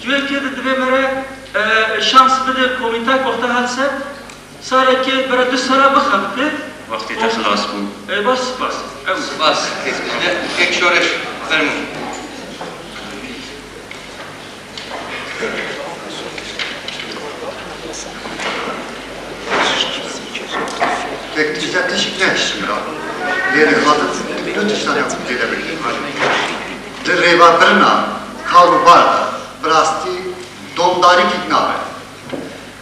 Ji wê kê de divê me re, e, şans bide komîta ku wexta hat ser, Salekê bira du sala bixebite. Wextê te xilas bû. E, baş spas. Ew. Spas. Kek Tijde, Kek Şoreş, fermû. Kek Tijde tişik nehiştim ra. Lê dixwazim du tiştan ya tê de bikim. Di rêvebirina kar û bar de bi rastî domdarîkî nabe.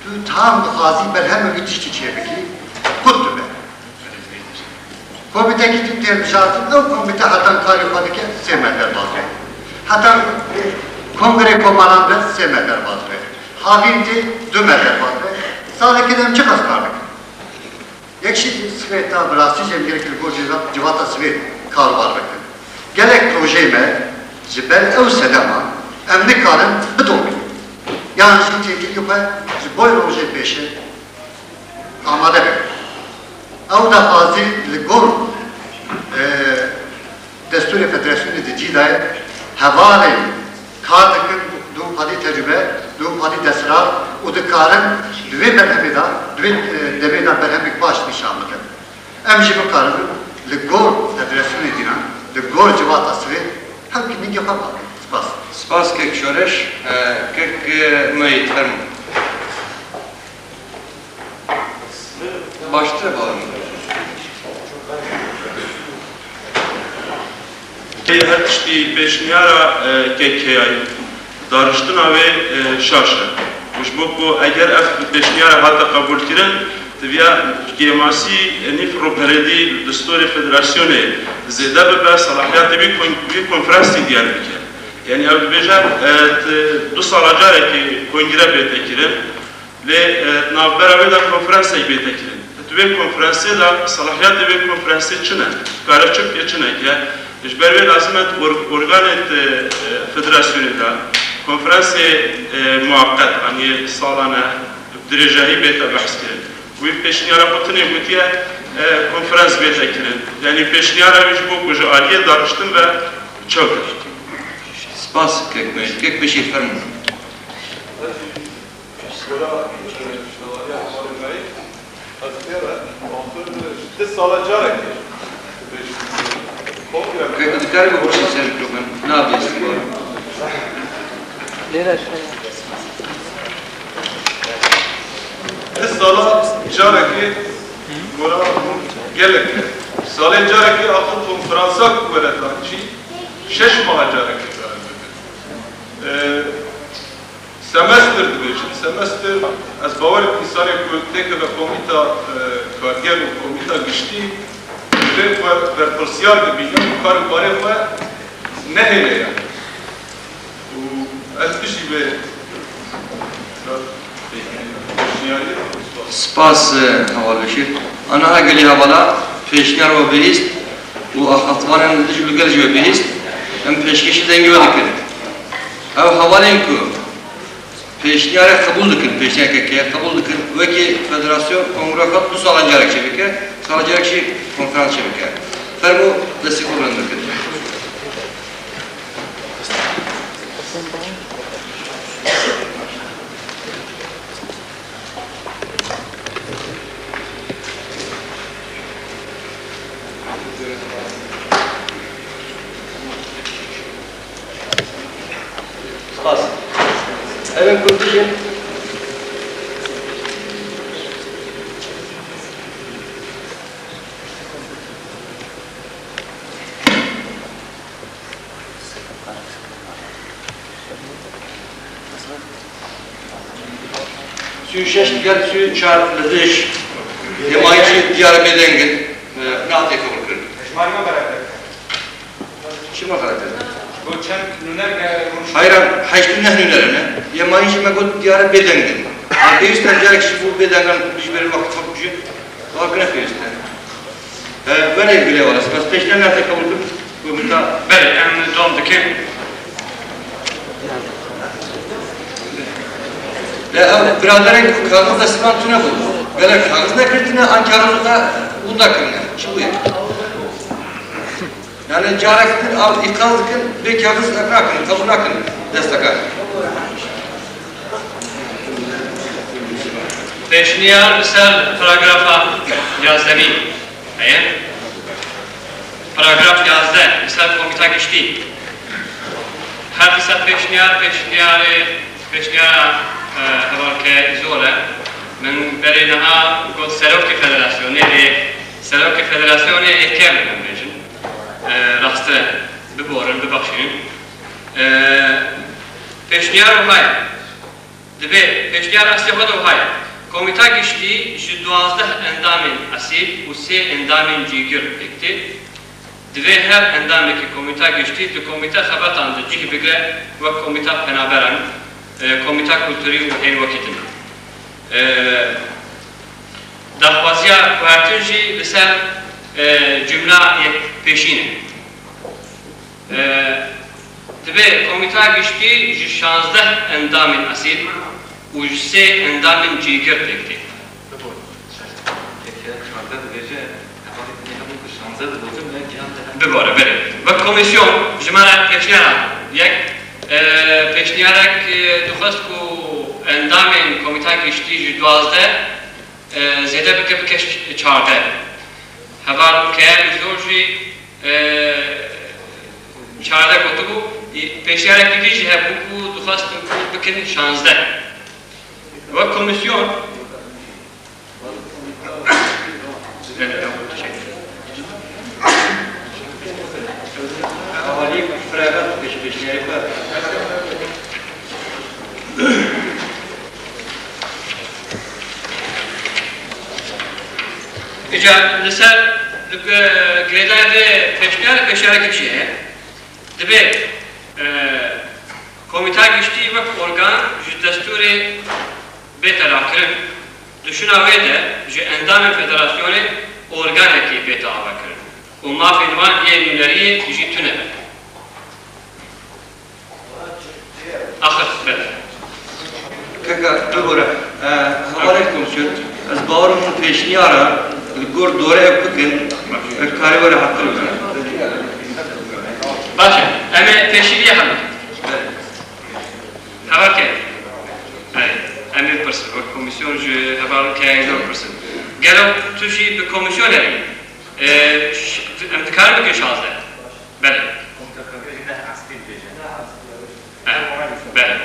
Tu tam dixwazî berhemê wî tiştî çêbikî, qut dibe. Komîtekî din tê hilbijartin, ew komîte hetan karê xwe dike, sê meh derbas be. Hetan kongrê komaran be, sê meh derbas be. Havîn tê, du meh derbas be. Salekê de em çiqas kar dikin? Yek jî Swêd, ta bi rastî jî em gerek li gor civata Swêd kar û bar bikin. Gelek projeyê me ji ber ew sedema em nikarin bidomînin. Yan jî têkilî xwe ji bo rojê pêşê amade bikin. Ew daxwazî li gor, e, Destûrê Federasyonê di cî de ye, hevalên kar dikin, dibin xwedî tecrûbe, dibin xwedî desthilat û dikarin di vê berhemê de, di vê, e, demê de berhemek baş nîşan bidin. Em jî bikaribin li gor federasyonê dînan, li gor civata Swêd hemkî ningê xwe bikin. Spas. Spas kek Şoreş, e, kek, e, Meyît, fermo. Baştir e, bawer me. Ê, her tiştî pêşniyara, e, K K I, dariştina wê, e, şaş e. Û ji bo ku eger ev pêşniyara hate qebûlkirin, diviya kêmasî, e, nîv rûpelêdî li destûrê federasyonê zêde bibe, selahiyatê wî kon-, wî konferansî diyar bike. Yanî ew dibêje, e, di du sala carekê kongre bête kirin. Lê, e, di navbera wê de konferansek bête kirin. Di vê konferansê de selahiyatê vê konferansê çi ne? Kare çi bike, çi neke? Ji ber wê lazim e di or-, organê di, e, federasyonê de konferansê, e, muweqet, anî salane, bi dirêjahî bête behs kirin. Wî pêşniyara xwe tenê gotiye, e, konferans bête kirin. Yanî pêşniyara wî ji bo ku ji aliyê daniştin ve çewt e. Spas kek Mecîd. Kek Beşîr, fermo. Di sala carekê. Kek, tu dikarî bipirçî ser mikrofon? Nabê, spas. Lêre şeya. Di sala carekê gora gelek e. Salê carekê axir konferansa ku were danîşî, şeş meha carekê be. Semestr dibêjin. Semestr, ez bawer im însanê ku têkeve komîta, e, karger û komîta giştî, divê xwe berpirsiyar bibîne û kar û barê xwe nehêle yani. Û ez bijî vê pêşniyarî. Spas, e, Heval Beşîr. Ana gelî hevala pêşniyar we bihîst û axaftivanên li dij û li gel jî we bihîst. Em pêşkêşî dengê we dikin. Ew hevalên ku pêşniyarê qebûl dikin, pêşniyareke ke qebûl dikin, wekî federasyon kongreya xwe du salan carek çêbike, sala carek jî konferans çêbike. Fermo destê xwe bilind bikin. Spas. Ev in ku dijin. Sî û şeş digel sî û çar li dij. Yê mayî jî diyar bêdeng in. Nehatiye qebûlkirin. Hejmarî me beraber. Çima xerab e? Bo çend nûner ge rûnişt. Hayran, heşt û neh nûner ne? Yê mayî jî me got diyar bêdeng in. Pêwîst e carek ji bo bêdengan bijî berê wextê xwe bikujin. Ewar ne pêwîst e. E, were gilê were. Spas, pêşniyar nehatiye qebûlkirin. Komîta. Belê, em dom dikin. Lê ev biraderên ku kaxiz destê wan tune bû. Gelek kaxiz nekirtine, an kaxiz da winda kirine. Çi bûye? Yani carek din ev îqaz dikin, bê kaxiz ev nakin, qebûl nakin desteka. Pêşniyar li ser paragrafa yazdemî heye. Paragraf yazdeh, li ser komîta giştî. Her di sed pêşniyar, pêşniyarê, pêşniyara, e, hevalke Îzol e. Min berê niha got serokê federasyonê, lê serokê federasyonê yekem em bêjin. E, rasttir e, biborin, bibexşînin. E, pêşniyar wiha ye. Divê pêşniyar eslê xwe de wiha ye. Komîta giştî ji duwazdeh endamên esîl û sê endamên cîgir pêk tê. Divê her endamekî komîta giştî di komîta xebetan de cih bigre, wek komîta penaberan, e, komîta kulturî û hên wekî din. E, daxwaziya guhertin jî li ser, e, cumla yekpêşîn e. E, divê komîta giştî ji şazdeh endamên esîl û ji sê endamên cîgir pêk tê. Bibore, belê. Wek komîsyon, ji me re pêşniyara yek, e, pêşniyarek, e, dixwest ku endamên komîta giştî ji duwazdeh, e, zêde bike, bike çardeh. Heval Keyal Zor jî, e, çardeh gotibû, pêşniyarek din jî hebû ku dixwestin ku bikin şazdeh. Wek komîsyon, Îca li ser, li, e, girêdayê vê pêşniyarê, pêşniyareke jî heye. Divê, e, komîta giştî wek organ ji destûrê bête rakirin. Di şûna wê de ji endamên federasyonê organekê bête avekirin û mafên wan yê nûneriyê jî tune be. Axir, belê. Kaka, bibore, e, hevalên komîsyon, ez bawer im pêşniyara li gor dore ev bikin, e, karê we rehettir bikin. Baş e, em ê pêşî vê hev bikin. Belê. Heval ke. Belê. Em ê pirsin. Wek komîsyon ji heval ke em ê pirsin. Gelo tu jî bi komîsyonê re yî? E, ş-, em dikarin bikin şazdeh? Belê. Eh, belê.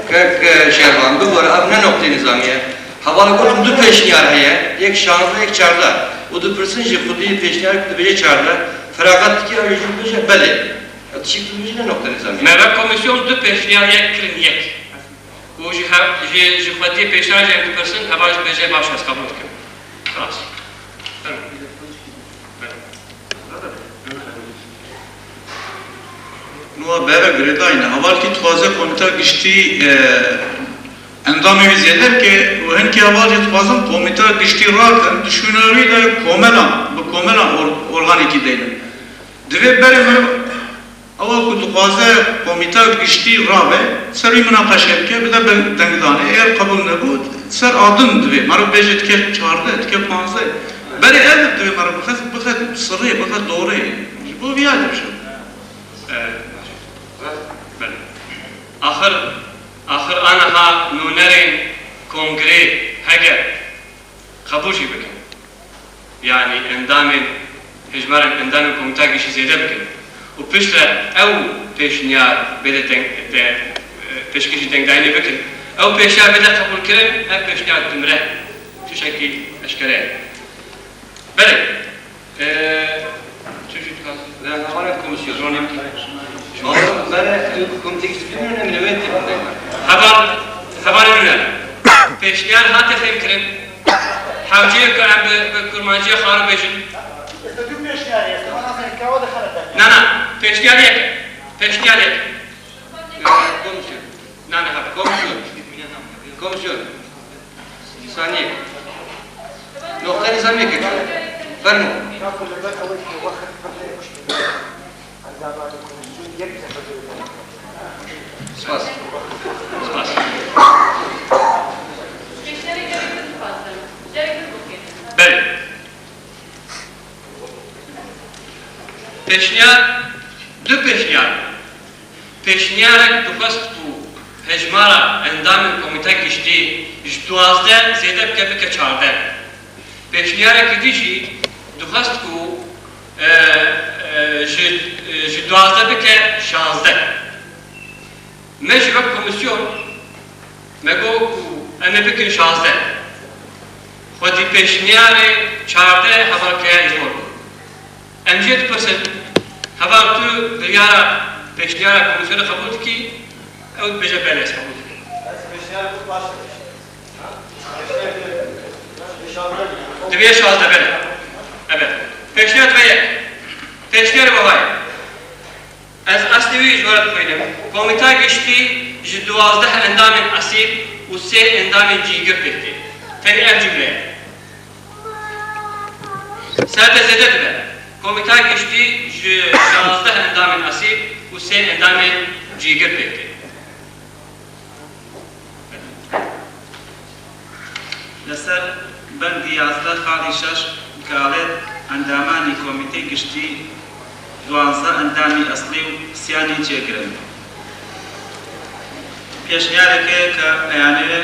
Kek, e, Şervan, bibore, ev ne noqtê nizamî ye. Hevala got, du pêşniyar heye, yek şazdeh, yek çardeh. Û dipirsin ji xwedî pêşniyar ku dibêje çardeh, feraxet dike, ew jî dibêje belê. Ew tişt dibêje ne noqte nizamî. Me ve komîsyon du pêşniyar yek kirin yek. Û ji hev-, ji, ji xwediyê pêşniyar jî em dipirsin, heval jî dibêje baş e, ez qebûl dikim. Xelas. Fermo. Belê. Nuha bere girêdayî ne. Hevalkî dixwaze komîta giştî, e, endamê wî zêde bike û hinkî heval jî dixwazin komîta giştî rakin, di şûna wî de komelan, bi komelan or-, organekî deynin. Divê berê meriv ewa ku dixwaze komîta giştî rabe, ser wî minaqeşe bike, bide be-, dengdanê. Eger qebûl nebû, ser a din divê. Meriv bêje dike çardeh, dike panzdeh. Berê ev divê meriv bixe, bixe sirrê, bixe dorê. Ji bo vîya dibêjim. Ee, belê. Axir, axir aniha nûnerên kongrê heger qebûl jî bikin, yanî endamên, hejmarên endamên komîta giştî zêde bikin û piştre ew pêşniyar bêde deng-, de-, pêşkêşî dengdayînê bikin, ew pêşniyar bêde qebûlkirin, ev pêşniyar dimire. Tiştekî eşkere ye. Belê. Ee, çi jî dixwazim? Ve hevalên komîsyon. Ronî. Heval, hevalên nûner. Pêşniyar hate fêmkirin. Hewceyê ku em bi, bi kurmancî xwe bêjin. Na, na. Pêşniyar yek e. Pêşniyar yek e. Komîsyon. Na, na, hev. Komîsyon. Komîsyon. Saniyê. Noqte nizamiyeke çû. Fermo. Spas. Spas. Belê. Pêşniyar, du pêşniyar. Pêşniyarek dixwest ku hejmara endamên komîta giştî ji duwazdeh zêde bike, bike çardeh. Pêşniyareke dî jî dixwest ku, e, e, ji, e, ji duwazdeh bike şazdeh. Me jî wek komîsyon me got ku em ê bikin şazdeh. Xwedî pêşniyarê çardeh hevalkeya îcbar bû. Em jê dipirsin, heval tu biryara pêşniyara komîsyonê qebûl dikî, ew dibêje belê ez qebûl dikim. Divê şazdeh bere. Evet. Pêşniyar divê yek. Pêşniyar wiha ye. Ez eslê wî ji we re dixwînim. Komîta giştî ji duwazdeh endamên esîl û sê endamên cîgir pêk tê. Tenê ev cumle ye. Serde zêde dibe. Komîta giştî ji şazdeh endamên esîl û sê endamên cîgir pêk tê. Li ser bendî yazdeh xalî şeş dikare endamanî komîtê giştî duwazdeh endamî eslî û sêyanî cêgirin. Pêşniyareke ke eyanê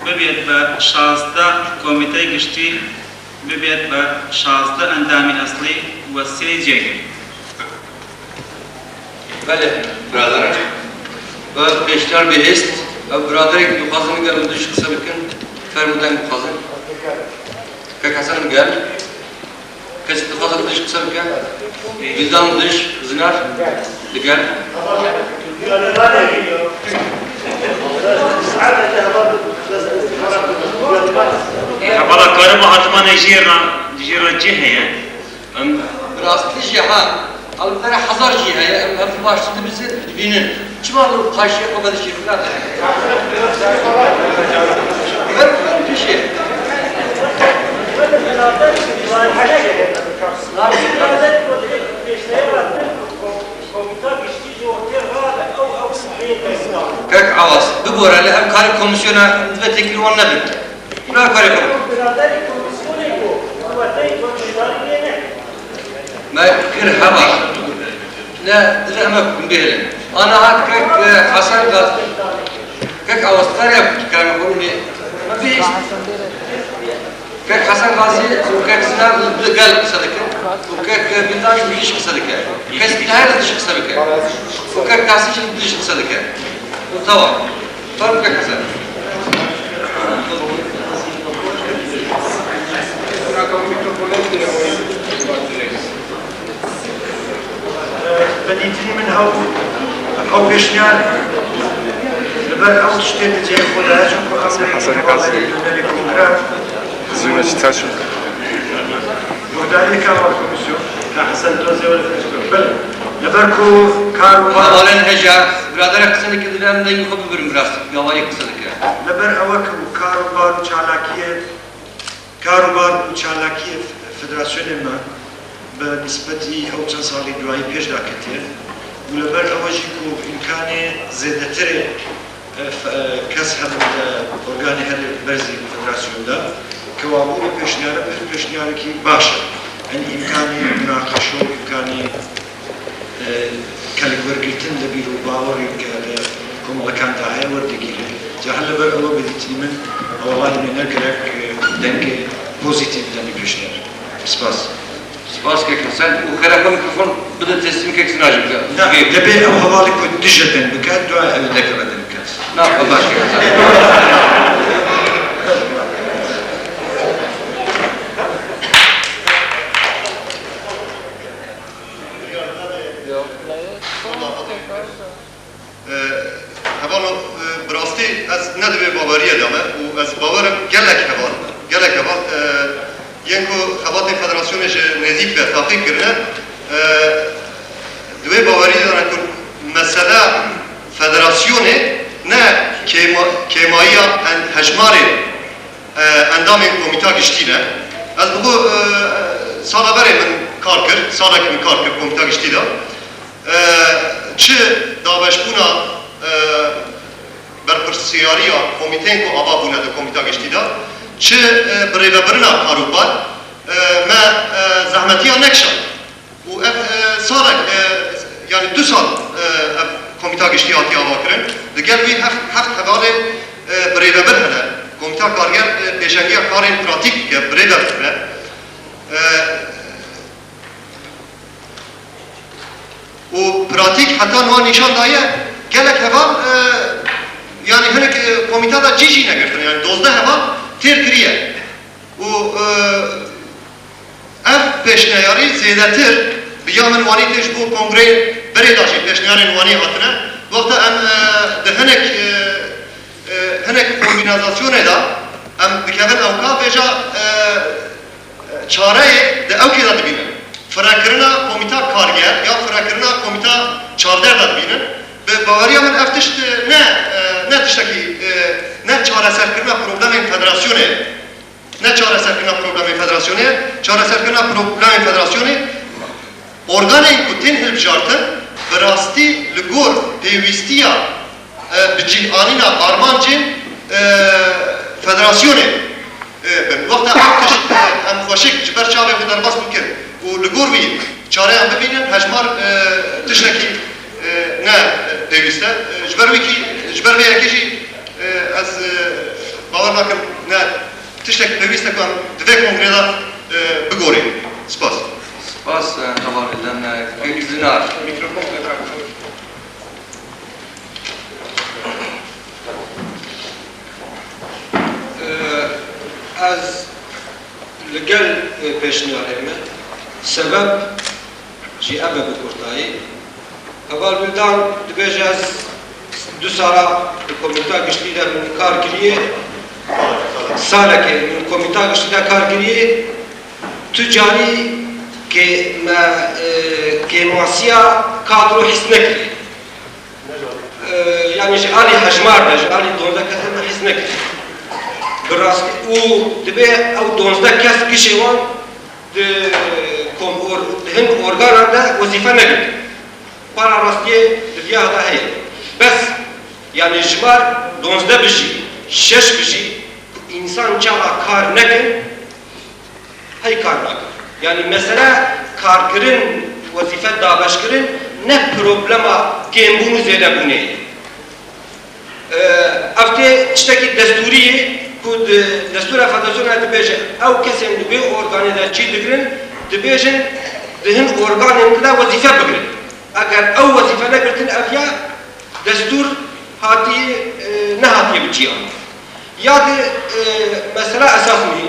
bibêt be şazdeh, komîtê giştî bibêt be şazdeh endamî eslî û sê cêgir. Belê, biraderan. Ve pêşniyar bihîst. Ev biraderek dixwazin gel û diş qise bikin. Fermû deng bixwazin. Kek Hesen gel. Kes dixwazin diş qise bike. Bildan diş, zinar. Digel. Hevala karê me hatime ne jêr re, jêr re cih heye. Em bi rastî jî ha, elbette hezar jî heye, em, em baştir dibizin, dibînin. Çima li qaşiyê xwe vedişî, birader? Ver, ver pêşê. Kek Awas, bibore, lê em karê komîsyona em divê têkilî wan nebin. Bira karê xwe. Me kir hema. Ne, divê em bihêlin. Ana hat kek, e, Hesen Gazî. Kek Awas, karê kerem xwe rûnê. Bihîst. Kek Hesen Gazî û kek Sinan li gel qise dike. Û kek Bildan li dij qise dike. Kes li her dij qise dike. Û kek Kasî jî li dij qise dike. Û tewam. Fermo kek Hesen. Bi dîtinî min ew, ew pêşniyar li ber ew tiştê di cihê xwe de ye, çunku ew ne Hasan Hasan. Nûnerê kongre. Zûna çi taşin? Guhdariyê ka wa komisyon. Ka Hasan Tozê were. Belê. Li ber ku kar û bar Hevalên heja, biraderek qise dike, divê em dengê xwe bibirin bi rastî, gawarî qise dike. Li ber ew ku kar û bar û çalakiyê Kar û bar û çalakiyê federasyonê me bi nisbetî ew çend salî duayî pêş de ketiye û li ber ew jî ku îmkanê zêdetirê, e, fe-, e, kes hebin di organê herê berzî federasyon de, kewabû ev pêşniyare pir pêşniyarekî baş e. Yanî îmkanê munaqeşe û îmkanê e, kelikwergirtin li bîr û bawerên ke li komelekan de heye werdigihîne. Ca her li ber ewe bi dîtinî min, wellahî me ne gerek, e, dengê pozîtîf de pêşniyar. Spas. Spas kek Hesen û xêra xwe mikrofon bide teslîm kek Zina jî bike. Na, dibê ew hevalê ku dije deng bike, dua ew deke me deng bike. Na, xwe baş kek Hesen. Ee, Hevano, e, bi rastî ez ne di vê baweriyê de me û ez bawerim gelek heval, gelek heval, e, yên ku xebatên federasyonê ji nêzîk ve taqî kirine, e, di wê baweriyê de ne ku mesela federasyonê ne kêma-, kêmayiya en-, hejmarê e, endamên komîta giştî ne. Ez bi xwe, e, sala berê min kar kir, salek min kar kir komîta giştî de. E, çi dabeşbûna, e, berpirsiyariya komîteyên ku ava bûne di komîta giştî de, çi, e, birêvebirina kar û bar, e, me, e, zehmetiya nekişand. Û ev, e, salek, e, yanî du sal, e, ev komîta giştî hatiye avakirin. Digel wî heft, heft hevalên, e, birêvebir hene. Komîta karger, e, pêşengiya karên pratîk dike, birêvebir e. E, û pratîk heta niha nîşan daye, gelek heval, e, yanî hinek, e, komîta de cî jî negirtin, yanî dozdeh heval têr kiriye. Û, e, ev pêşneyarî zêdetir bi ya min wanî tê ji bo kongreyê berê de jî pêşneyarên wanî hatine. Wexta em, e, di hinek, e, e, hinek organazasyonê de em dikevin ewka vêca, e, çareyê di ewkê de dibînin. Firekirina komîta karger ya firekirina komîta çavdêr de dibînin. Bi baweriya min ev tişt, e, ne, e, ne tiştekî, e, ne çareserkirina problemên federasyonê, ne çareserkirina problemên federasyonê, çareserkirina problemên federasyonê, organên ku tên hilbijartin, bi rastî li gor pêwîstiya, e, bi cih anîna armancên, e, federasyonê, e, bin. Wexta ev tişt, e, em xweşik ji ber çavê xwe derbas bikin û li gor wî çareyan bibînin, hejmar, e, tiştekî, e, ne, e, pêwîst e. E, ji ber wî kî, ji ber vê yekê jî, e, ez, e, bawer nakim ne tiştek pêwîst e ku em di vê kongrê de, e, bigorînin. Spas. Spas, e, hevalê din, e, kek Zinar. Mikrofon. E, ez li gel, e, pêşniyarê me, sebeb jî ev e bi kurtayî. Heval Wildan dibêje, ez du sala di komîta giştî de min kar kiriye, salekê min komîta giştî de kar kiriye, tu carî kê-, me, e, kêmasiya kadro hîs nekiriye. E, yanî ji alî hejmar de, ji alî duwazdeh kesan de hîs nekiriye. Bi rastî û dibê ew duwazdeh kes gişê wan di kom-, or-, di hin organan de wezîfe negirtin. Para rastiyê di viya de heye. Bes, yanî ji bar duwazdeh bijî, şeş bijî, ku însan çawa kar nekin, hey kar nakin. Yanî mesele karkirin, wezîfe dabeşkirin ne problema kêmbûn û zêdebûnê ye. Ev tê tiştekî destûrî ye ku di destûra federasyonê dibêje, ew kesên di vê organê de cî digirin, dibêjin di hin organên din de wezîfe bigirin. Eger ew wezîfe negirtin, ev ya destûr hatiye, e, nehatiye bi cî anîn. Ya di, e, mesela esas mî,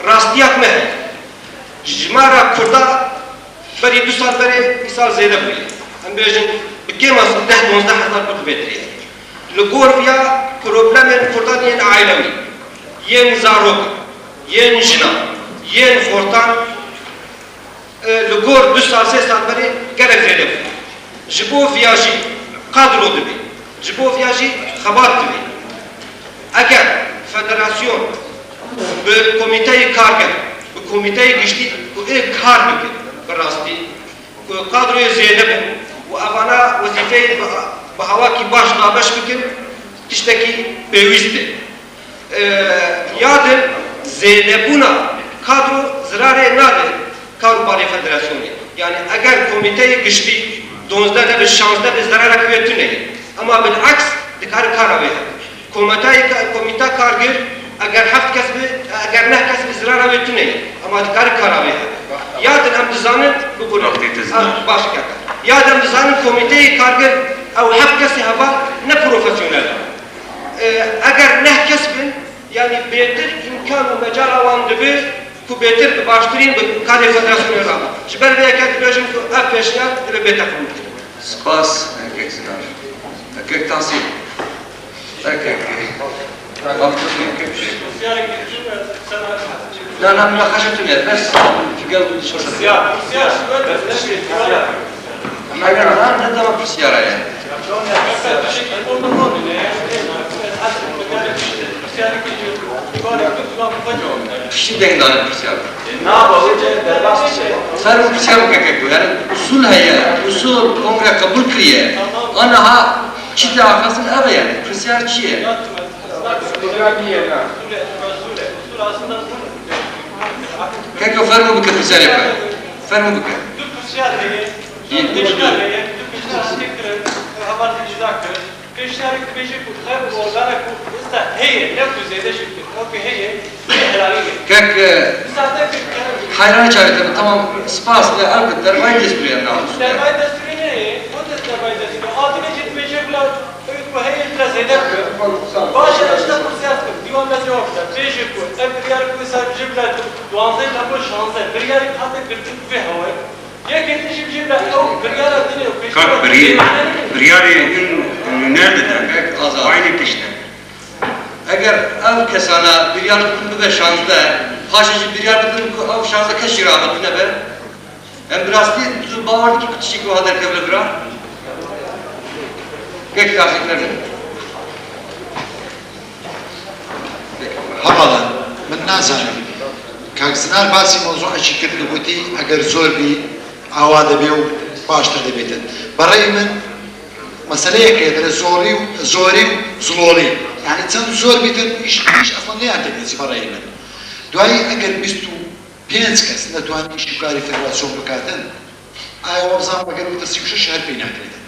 rastiyak me heye. Jimara Kurda berî du sal berê îsal zêde bûye. Em bêjin, bi kêmasî deh, duwazdeh hezar Kurd bêtir ye. Li gor viya problemên Kurdan yên aîlewî, yên zarokan, yên jinan, yên xortan, e, li gor du sal, sê sal berê gelek zêde bû. Ji bo viya jî kadro dibe, ji bo viya jî xebat dibe. Eger federasyon bi komîteyê karger, bi komîteyê giştî ku ê kar bikin, bi rastî ku kadroyê zêde bin û evana wezîfeyê bi, bi hawakî baş dabeş bikin, tiştekî pêwîst e. E, ya din zêdebûna kadro zirarê nade kar û barê federasyonê. Yani eger komîteyê giştî duwazdeh nebe, şazdeh be, zirarek wê tune ye. Ama bileks dikare kara wê hebe. Komîtayê ka-, komîta kargir eger heft kes be, eger neh kes be, zirara wê tune ye. Ama dikare kara wê hebe. Ya din em dizanin, bibûne. Wextê te zina. Ah, baş kete. Ya din em dizanin komîteyê kargir ew heft kesê heval ne profesyonel e. E, eger neh kes bin, yanî bêtir îmkan û mecala wan dibe ku bêtir bi baştirîn bi karê federasyonê re bin. Ji ber vê yekê dibêjim ku ev pêşniyar dibe bête qebûlkirin. Spas, kek Zinar. Kek Tasîm. Kek, kek. Na, na, münakaşa tune. Bes, fikir bu. Eger na, ne zaman pirsiyara ye? Piştî deng dane pirsiyar. Fermo pirsiyar bike keko. Yani usul heye, usul kongre qebul kiriye. Aniha çi te axastin ev e yani. Pirsiyar çi ye? Keko fermo bike pirsiyarê xwe. Fermo bike. Yê. Pêşniyarek dibêje ku ev organa ku wisa heye, ne ku zêde jî bike, ew ku heye, wê helalî bike. Kek, e, Wisa te kir, heyran çavê te, tamam, spas, lê ew ki dervayî destûrê em naxin. Dervayî destûrê neyê, wê te dervayî destûrê. Hatine jî dibêje bila ew ku heye bila zêde bike. Baş e, işte pirsiyar dikim, dîwan me cewab bide. Bêje ku ev biryar ku wisa bêje bila tu duwazdeh lebo şazdeh, biryarek hate girtin bi hewayî. Yekê din jî bijî bila ew biryara din û pêşniyara Kak birî-, biryarê din nûner didin. Kak Azad. Aynı tişt e. Eger ev kesana biryar bikin bibe şazdeh, paşê jî biryar bikin ku ew şazdeh kes jî rabe tune be, em bi rastî tu bawer dikî ku tiştî ku ha derkeve bira? Kek tasîk nebin. Hevala, min nazanim. Kak Zinar basî mewzûekî kir, li gotî eger zor bî, awa dibê û baştir dibêtin. Bereyê min, meseleyek heye dire zorî û, zorî û zilolî. Yani çend zor bîtin, îş, îş eslan neyate dezî bereyê min. Duayî eger bîst û pênc kes netwanî îş û karî federasyon bikatin, Aya we bizan eger wekî sî û şeş her pê nehtirêtin.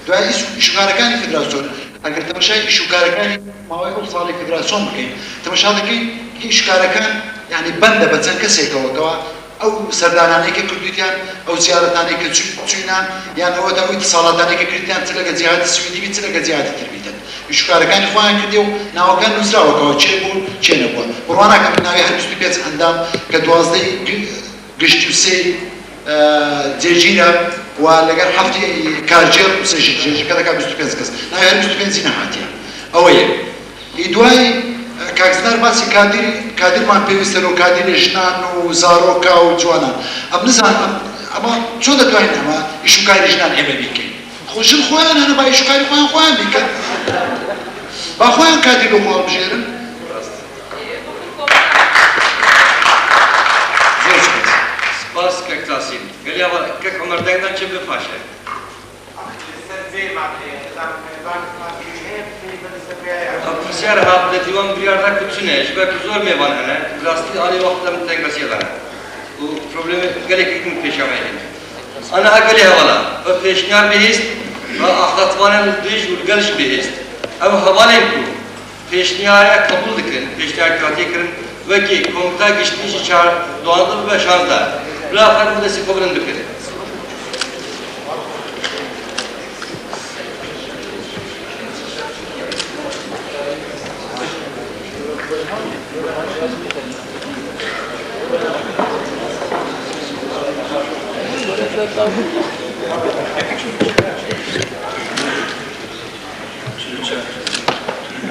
Duayê îş û, îş û karekanî federasyon, eger temaşayê îş û karekanî mawê ew salê federasyon bikî, temaşa dikî îş û karekan, yani bende be çend kesêke weke wa, ew serdananê ke kirdûtiyan, ew ziyaretanê ke çû-, çûynan, yan ew da ew îtîsalatê ke kirdîtiyan, çi lege cihadê Swîdî bî, çi lege cihadê tir bîtin. Îş û karekanî xwe yan kirdiye û nawekan nûsra weke wa çê bû, çê nebû. Bi wana ke min navê her bîst û pênc endam ke duwazdeh giştî û sê, e, cêgî ne û leger heftê karcêr û sê jî, jêjî ke dika bîst û pênc kes. Nayê her bîst û pênc jî nehatiye. Ew ê. Ê duayî, e, Kak Zinar basî kadirî, kadirman pêwîst e ro kadirê jinan û zaroka û ciwanan. Em nizanin, em, ema ço de duayîn ema îş û karî jinan ê me bîkin. Xwe jin xweyan hene, ba îşkarî xweyan xweyan bîkin. Ba xweyan kadî li xwe hilbijêrin. Zor spas. Spas kek Tasîm. Gelî ava kek Omer dengdan çi bi paşe. Ev pirsiyar hat li dîwan biryar da ku çi ne, ji ber ku zor mêvan hene, rastî alî wexta min tengasiya dane. Û problemê gelekî din pêşa me hene. Aniha gelê hevala, ev pêşniyar bihîst ve axlatvanên li dij û li gel jî bihîst. Ev hevalên ku pêşniyarê qebûl dikin, pêşniyar ku hatiye kirin, wekî Komîta Giştî ji çar, duwazdeh bibe şazdeh. Bila fermo destê xwe bilind bikin.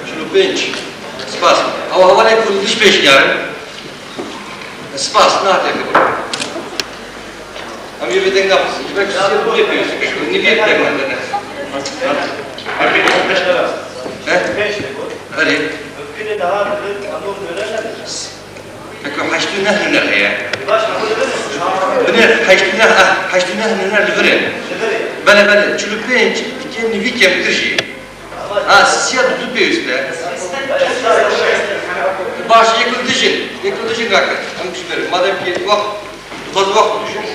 Çil û pênc. Spas. Ew hevalên ku li dij pêşniyar in. Spas, nehatiye kirin. Em yê vê deng naxwazin. Ji ber ku siyê bûyê pêwîst dike. Nivî deng nedine. He? Erê. Peki heşt û neh nûner heye. Binêr heşt û neh, eh, heşt û neh nûner li vir e. Bele, bele, çil û pênc dike nivî kêmtir jî. Ha, sisiya dudu pêwîst e. Baş, yek li dijin, yek li dijin rakin. Em bijmerin. Madem ki wext, dixwaz wext bidijin.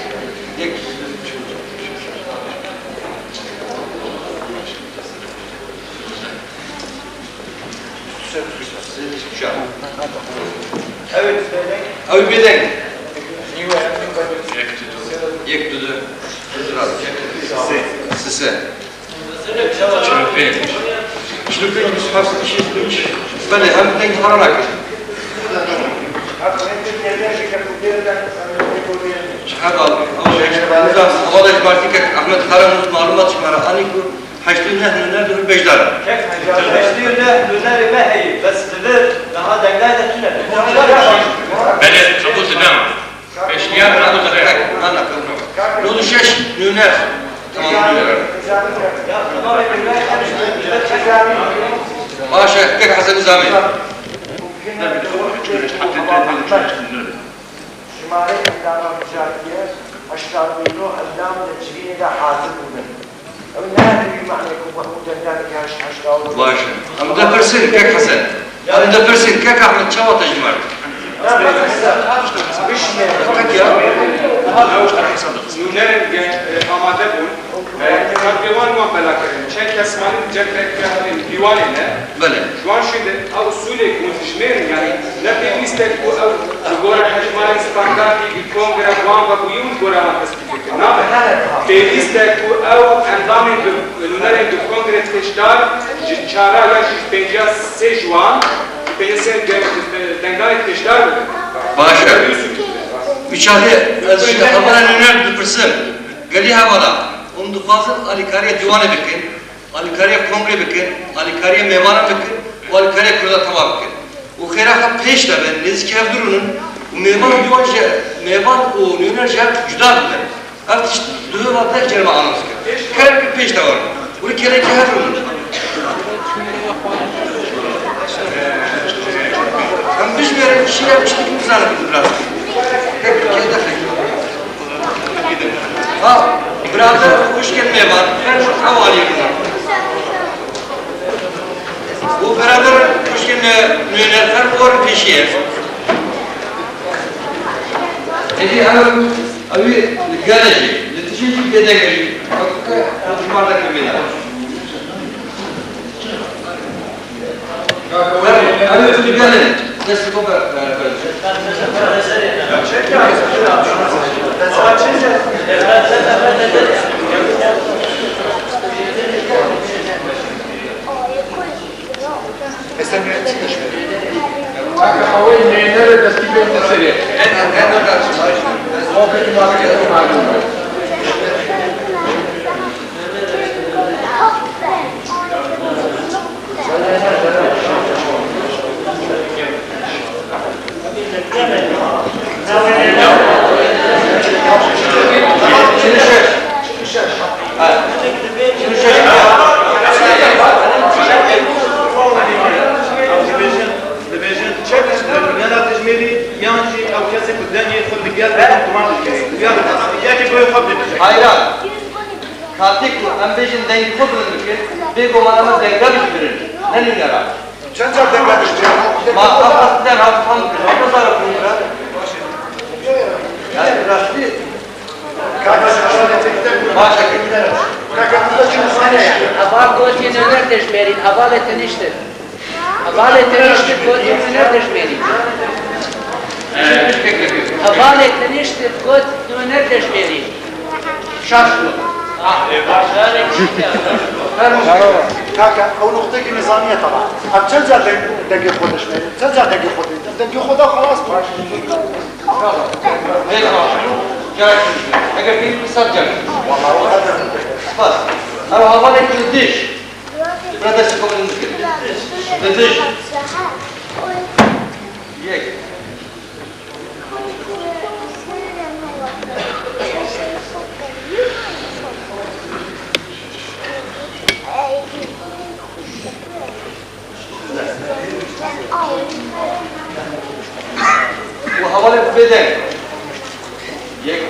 Yek. Ew ê bêdeng. Yek dudu. Sise. Çil û pênc. Çil û pênc, bîst û heft, bîst û üç. Belê, em deng xwe nakin. Çi heval, ew heşt, nizam, hevalê ji Bartî kek Ahmet Karamûz malumat ji me re anî ku heşt û neh nûner di vir beşdar in. Heşt û neh nûnerê me heye, bes li vir niha dengdayê de tune. Belê, qebûl dibe. Pêşniyar qebûl dibe. Na, na, qebûl nabû. Nod û şeş nûner. Tamam, nûner. Baş e, kek Hesen Nizamî. Şimareyê endama mijatiye, heştad û neh endam li civînê de hazir bûne. Ew ne wî manê ku hemû dengdar eke heşt heşta û neh. Baş e. Em dipirsin, kek Hesen. Em dipirsin, kek Ahmed, çawa te jimart? Kek ya. Nûnerên ge-, e, amade bûn. E, radyowan wan bela kirin. Çend kes manin cem pek dîwanê ne. Belê. Ji wan şûnde ew usulê ku hûn dijmêrin, yanî ne pêwîst e ku ew li gora hejmarên standardî bi kongre wan ve bûye û li gora wan tespît bikin. Nabe. Pêwîst e ku ew endamên bi, nûnerên bi kongre pêşdar ji çara ya ji pênca sê ji wan, pênca sê de-, dengdanê pêşdar bikin. Baş e. Wî çaxê ez ji hevala nûner dipirsim. Gelî hevala, hûn dixwazin alîkariya dîwanê bikin? Alîkariya kongrê bikin, alîkariya mêvanan bikin û alîkariya Kurda teva bikin. Û xêra xwe pêş de bin, nêzîkî hev du rûnin û mêvan û dîwan ji, mêvan û nûner ji hev cuda bibin. Ev tişt di hêva deh carê me anons kir. Kerem kir pêş de werin. Û li kêlekê hev rûnin. Em bijmêrin, şî ev tiştekî nizanin bi rastî. Tek bi kêlekê. Ha, birader xwişkên mêvan, her ew alî bûne. Û birader xwişkên nûner, her werin pêşiye. Êdî ew, ew ê li gele jî, li tijî jî bêdeng e jî. Ew ke, ew ji mar nekevîne. Kaka, ew ê nênerê destî bêne serê. Muhabbetê malê malûm e. Dibêjin, dibêjin, çek, nûnera dijmêrî yan jî ew kesê ku dengê xwe digel bidin, diwan dijmêrî. Ya, yekê bi wê xwe bidin. Hayran. Katê ku em bêjin dengê xwe bilind bikin, bêguman em ê dengda bijmirin, ne nûnera. Çend car dengda bijmirin? Ma, em qasiden ha, tam, tam, tam, tam, tam, yani rastî. Baş e. Kaka, tu da çi nusxane ya? Heval gotî nûner dijmêrîn, hevalê teniştir. Hevalê teniştir gotî nûner dijmêrîn. Hevalê teniştir got nûner dijmêrîn. Şaş bû. Kaka, ew nuqtekî nizamî ye teba. Em çend car deng-, dengê xwe dijmêrin? Çend car dengê xwe dijmêrin? Dengê xwe da xelas bû. Eger pêwîst be sed cem. Spas. Ew hevalek li dij. Bira destê xwe bilind bike. Li dij. Yek. Û hevalên xwe bêdeng. Yek.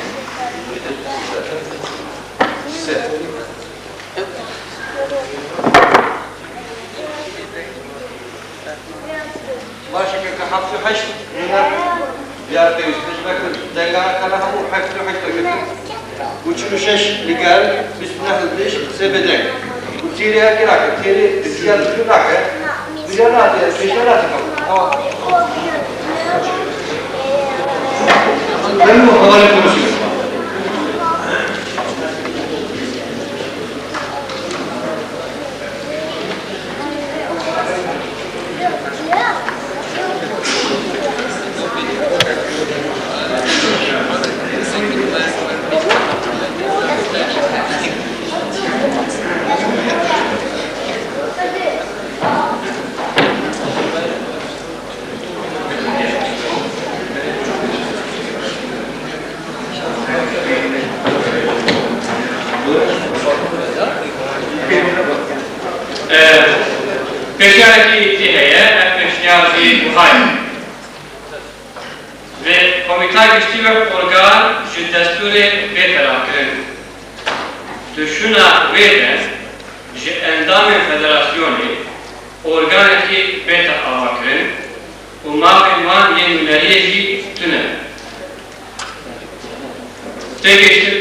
Sê. Baş e, keke heft û heşt nûner diyar pêwîst e, ji ber ku dengana kane hemû heft û heşt derketin. Û çil û şeş li gel, bîst û neh li dij, sê bêdeng. Û têrê her kê nake, têrê bi têra li dij nake. Biryar nake, pêşniyar nake. Tamam. Deng û hevalên konuşuyor. Pêşniyarek jî heye, ev pêşniyar jî wiha ye. Vê Komîta Giştî wek organ ji destûrê bête rakirin. Di şûna wê de ji endamên federasyonê organekî bête avakirin û mafên wan yên nûneriyê jî tune. Têgihiştin?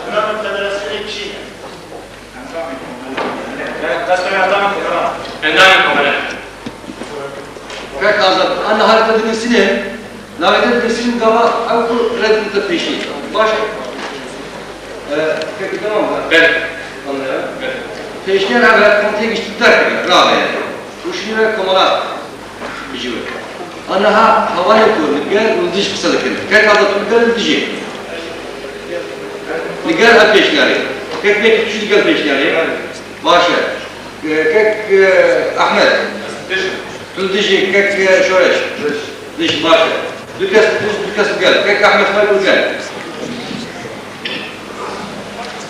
Endamên federasyonê kî ne? Endamên komele. Kek Azad, em niha te dinivîsînê, navê te dinivîsînê gava ew ku red dide pêşî. Baş e. Ee, kek, tamam mı? Belê. Anladım. Belê. Pêşniyar ev e, komîteyê giştî derkeve, raveye. Û şîne komela. Ji we. Aniha hevalên ku li gel û li dij qise dikin. Kek Azad, tu li gel û li dijî. Li gel ev pêşniyarê. Kek Bekir, tu jî li gel pêşniyarê. Baş e. Kek, e, Ahmet. Tu li dijî, kek, e, Şoreş. Dij, baş e. Du kes li dij, du kes li gel. Kek Ahmet, xwe li gel.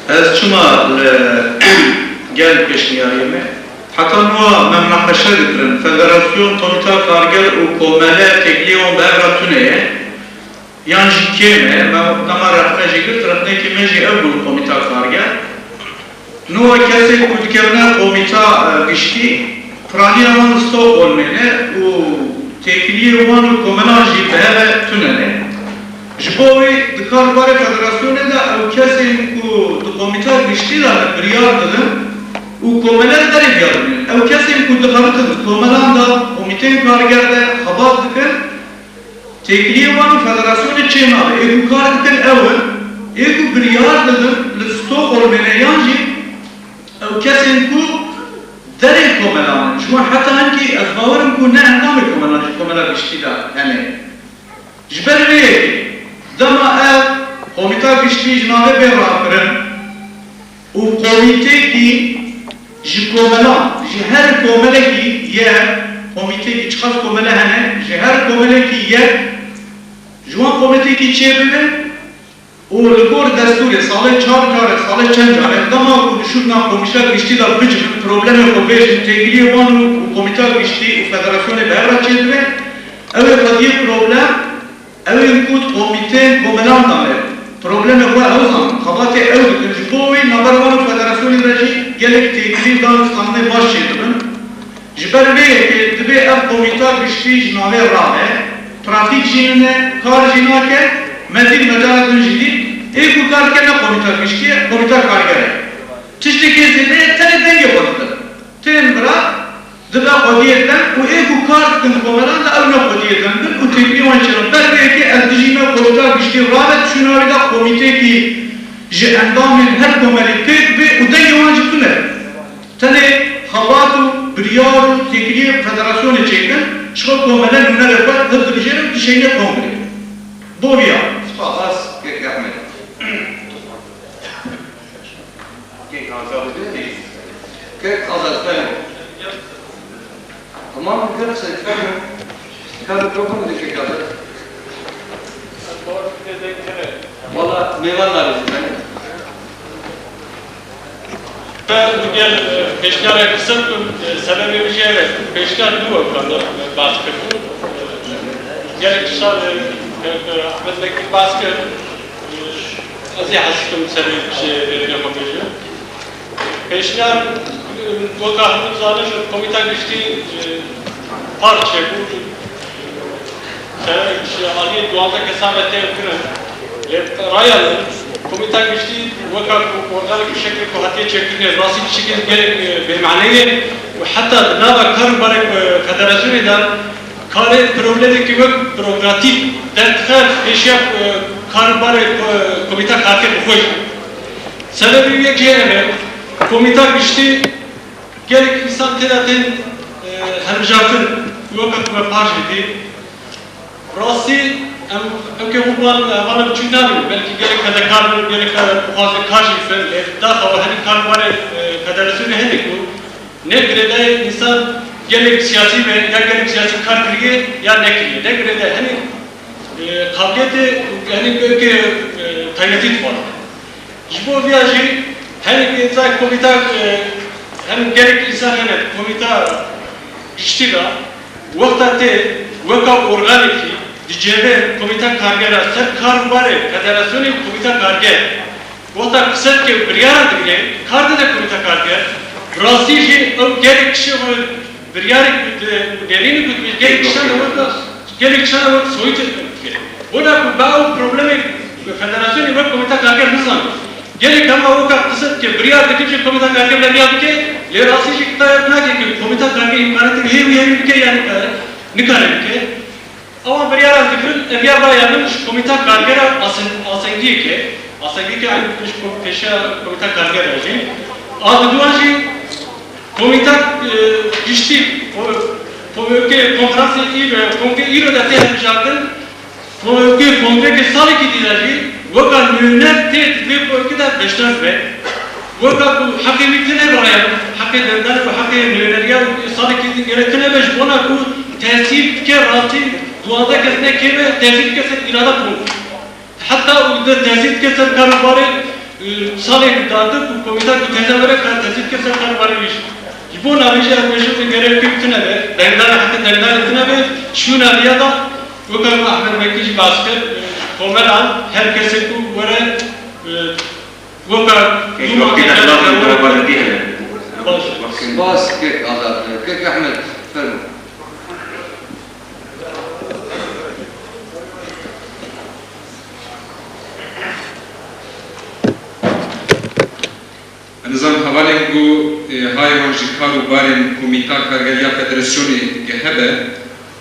Ez çima li gel pêşniyariyê me? Heta niha me minaqeşe dikirin. Federasyon, komîta karger û komele têkiliyê wan bi hev re tune ye. Yan jî kêm e. Me dema rexne jî girt, rexnekî me jî ev bû li komîta karger. Niha kesên ku dikevine komîta, e, giştî, piraniya wan li Stockholmê ne û têkiliyê wan û komelan jî bi hev re tune ne. Ji bo wê di karûbarê federasyonê de ew kesên ku di komîta giştî de ne biryar didin û komele li derê diyar dibînin. Ew kesên ku dixebitin di komelan de, komîteyên karger de xebat dikin, têkiliyê wan û federasyonê çê nabe. Ê ku kar dikin ew in, ê ku biryar didin li Stockholmê ne yan jî ew kesên ku derê komelan in. Ji wan heta hinkî ez bawer im ku ne endamê komelan ji komela giştî de hene. Ji ber vê yekê dema ev komîta giştî ji navê bê rakirin û komîtêkî ji komelan, ji her komelekî yek, komîtêkî çiqas komele hene, ji her komelekî yek, ji wan komîtêkî çêbibe û li gor destûrê salê çar carek, salê çend carek, dema ku dişûn nav komîta giştî de bicivin, problemê xwe bêjin, têkiliyê wan û, û komîta giştî û federasyonê bi hev re çêdibe, ew ê xwediyê problem, ew ên ku di komîteyên komelan de ne, problemê xwe ew zanin, xebatê ew dikin, ji bo wî navbera wan û federasyonê re jî gelek têkilî û danûstandinê baş çêdibin. Ji ber vê yekê divê ev komîta giştî ji navê rabe, pratîk jî nîne, kar jî nake, me dît mecala din jî dît, ê ku kar dike ne komîta giştî ye, komîta karger e. Tiştekê zêde ye, tenê dengê xwe didin. Tên bira, dibe xwediyê deng û ê ku kar dikin komelan de ew ne xwediyê deng bin û têkilî wan çênin. Ber vê yekê ez dijî me komîta giştî rabe, di şûna wê de komîteyekî ji endamên her komelî pêk bê û dengê wan jî tune. Tenê xebat û biryar û têkiliyê federasyonê çêkin, ji xwe komele nûnerê xwe hildigijêrin, dişeyne kongrê. Bo viya. Spas. Kek Azad, efendim. Tamam, gel sen, efendim. Sen mikrofonu da çek, Azad. Valla meyvan var bizim, efendim. Ben gel, e, pêşniyarek qise bikim, e, sebebê min jî ev e. Pêşniyar du wekan, e, behs kiribû. E, gelek sal, e, e, Ahmet Bekir behs kir. E, ez ê hez bikim serê ji vê xwe bêjim. Pêşniyar, e, weka hemû dizanin ji Komîta Giştî, e, parçe bû. Ji aliyê duwazdeh kesan ve tên kirin. Lê raya min, Komîta Giştî weka ku organeke şeklê ku hatiye çêkirinê, rastî tiştekê gelek, e, bêmane ye û heta di nava kar û barê, e, federasyonê de karê problemekî wek burokratîk derdixe pêşiya, e, kar û barê, e, Komîta Karker bi xwe jî. Sebebê wê yek jê ev e, Komîta Giştî gelek însan tê de tên, e, hilbijartin, weke ku me paş dîtî. Rastî, em, em kê xwe bi van, hevalên biçûk nabînin. Belkî gelek fedekar bin, gelek fedekar jî bin. Lê daxewa herî kar û barê, e, federasyonê hene ku ne girêdayê însan gelek siyasî be, ya gelek siyasî kar kiriye, ya nekiriye. Ne girêdayê, henî, e, qabiliyetê, henî belkî, e, taybetî dixwazin. Ji bo viya jî herî bêzay komîta, e, hem gelek însan hene komîta giştî de, wexta tê weka organekî dicêve komîta kargera ser kar û barê federasyonê û komîta karger. Wexta qise dike û biryara digire, kar dide komîta karger, rastî jî ew gelek kişî xwe biryarek ku di nêrînê ku dibê gelek kişan de wek, gelek kişan de wek soyît dike. Bona ku ba ew problemê federasyonê wek komîta karger nizane. Gelek hema weka qise dike, biryar dike ji komîta karger ve riya bike, lê rastî jî qise nake ku komîta karger îmkanetê hê wî hê wî bike ya nikare, nikare bike. Ewan biryara dikirin, ev ya raya min ji komîta kargera asen-, asengiyeke, asengiyeke eyn ji kom-, pêşiya komîta kargera jî. A diduan jî komîta, e, giştî, ko-, ko-, konferansê î ve kongrê îro de tê hilbijartin, ko-, kongreke salekî dî de jî weka nûner tê di vê kongrê de beşdar be. Weka ku heqê wî tune be, heqê dengdanê û heqê nûneriya û salekî din gerek tune be, ji bona ku tesîr dike rastî duwazdeh kes ne kêm e, tesîr dike ser îrada ku. Heta û di tesîr dike ser kar û barê, e, salê date ku komîta ku teze were ka tesîr dike ser kar û barê wî jî. Ji bona vê jî ez bêjim gerek wî tune be, dengdanê heqê dengdanê tune be, şûna riya da, weka ku Ahmet Bekir jî bas kir, e, komelan her kesê ku were, e, Weka Kek dûma wekî de xilafê berabertî hene. Baş. Spas kek Azad. Kek Ehmed, fermo. Ez nizanim hevalên ku, e, hayê wan ji kar û barên Komîta Kargeriya Federasyonê hebe,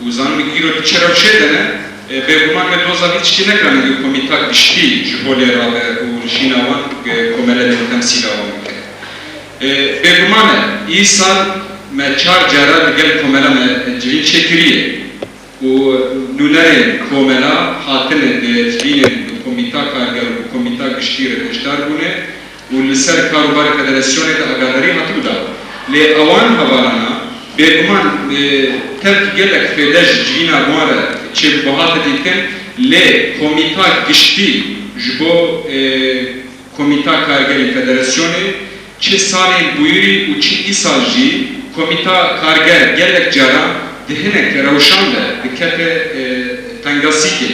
û zanim îro di çi rewşê de ne, e, bêguman me doza vî tiştî nekirane ku komîta giştî ji holê rabe û nişîna wan, e, komeleyên temsîla wan bike. E, bêguman e, îsal me çar cara li gel komela me civîn çêkiriye û nûnerên komela hatine di civînên bi komîta karger û bi komîta giştî re beşdar bûne. û li ser kar û barê federasyonê de agadarî hatibû dan. Lê ewan hevalana bêguman, e, tevkî gelek fêde ji civîna wan re çêbû hate dîtin, lê komîta giştî ji bo, e, komîta kargerê federasyonê çi salên bûyîrî û çi îsal jî komîta karger gelek caran di hinek rewşan de dikete, e, tengasîkê.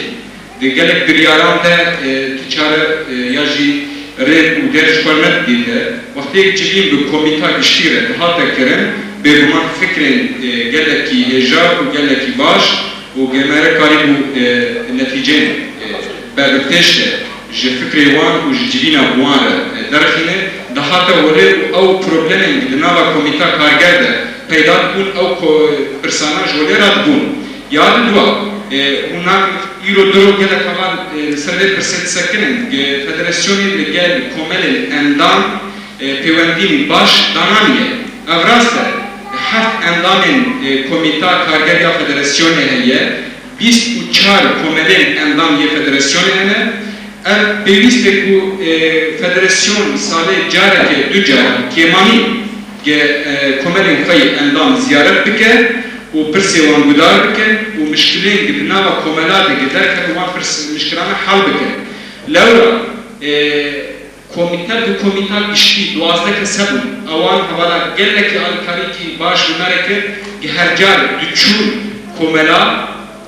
Di gelek biryaran de, e, tu çare, e, ya jî rê û der ji xwe nedidîte. Wextê civîn bi komîta giştî re dihate kirin, bêguman fikrên, e, gelekî hêja û gelekî baş û gemere karîbû, e, netîceyên, e, berbipêş de ji fikrê wan û ji civîna wan re, e, derxîne. Dihate holê û ew problemên di nava komîta karger de peyda dibûn, ew ko-, pirsana ji holê re dibûn. Ya diduwa, e, hûn nan îro diro gelek heval, e, li ser vê pirsê disekinin, ge federasyonê li gel komelên endam, e, pêwendiyên baş dananiye. Ev rast e, heft endamên, e, komîta karger ya federasyonê heye, bîst û çar komelên endam yê federasyonê hene, Ev pêwîst e ku, e, federasyon salê careke du caran kêmanî ge, e, komelên xwe yê endam ziyaret bike û pirsê wan guhdar bike û mişkilên ge di nava komela de ge derkevin wan pirs mişkilane hal bike. Lewra, e, komîte bi komîta giştî duwazdeh kes hebûn. Ewan hevala gelekî alîkarîkî baş bi me re kir, ge her car diçûn komela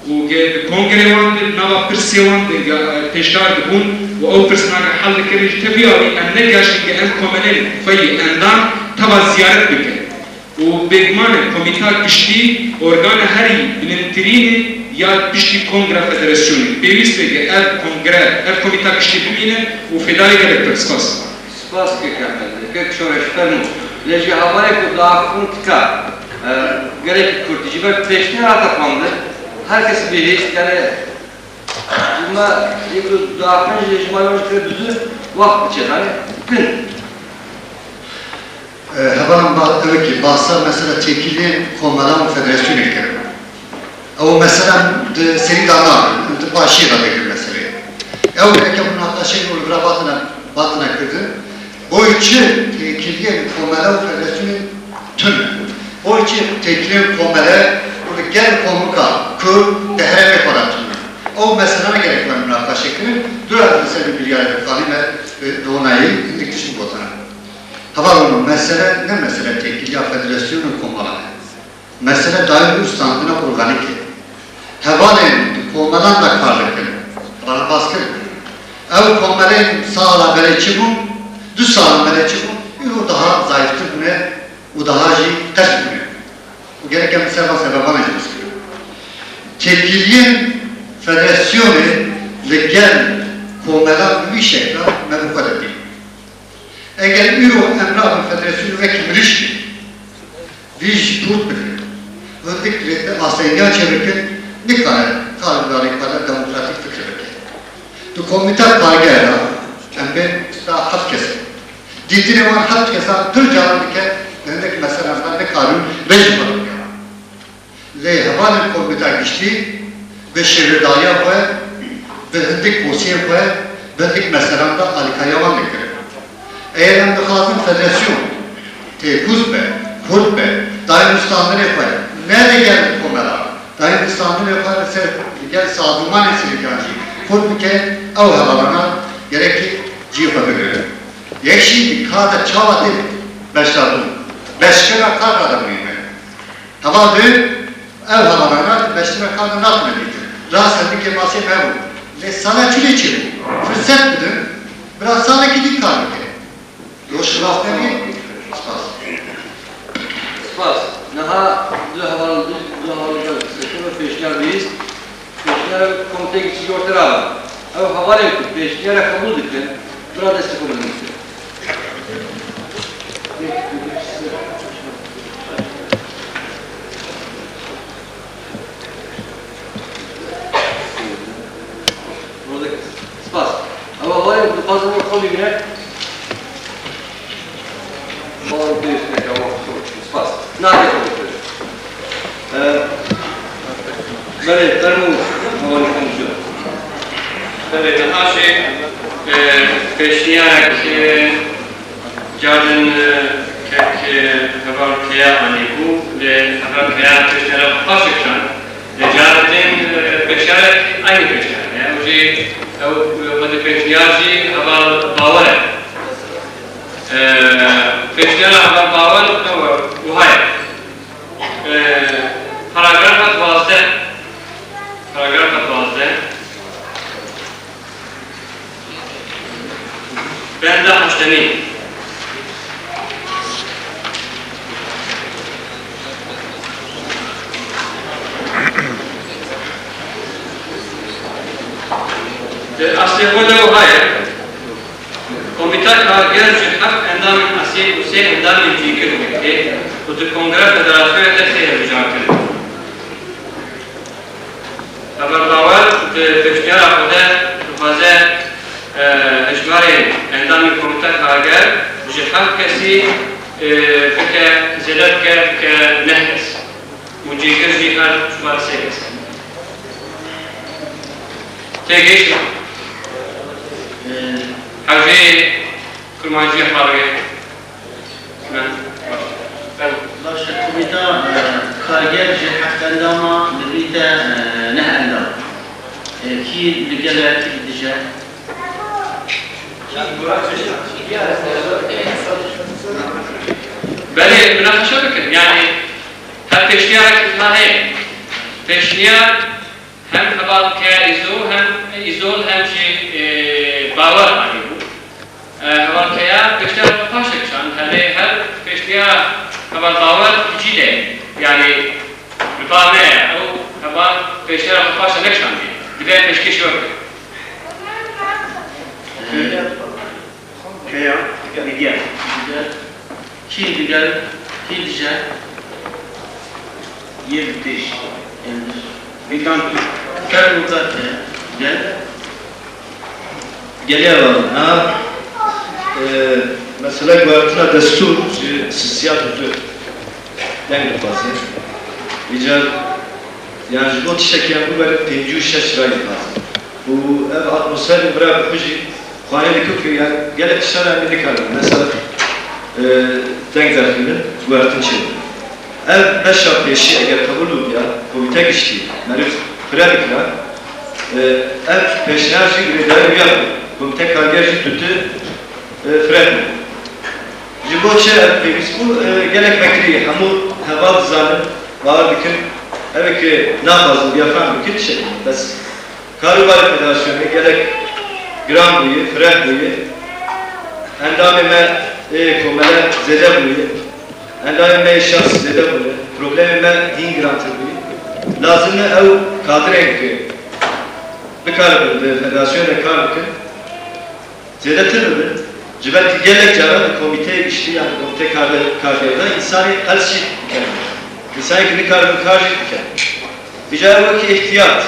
û ge di kongrê wan de, nava pirsê wan de, ge, e, pêşdar dibûn û ew pirsna ge hel dikirin. Ji tevî awî em negaşin ge em komelên xwe yê endam teva ziyaret bikin. Û bêguman e komîta giştî organa herî bilindtirîn e ya piştî kongra federasyonê. Pêwîst e ge ev kongre, ev komîta giştî bimîne û fêdayê gelek pir. Spas. Spas kek Ehmed, kek Şoreş fermo. Lê ji hevalê ku diaxivin tika, e, gelekî kurt ji ber pêşniyara te xwendin, her kes bihîst, yani, ji me yek du diaxivin jî ji me yek kir bi zû wext biçe, yani, kin. E, hevalan ba-, ew ki bahsa mesela têkiliyên komela û federasyonê kirin. Ew mesela di serî de nabin, em di paşiyê de digirin meseleyê. Ew gereke munaqeşeyê û li vira batine, batine kirdin. Boy çi têkiliyên komele û federasyonê tune? Boy çi têkiliyên komele û li gel komika ku di herêmê xwe de tune? Ew meselane gerek me munaqeşe kirin. Dûra ez li ser vî biryarê de dixanî me, e, donayî hindik tişt bigotine. Hevalano, mesele ne mesele têkiliya federasyonê û komela ne. Mesele dayîn û standina organîk e. Hevalên di komelan de kar dikin. Hevalan baskirin. Ew komelên sala berê çi bûn, du sala berê çi bûn, îro daha zayîftî bûne û daha jî qeş bûne. Û gerek em li ser van sebeban jî biskirin. Têkiliyên federasyonê li gel komelan bi vî şekla me bi xwe de dî. Eger îro em rabin federasyonê wekî mirîşkê, vî jî kurt bikin, hindik lê te astengiya çêbikin, nikare kar bi alîkariya demokratîk fikir bike. Di komîta kargehê de em bên seta heft kes in. Dîtinê wan heft kesan pir caran dike, li hindik meselan de nikarin rê ji xwe bikin. Lê hevalên komîta giştî bi şêwêdariya xwe, bi hindik posiyên xwe, bi hindik meselan de alîkariya wan dikirin. Eger em dixwazin federasyon têkoz be, kurt be, dayîn û standinê xwe ne li gel komela, dayîn û standinê xwe li ser, li gel sazûmanên sivîlan jî kurt bike, ew hevalana gerekî cihê xwe bigire. Yek jî di kar de çawa tê beşdarbûn? Beşkirina kar re de muhîm e. Heval dê, ev hevalana di beşdarbûna kar de natune dîtin. Rast hindikê masê me bû. Lê sala çilê çêbû. Firset bidin, bira salekî dî kar bike. Doş rast nebî? Spas. Spas. Niha du heval, du, du heval gel. Seçim ve pêşniyar bihîst. Pêşniyara komîteyê giştî orte rabe. Ew hevalên ku pêşniyara qebûl dikin, bira destê xwe bidin. Spas. Ew hevalên ku dixwazin xwe bigire. Baran pêwîst neke, wa xwe spas. Nake xwe bikire. Ee, belê, fermû, hevalê komîsyon. Belê, niha jî, e, pêşniyarek, e, carin, e, kek, e, heval Keya anîbû, lê heval Keya pêşniyara xwe paşê kişand. Lê cara din, e, pêşniyarek, eynî pêşniyar e. Ew jî, ew, e, xwedî pêşniyar jî heval Bawer e. Ee, pêşniyara heval Bawer, ew, wiha ye. Ee, paragrafa duwazdeh, paragrafa duwazdeh, benda heştemîn. Di eslê xwe de wiha ye. Komîta Karger ji heft endamên esil û sê endamên cîgir pêk tê û di Kongreya Federasyonê de tê hilbijartin. Heval Bawer di pêşniyara xwe de dixwaze, e, hejmarê endamên Komîta Karger ji heft kesî, e, bike, zêde bike, bike neh kes. Û cîgir jî her ji wan sê kes e. Têgihişt. Hewceyê kurmanciyê xwe rê. Baş e. Komîta, e, karger ji heft endama li vî te, e, neh endam. E, kî li gel e, kî li dij e? Belê, minaqeşe bikin. Yanî, her pêşniyarek ma heye. Pêşniyar hem hevalkeya Îzo, hem Îzol, hem jî, e, Bawer anîbû. E, hevalkeya pêşniyara xwe paşek şand. Her, her pêşniyara heval Bawer hicî de. Yanî, li ba me ye. Ew heval pêşniyara xwe paşa nekşandiye. Divê pêşkêşî we bike. Keya? Digel. Digel. Kî digel? Kî dije? Yên têş. Vîkan tu. Kerem û kat e. Gel. Gelê hevalin, ha, e, mesela guhertina destûr ji sisiya dudu deng dixwaze. Îcar, yani ji bo tiştekî yan biberin pêncî û şeş ray dixwaze. Û ev atmosferê bira bi xwe jî xwanê dike ku ya gelek tiştan em ê nikaribin. Mesela, e, deng derxînin, guhertin çêbin. Ev beşa pêşî eger qebûl bûbiya, komîte giştî meriv fire bikira, e, ev pêşniyar jî girêdayî wî ya bû. Komîte karger jî dûti, e, fire bû. Ji bo çi ev pêwîst bû? E, gelek vekirî hemû heval dizanin, bawer dikin, ev ê ki naxwazin viya fehm bikin, tiştekî. Bes karûbarê federasyonê gelek giran bûye, fireh bûye. Endamê me ê komele zêde bûye. Endamê me ê şahs zêde bûne. Problemê me hîn girantir bûye. Lazim e ew kadirên ki bikaribin bi federasyonê kar bikin. Zêdetir bibin, ji ber ku gelek caran di komîteyê giştî yan di komîteyê karde-, kargêrî de însanê qels jî dikerin. Însanê ku nikaribin kar jî dikin. Vîca ew wekî îhtiyat.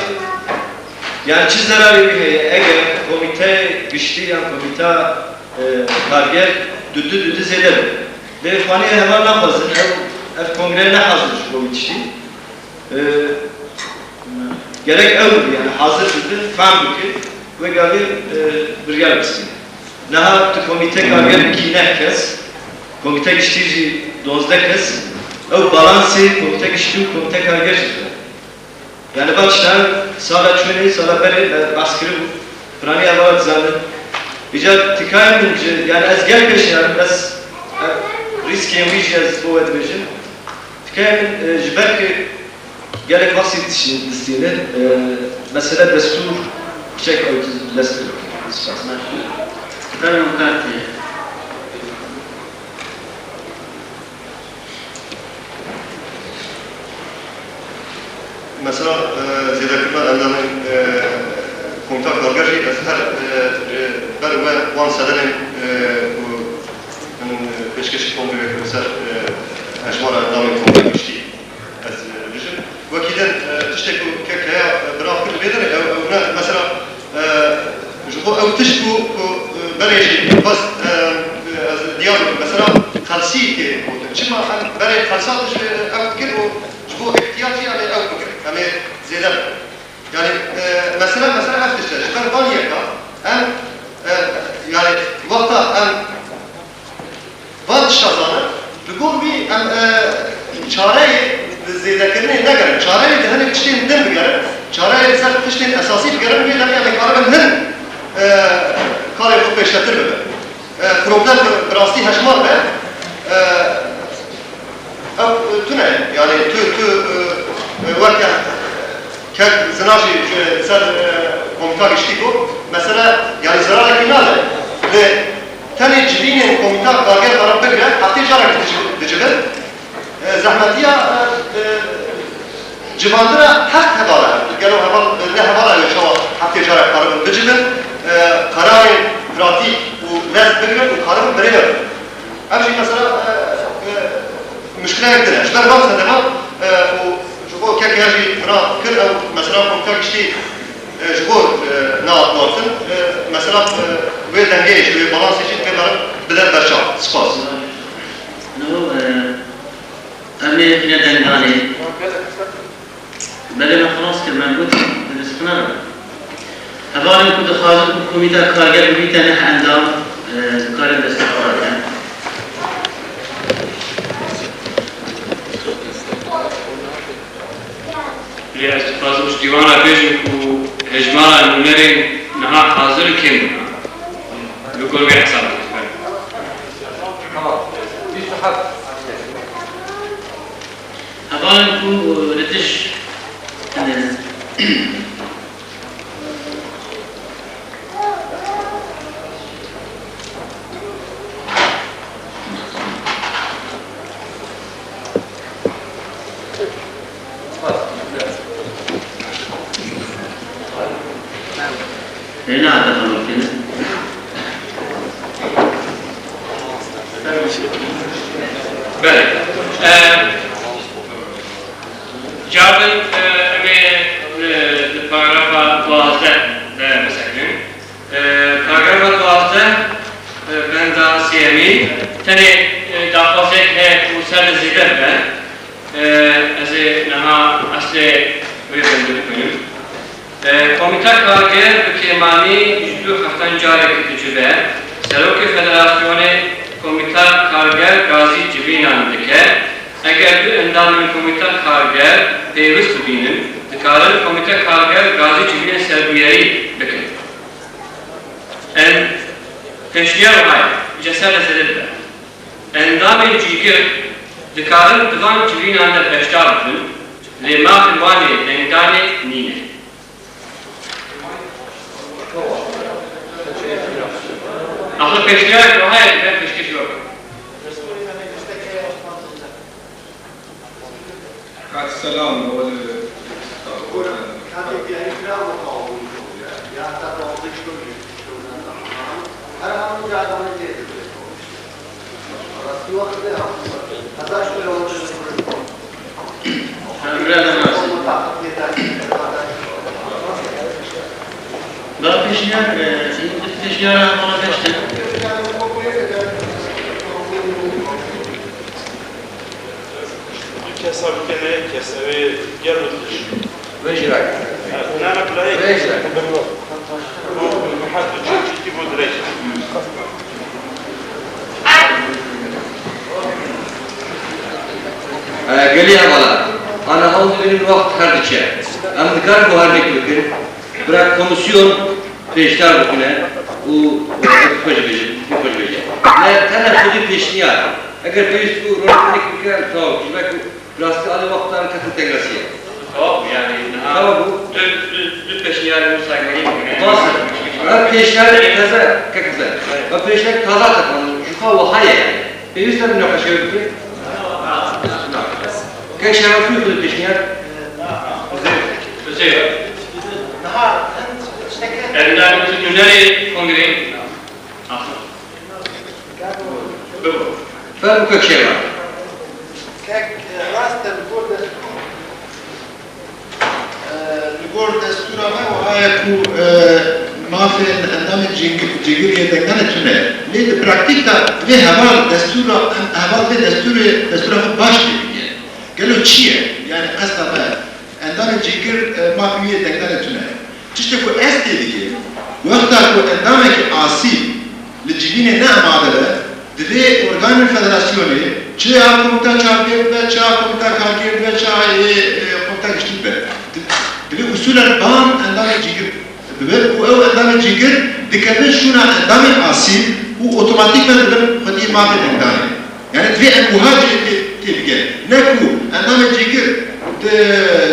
Yani çi zerarê wî heye eger komîteyê giştî yan komîta, e, karger dudu dudu zêde be? Lê xwanê heval naxwazin ew, ev kongre ne hazir ji bo wî tiştî. E, gerek ew bibe, yani hazir bibe, fehm bike, wê gavê, e, biryar bistîne. Niha tu komîte karger bikî neh kes, komîte giştî jî dozdeh kes, ew balansê komîte giştî û komîte karger jî dibe. Yani va tiştan sala çûnê, sala berê, e, behs kiribû, piranî hevala dizanin. Îcar tikayê min ji, yani ez gel pêşiyarim, ez, e, rîskên wî jî ez bo we dibêjim. Tikayê min, e, ji ber ku gelek wextî dişî-, distînin, e, mesele destûr piçek ew lez kir. Spas. Fermo katê. Mesela, e, zêdekirina endamên, e, komîta karger jî ez her, e, ji ber we wan sedelên, e, ku min pêşkêşî kongreyê kir ser, e, hejmara endamên kongreyê giştî. Ez, e, bijim. Wekî din, e, tiştê ku kek heya, e, bira kir vê derê, ew, ew ne, mesela, e, ji bo ew tişt ku, ku, e, berê jî xwest, e, e, ez diyar bikim. Mesela, qelsî tê gotin. Çima em berê qelsa tişt, e, ew dikir û ji bo îhtiyatî em ê ew bikin. Em ê zêde bikin. Yani, e, mesela, mesela ev tişt e. Ji ber van yeka em, e, yani, wexta em Van tişta zanin, li gor wî em, e, çareyê zêdekirinê negerin. Çareyê di hinek tiştên din bigerin. Çareyê li ser tiştên esasî bigerin, wê demê em ê karibin hin, e, karê xwe pêşvetir bibin. E, problem bi, bi rastî hejmar be. E, ew, e, tune ye. Yani tu, tu, e, e, weke Kek Zina jî ji ser, e, komîta giştî got, mesele, yani zirarekî nade. Lê tenê civînên komîta karger xerab bigire, heftê carekî dici-, dicivin. E, zehmetiya, e, e, civandina heft hevala hevdî. Gelo heval, e, ne hevala ew çawa heftê carek karibin bicivin, e, qerarên pratîk û lez bigrin û karibin birêve bibin. Ev jî mesela, e, e, muşkileyek din e. Ji ber van sedema, e, û ji bo kek ya jî bira kir ew mesela komîta giştî, e, ji bo, e, nehat guhertin, e, mesela, e, wê dengê jî, wê balansê jî divê meriv bide berçav. Spas. Niho, e, em ê yekîne dengdanê. Belê me xilas kir, me got, di listxine re. Hevalên ku dixwazin ku Komîta karger bibîte neh endam, e, dikarin destê xwe rakin. Lê ez dixwazim ji dîwana bêjim ku hejmara nûnerên niha hazir kêm bûne. Li gor vê hesabê dixwim. Hevalên ku li tij Lê nehate xemilkirin. Belê. Em, Cardin, e, em ê, e, di paragrafa duwazdeh de bisekinin. E, paragrafa duwazdeh, e, benda sêyemîn, tenê, e, daxwazek heye ku ser de zêde bibe. E, ez ê niha eslê wê bendê bixwînim. E, Komîta Karger bi kêmanî ji du heftan carekê dicive. Serokê Federasyonê Komîta Karger gazî civînan dike. Eger du endamên Komîta Karger pêwist bibînin, dikarin Komîta Karger gazî civînên serbûyerî bikin. Em pêşniyar wiha ye, ji ser re zêde dibe. Endamên cîgir dikarin di van civînan de beşdar bibin, lê mafên wan ê dengdanê nîne. Axir pêşniyarek wiha ye, divê pêşkêş we bikin. Kak Selam, li Kurdistan. Da pêşniyar, e, pêşniyara hevana beşte. Du kesa bikene, kesa wê gel û tij. Vê jî rak. Ha, nana bilayê. Vê jî rak. Bu, bu hat bu çekti bu direkt. E, gelî hevala. Ana ew dibînin wext her diçe. Em dikarin guharnekî bikin. Bira komîsyon pêşdar bikine û, û xwe jî bêje, xwe jî bêje. Ne, tene xwedî pêşniyar. Eger pêwîst bû, rûniştinekî bike, em tewab bikin. Ji ber ku rastî alî wextan ketin tengasiyê. Tewab bû, yanî niha Tewab bû. Du, du, du pêşniyarên wisa gelî bûne. Baş e. Ev pêşniyarê teze, kek Hezar. Evet. Ev pêşniyarê taza teqanî, ji xwe wiha ye yanî. Pêwîst e munaqeşe bike? Kek Şerafî xwedî pêşniyar. Huzeyf. Huzeyf. Endamê nûnerê kongreyê. Bibo. Fermo kek Şerafî. Kek, e, rast e, li gor destûr, e, li gor destûra me wiha ye ku, e, mafên endamên cîg-, cîgiriyê dengdanê tune ye. Lê di praktîk de divê heval destûra, em, heval vê destûrê, destûra xwe baş têbigihîne. Gelo çi ye? Yanî qesta me, endamê cîgir, e, mafê wî yê dengdanê tune ye. Tiştê ku ez têdigihim, wexta ku endamekî asîl li civînê ne amade be, divê organên federasyonê, çi ya komîta çavgêr be, çi ya komîta kargêr be, çi ya, e, e, komîta giştî be. Di-, divê usûlen ban endamê cîgir bibe û ew endamê cîgir dikevin şûna endamên asîl û otomatîkmen dibin xwediyê mafê dengdanê. Yanî divê em wiha cihê tê, tê bigere. Ne ku endamê cîgir di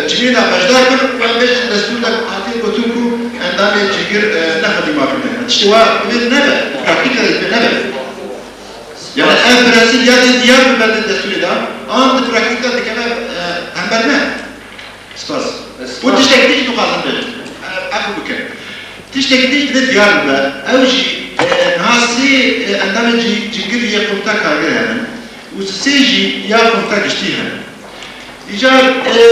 civînê de beşdar bin û em bêjin destûr de hatiye gotin ku endamê cîgir, e, ne xwedî mafê me. Tiştê wa divê nebe, di praktîk de divê nebe. Yanî ev prensîp ya dê diyar bibe di destûrê de, an di praktîk de dikeve, e, hember me. Spas. Spas. Û tiştekî din jî dixwazim bêjim. Ev, ev bikin. Tiştekî din jî divê diyar bibe. Ew jî, e, niha sê, e, endamên cî-, cîgir yê Komîta Kargêr hene û sê jî ya Komîta Giştî hene. Îcar, e,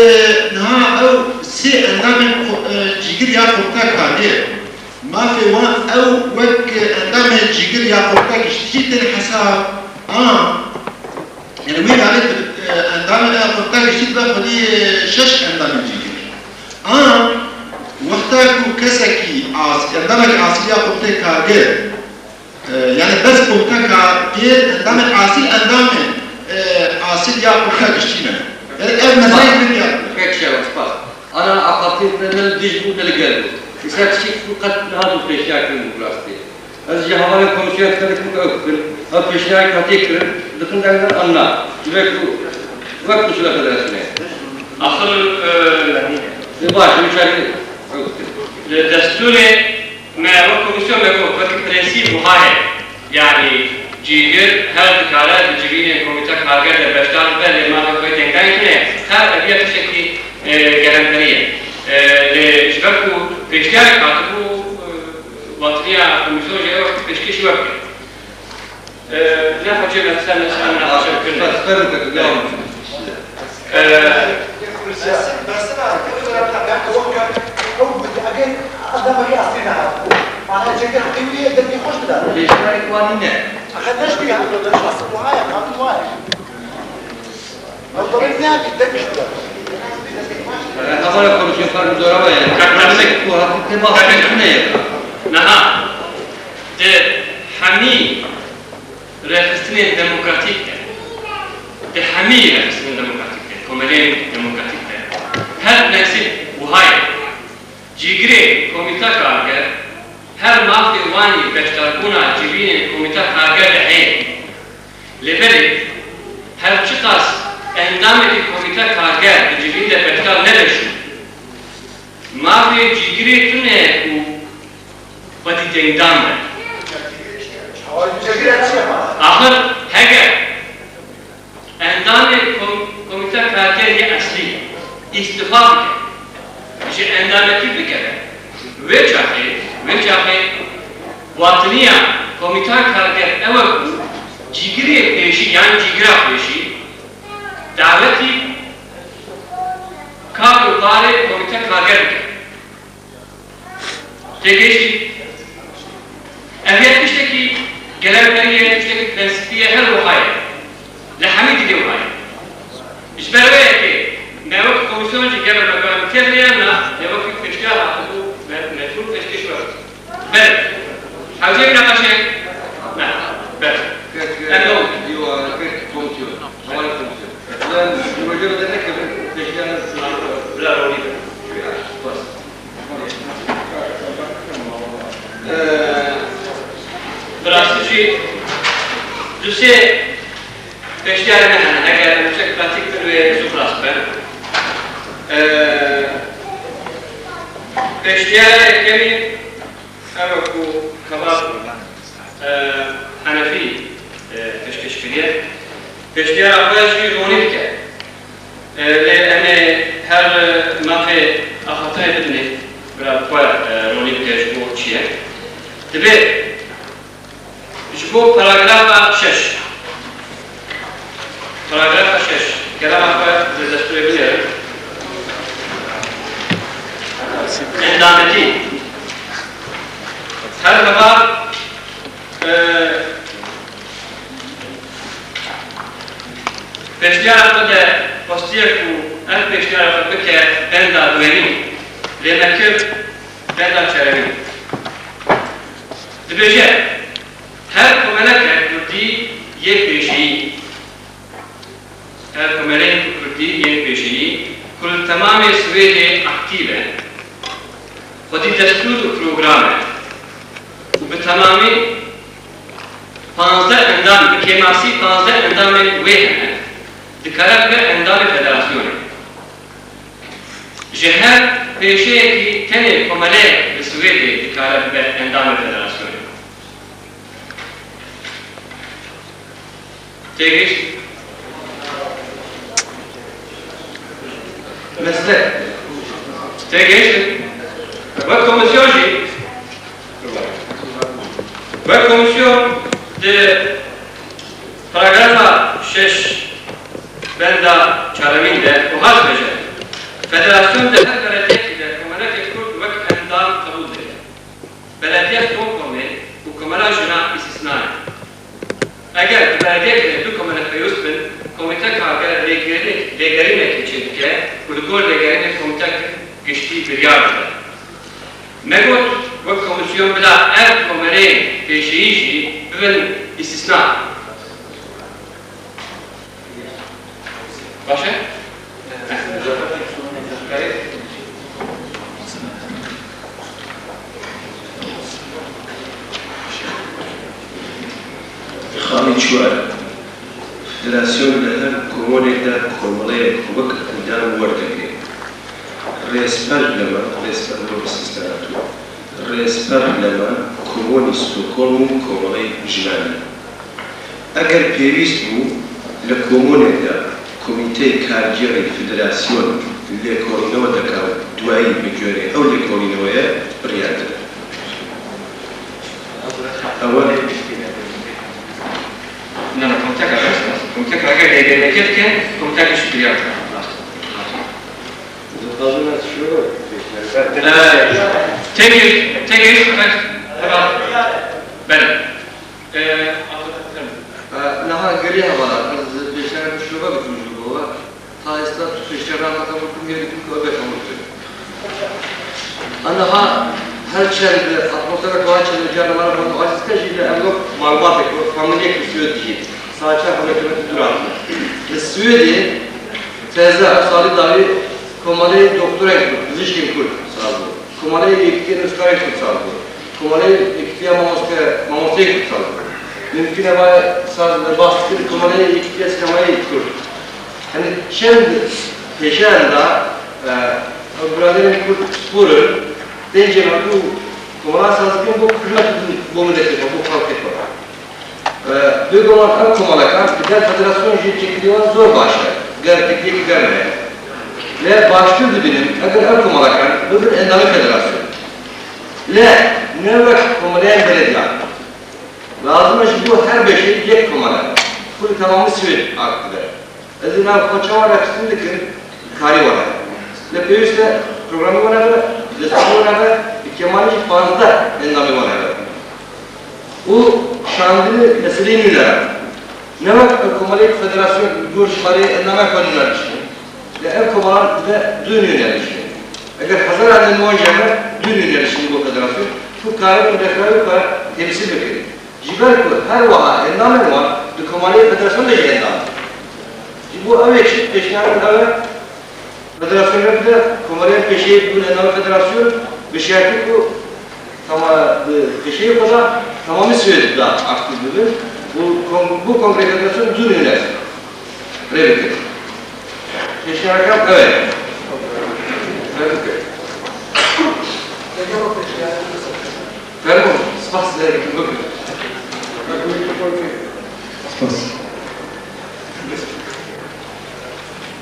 niha ew sê endamên xo-, e, cîgir ya Komîta Kargêr, mafê wan ew wek endamên cîgir ya Komîta Giştî jî tên hesab. A, Yanî wê navê di, e, endamê, e, Komîta Giştî dibe xwedî, e, şeş endamên cîgir. A, Wexta ku kesekî as-, endamekî asîl ya Komîteyê Karger, e, yani bes komîteka gêr endamên asîl endamên, e, asîl ya komîteya giştî ne. Yani ev meseleyê girîng e. Pek şewa, spas. Ana aqiltî ne li dij bû, ne li gel bû. Îsa tiştî ku qet nehat û pêşiya kirin bi rastî. Ez ji hevalên komîsyona dixwazim ku ew bikin. Ew pêşniyarek hatiye kirin, dixin dengdan an na. Ji ber ku wek usul federasyonê. Axir, e, e, baş, wî çarê ew bikin. Li destûrê me wek komîsyon me got, wekî prensîp wiha ye. Yanî cîgir her dikare di civînên komîte karger de beşdar bibe, lê mafê xwe dengdan tune. Her ev ya tiştekî, e, gelemperî ye. E, lê ji ber ku pêşniyarek hatibû, e, Watiniya komîsyon jî ew pêşkêşî we bike. Ee, ne hocam, sen, sen ne hocam, kırma. Spas, spas, spas, devam edin. Ee, Pêşmerek wan nîne. Hevala komîsyon farklı zora var yani. Kardeşlik. Bu hafif tema hafif ne ya? Naha. Di hemî rêxistinên demokratîk de, di hemî rêxistinên demokratîk de, komeleyên demokratîk de, her prensîp wiha ye. Cîgirê komîta karger her mafê wan ê beşdarbûna civînên komîta karger de heye. Lê belê her çiqas endamekî komîta karger di civîn de beşdar nebe jî, mafê cîgirê tune ye ku xwedî dengdan be. Axir heger endamê kom-, komîta karger yê eslî îstifa bike, ji endametî bikeve, wê çaxê, wê çaxê watiniya komîta karger ew e ku cîgirê pêşî yan cîgira pêşî dawetî kar û barê komîta karger bike. Têgihiştî? Ev yek tiştekî gelemperî ye, tiştekî prensîpî ye, her wiha ye. Li hemî dînê wiha ye. Ji ber wê yekê me wek komîsyon jî gere me guherî têr ne yan na, lê wekî pêşniyar hatibû, me, mecbûr pêşkêş we. Belê. Hewceyê mînaqeşê? Ne. Belê. Em ne oldu? Diyor, pek komisyon. Havale komisyon. Ulan, proje de ne kadar pêşniyar. Bila ronî be. Bas. Ee, bi rastî jî du sê pêşniyarê me hene. Heger em çek pratîk bin wê zû xilas bibe. Ee, pêşniyara yekemî ew e ku Xebat, e, Henefî, e, pêşkêş kiriye. Pêşniyara xwe jî ronî dike. E, lê em ê her, e, mafê axaftinê bidinê. Bira bi xwe, e, ronî bike ji bo çi ye. Divê ji bo paragrafa şeş. Paragrafa şeş. Kerema xwe ji destûrê binêrin. Endametî. Her xebat, e, Pêşniyara xwe de xwestiye ku ev pêşniyara xwe bike benda duhemîn, lê me kir benda çaremîn. Dibêje, her komeleke kurdî yê pêşeyî, her komeleyên kurdî yên pêşeyî ku li temamê Swêdê aktîf e, xwedî destûr û program e û bi temamî panzdeh endam, bi kêmasî panzdeh endamên wê hene, dikare bibe endamê federasyonê. Ji her pêşeyekî tenê komeleyek li Swêdê dikare bibe endamê federasyonê. Têgihişt? Mesele. Têgihişt? Wek komîsyon jî, wek komîsyon di paragrafa şeş benda çaremîn de wiha dibêje, federasyon di her belediyekî de komelekê kurd wek endam qebûl dike. Belediya Stockholmê û Komela Jina îstîsna ne. Eger di belediyekê de du komele pêwist bin, komîte karger lêgerînek-, lêgerînekê çêdike û li gor lêgerînê komîte giştî biryar dide. Me got, wek komîsyon bila ev komeleyên pêşeyî jî bibin îstîsna. Baş e? Xanî çû ev. Federasyon li her komonê de komeleyek wek endam werdegire. Rêzber li me, rêzber wek îstîsna hatibû. Rêzber li me komonî Stockholm û komeleyê jinan e. Eger pêwîst bû, li komonê de komîteyê kargêrê federasyon lêkolîneweke duayî bi gorî ew lêkolîneweyê biryar dide. Ew e. Na, na, komîteka rast e. Komîteka eger lêkolîneweke dike, komîteka jî biryar dide. Rast e. Rast e. Dixwazim ez şûro. Têgihîşt, têgihîşt, têgihîşt. Belê. Ee, Abdulkadir. Ee, niha geriya hevala, ez pêşniyarek şûro bikim ji bo we. Ta êsta tu pêşniyar nake, bikim, gerikim ku ew bê qebûl kirin. Aniha her çend atmosfera ku her çend carna me re aciz ke jî, lê em wek malumatek, wek famîliyek li Swêd dijî. Saet çar hewlekê me dûr hatine. Li Swêdê teze ev salî dawî komeleyê doktorên Kurd, pizîşkên Kurd saz bû. Komeleyê Yekîtiya Nivîskarên Kurd saz bû. Komeleyê Yekîtiya Mamoste-, Mamosteyê Kurd saz bû. Mimkun e vay saz bahs bikin, Komeleyê Yekîtiya Sînemayê Kurd. Yanî çend hêşeyan da, e, ew biraderên Kurd spor in, tên cem hatî û komela saz dikin bo xizmet bikin bo miletê xwe, bo xelkê xwe. E, bêguman ev komelekan li gel federasyon jî têkilî wan zor baş e. Ger têkiliyekî germ heye. Lê baştir dibînim eger ev komelekan bibin endamê federasyon. Lê ne wek komeleyên belediyan. Lazim e ji bo her beşê yek komele. Xwe li temamî Swêd aktive. Ez ê nav xwe çawa rexistin dikim, karî wan hebe. Lê pêwîst e programê wan hebe, destûrê wan hebe, bi kemalî jî pazdeh endamê wan hebe. Û şandinê meseleyê nû de. Ne wek ev komeleyê ku federasyon li gor jimareyê endamên xwe nû nedişînin. Lê ev komelan dide du nû nedişînin. Eger hezar endamê wan jî hebe, du nû nedişînin bo federasyon. Ku karibin rêkxirayê xwe temsîl bikin. Ji ber ku her wiha endamên wan di komeleyê federasyonê de jî endam in. Ji bo ew yek jî pêşniyar min ew e, federasyon re bide, komeleyên pêşeyê bibin endamê federasyon, bi şertî ku tama-, di pêşeyê xwe de temamî Swêd de aktîf bibin û kon-, bo kongreyê federasyon dûr nûne rê bikin. Pêşniyareke ew e. Rê bikin. Fermo, spas, e, bibin. Spas.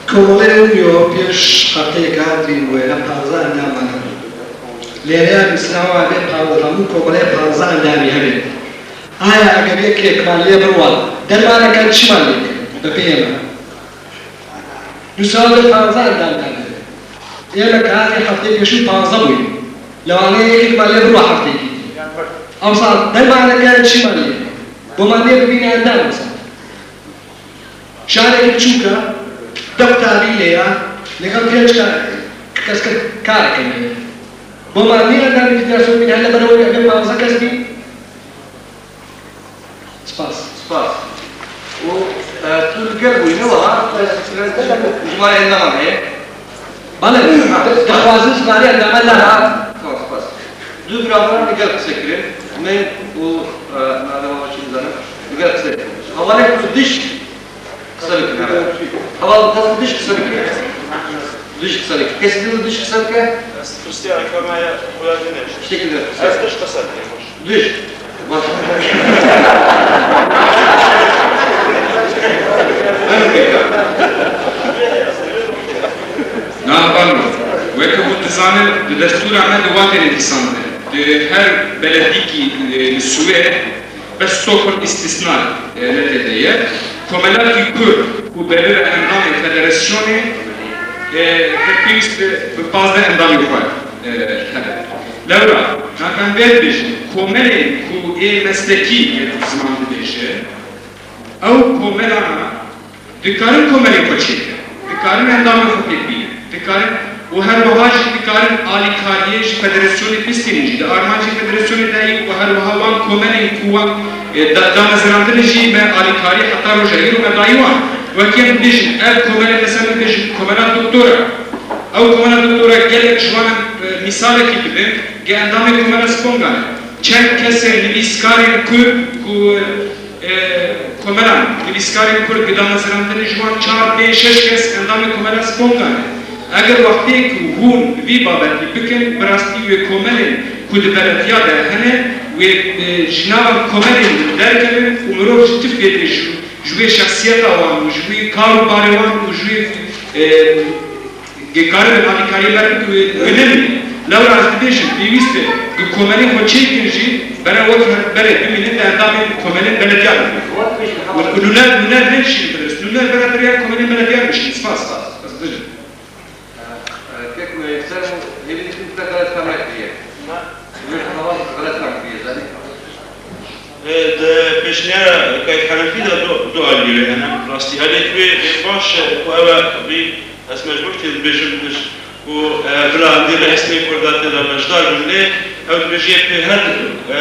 Komeleyê nû pêş hefteyeke hat dîn bûye, em panzdeh endam mane. Lêreya nivîsîna wan vê panzdeh, hemû komeleyê panzdeh endamî hebe. Aya eger yekek man lê birwa, dermaneke çi man lê bike? Bi pê me. Nûsal vê panzdeh endam dane. Ê me karê hefteyê pêşû panzdeh bûye. Lewanê yekek man lê birwa hefteyekî. Ewsa dermaneke çi man lê? Bo man lê bibîne endam wisa. Şarekî biçûk e, deh tabî lê ye, lêga pênc ke-, kes ke-, kareke lê ye. Bo me nî endamê federasyonê bîn, hele berew wê eger panzdeh kes bîn. Spas. Spas. Û, e, tu li gel bûyî, ne wiha? Jimara endaman heye? Belê, dixwazin jimara endaman ne ha? Tamam, spas. Du biraderan li gel qise kirin. Me û, e, navê wan çi dizanim? Li gel qise kirin. Hevalek ku diş Qise bikin, evet. Heval, dest diş qise bikin. Diş qise bikin. Kesî din diş qise bike? Ez pirsiya ekame ya xula dine. Şekil de. Ez diş qise bikin, hoş. Diş. Baş. Na, pardon. Weke hûn dizanin, di destûra me de wa têne dîsan de. Di her beledîkî, e, li Swêd, Bes Stockholm îstîsna, e, ne tê de ye. Komelakî Kurd ku berive endamê federasyonê, e, hep pêwîst bi, bi pazdeh endamê xwe, e, hebe. Lewra, nakan vê dibêjin, komelên ku ê meslekî yê ziman dibêje, ew komelana dikarin komelê xwe çêkin, dikarin endamên xwe pêk bînin, dikarin Û her wiha jî dikarin alîkariyê ji federasyonê bistînin jî. Di armancê federasyonê de yî û her wiha wan komelên ku wan, e, da-, damezrandine jî me alîkarî heta roja îro me dayî wan. Wekî em dibêjin, ev komele, mesela min bêjin komela doktora. Ew komela doktora gelek ji wan em, e, mîsalekî dibin, ge endamê komela Spongan e. Çend kesên nivîskarên Kurd ku, e, komelan, nivîskarên Kurd bi damezrandinê ji wan çar, pênc, şeş kes endamê komela Spongan e. Eger wextê ku hûn vî babetî bikin, bi rastî wê komelên ku di belediya de hene, wê, e, ji nava komelên derkevin û mirov ji tifkê tê ji, ji wê şexsiyeta wan û ji wî kar û barê wan û ji wî, e, Ge karibin alîkariyê me bikin wê, wê nemîne. Lewra ez dibêjim, pêwîst e, bi komelê xwe çêkin jî, bere wek her, berê bimînin, di endamên komelên belediya de bimînin. Û, û nûner, nûner ne jî bidin. Nûner bere beriya komelên belediya bişîn. Spas. Ez dibêjim. Kek me ser û hêvî dikim te xeleta me kiriye. Wê xeleta me kiriye, zanî. Di pêşniyara Kayîd Henefî de du, du aliyê hene. Rastî aliyek wê ê baş e, ku ew e, vî ez mecbûr tê dibêjim, ku, e, bila hindî rêhestinê Kurda tê de beşdar bin, lê ew dibêje pê her, e,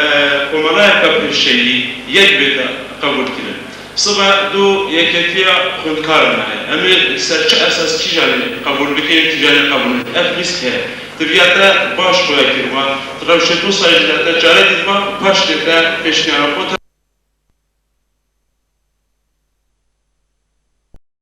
komelayeke pêşeyî yek bête qebûlkirin. Sibe du yeketiya xwendkaran heye. Em ê ser çi esas kîjanê qebûl bikin, kîjanê qebûl nekin? Ev lîst heye. Diviyate baş xuya kirî ba. Di rewşê du salî de te çare dît ba, paş tê te pêşniyara xwe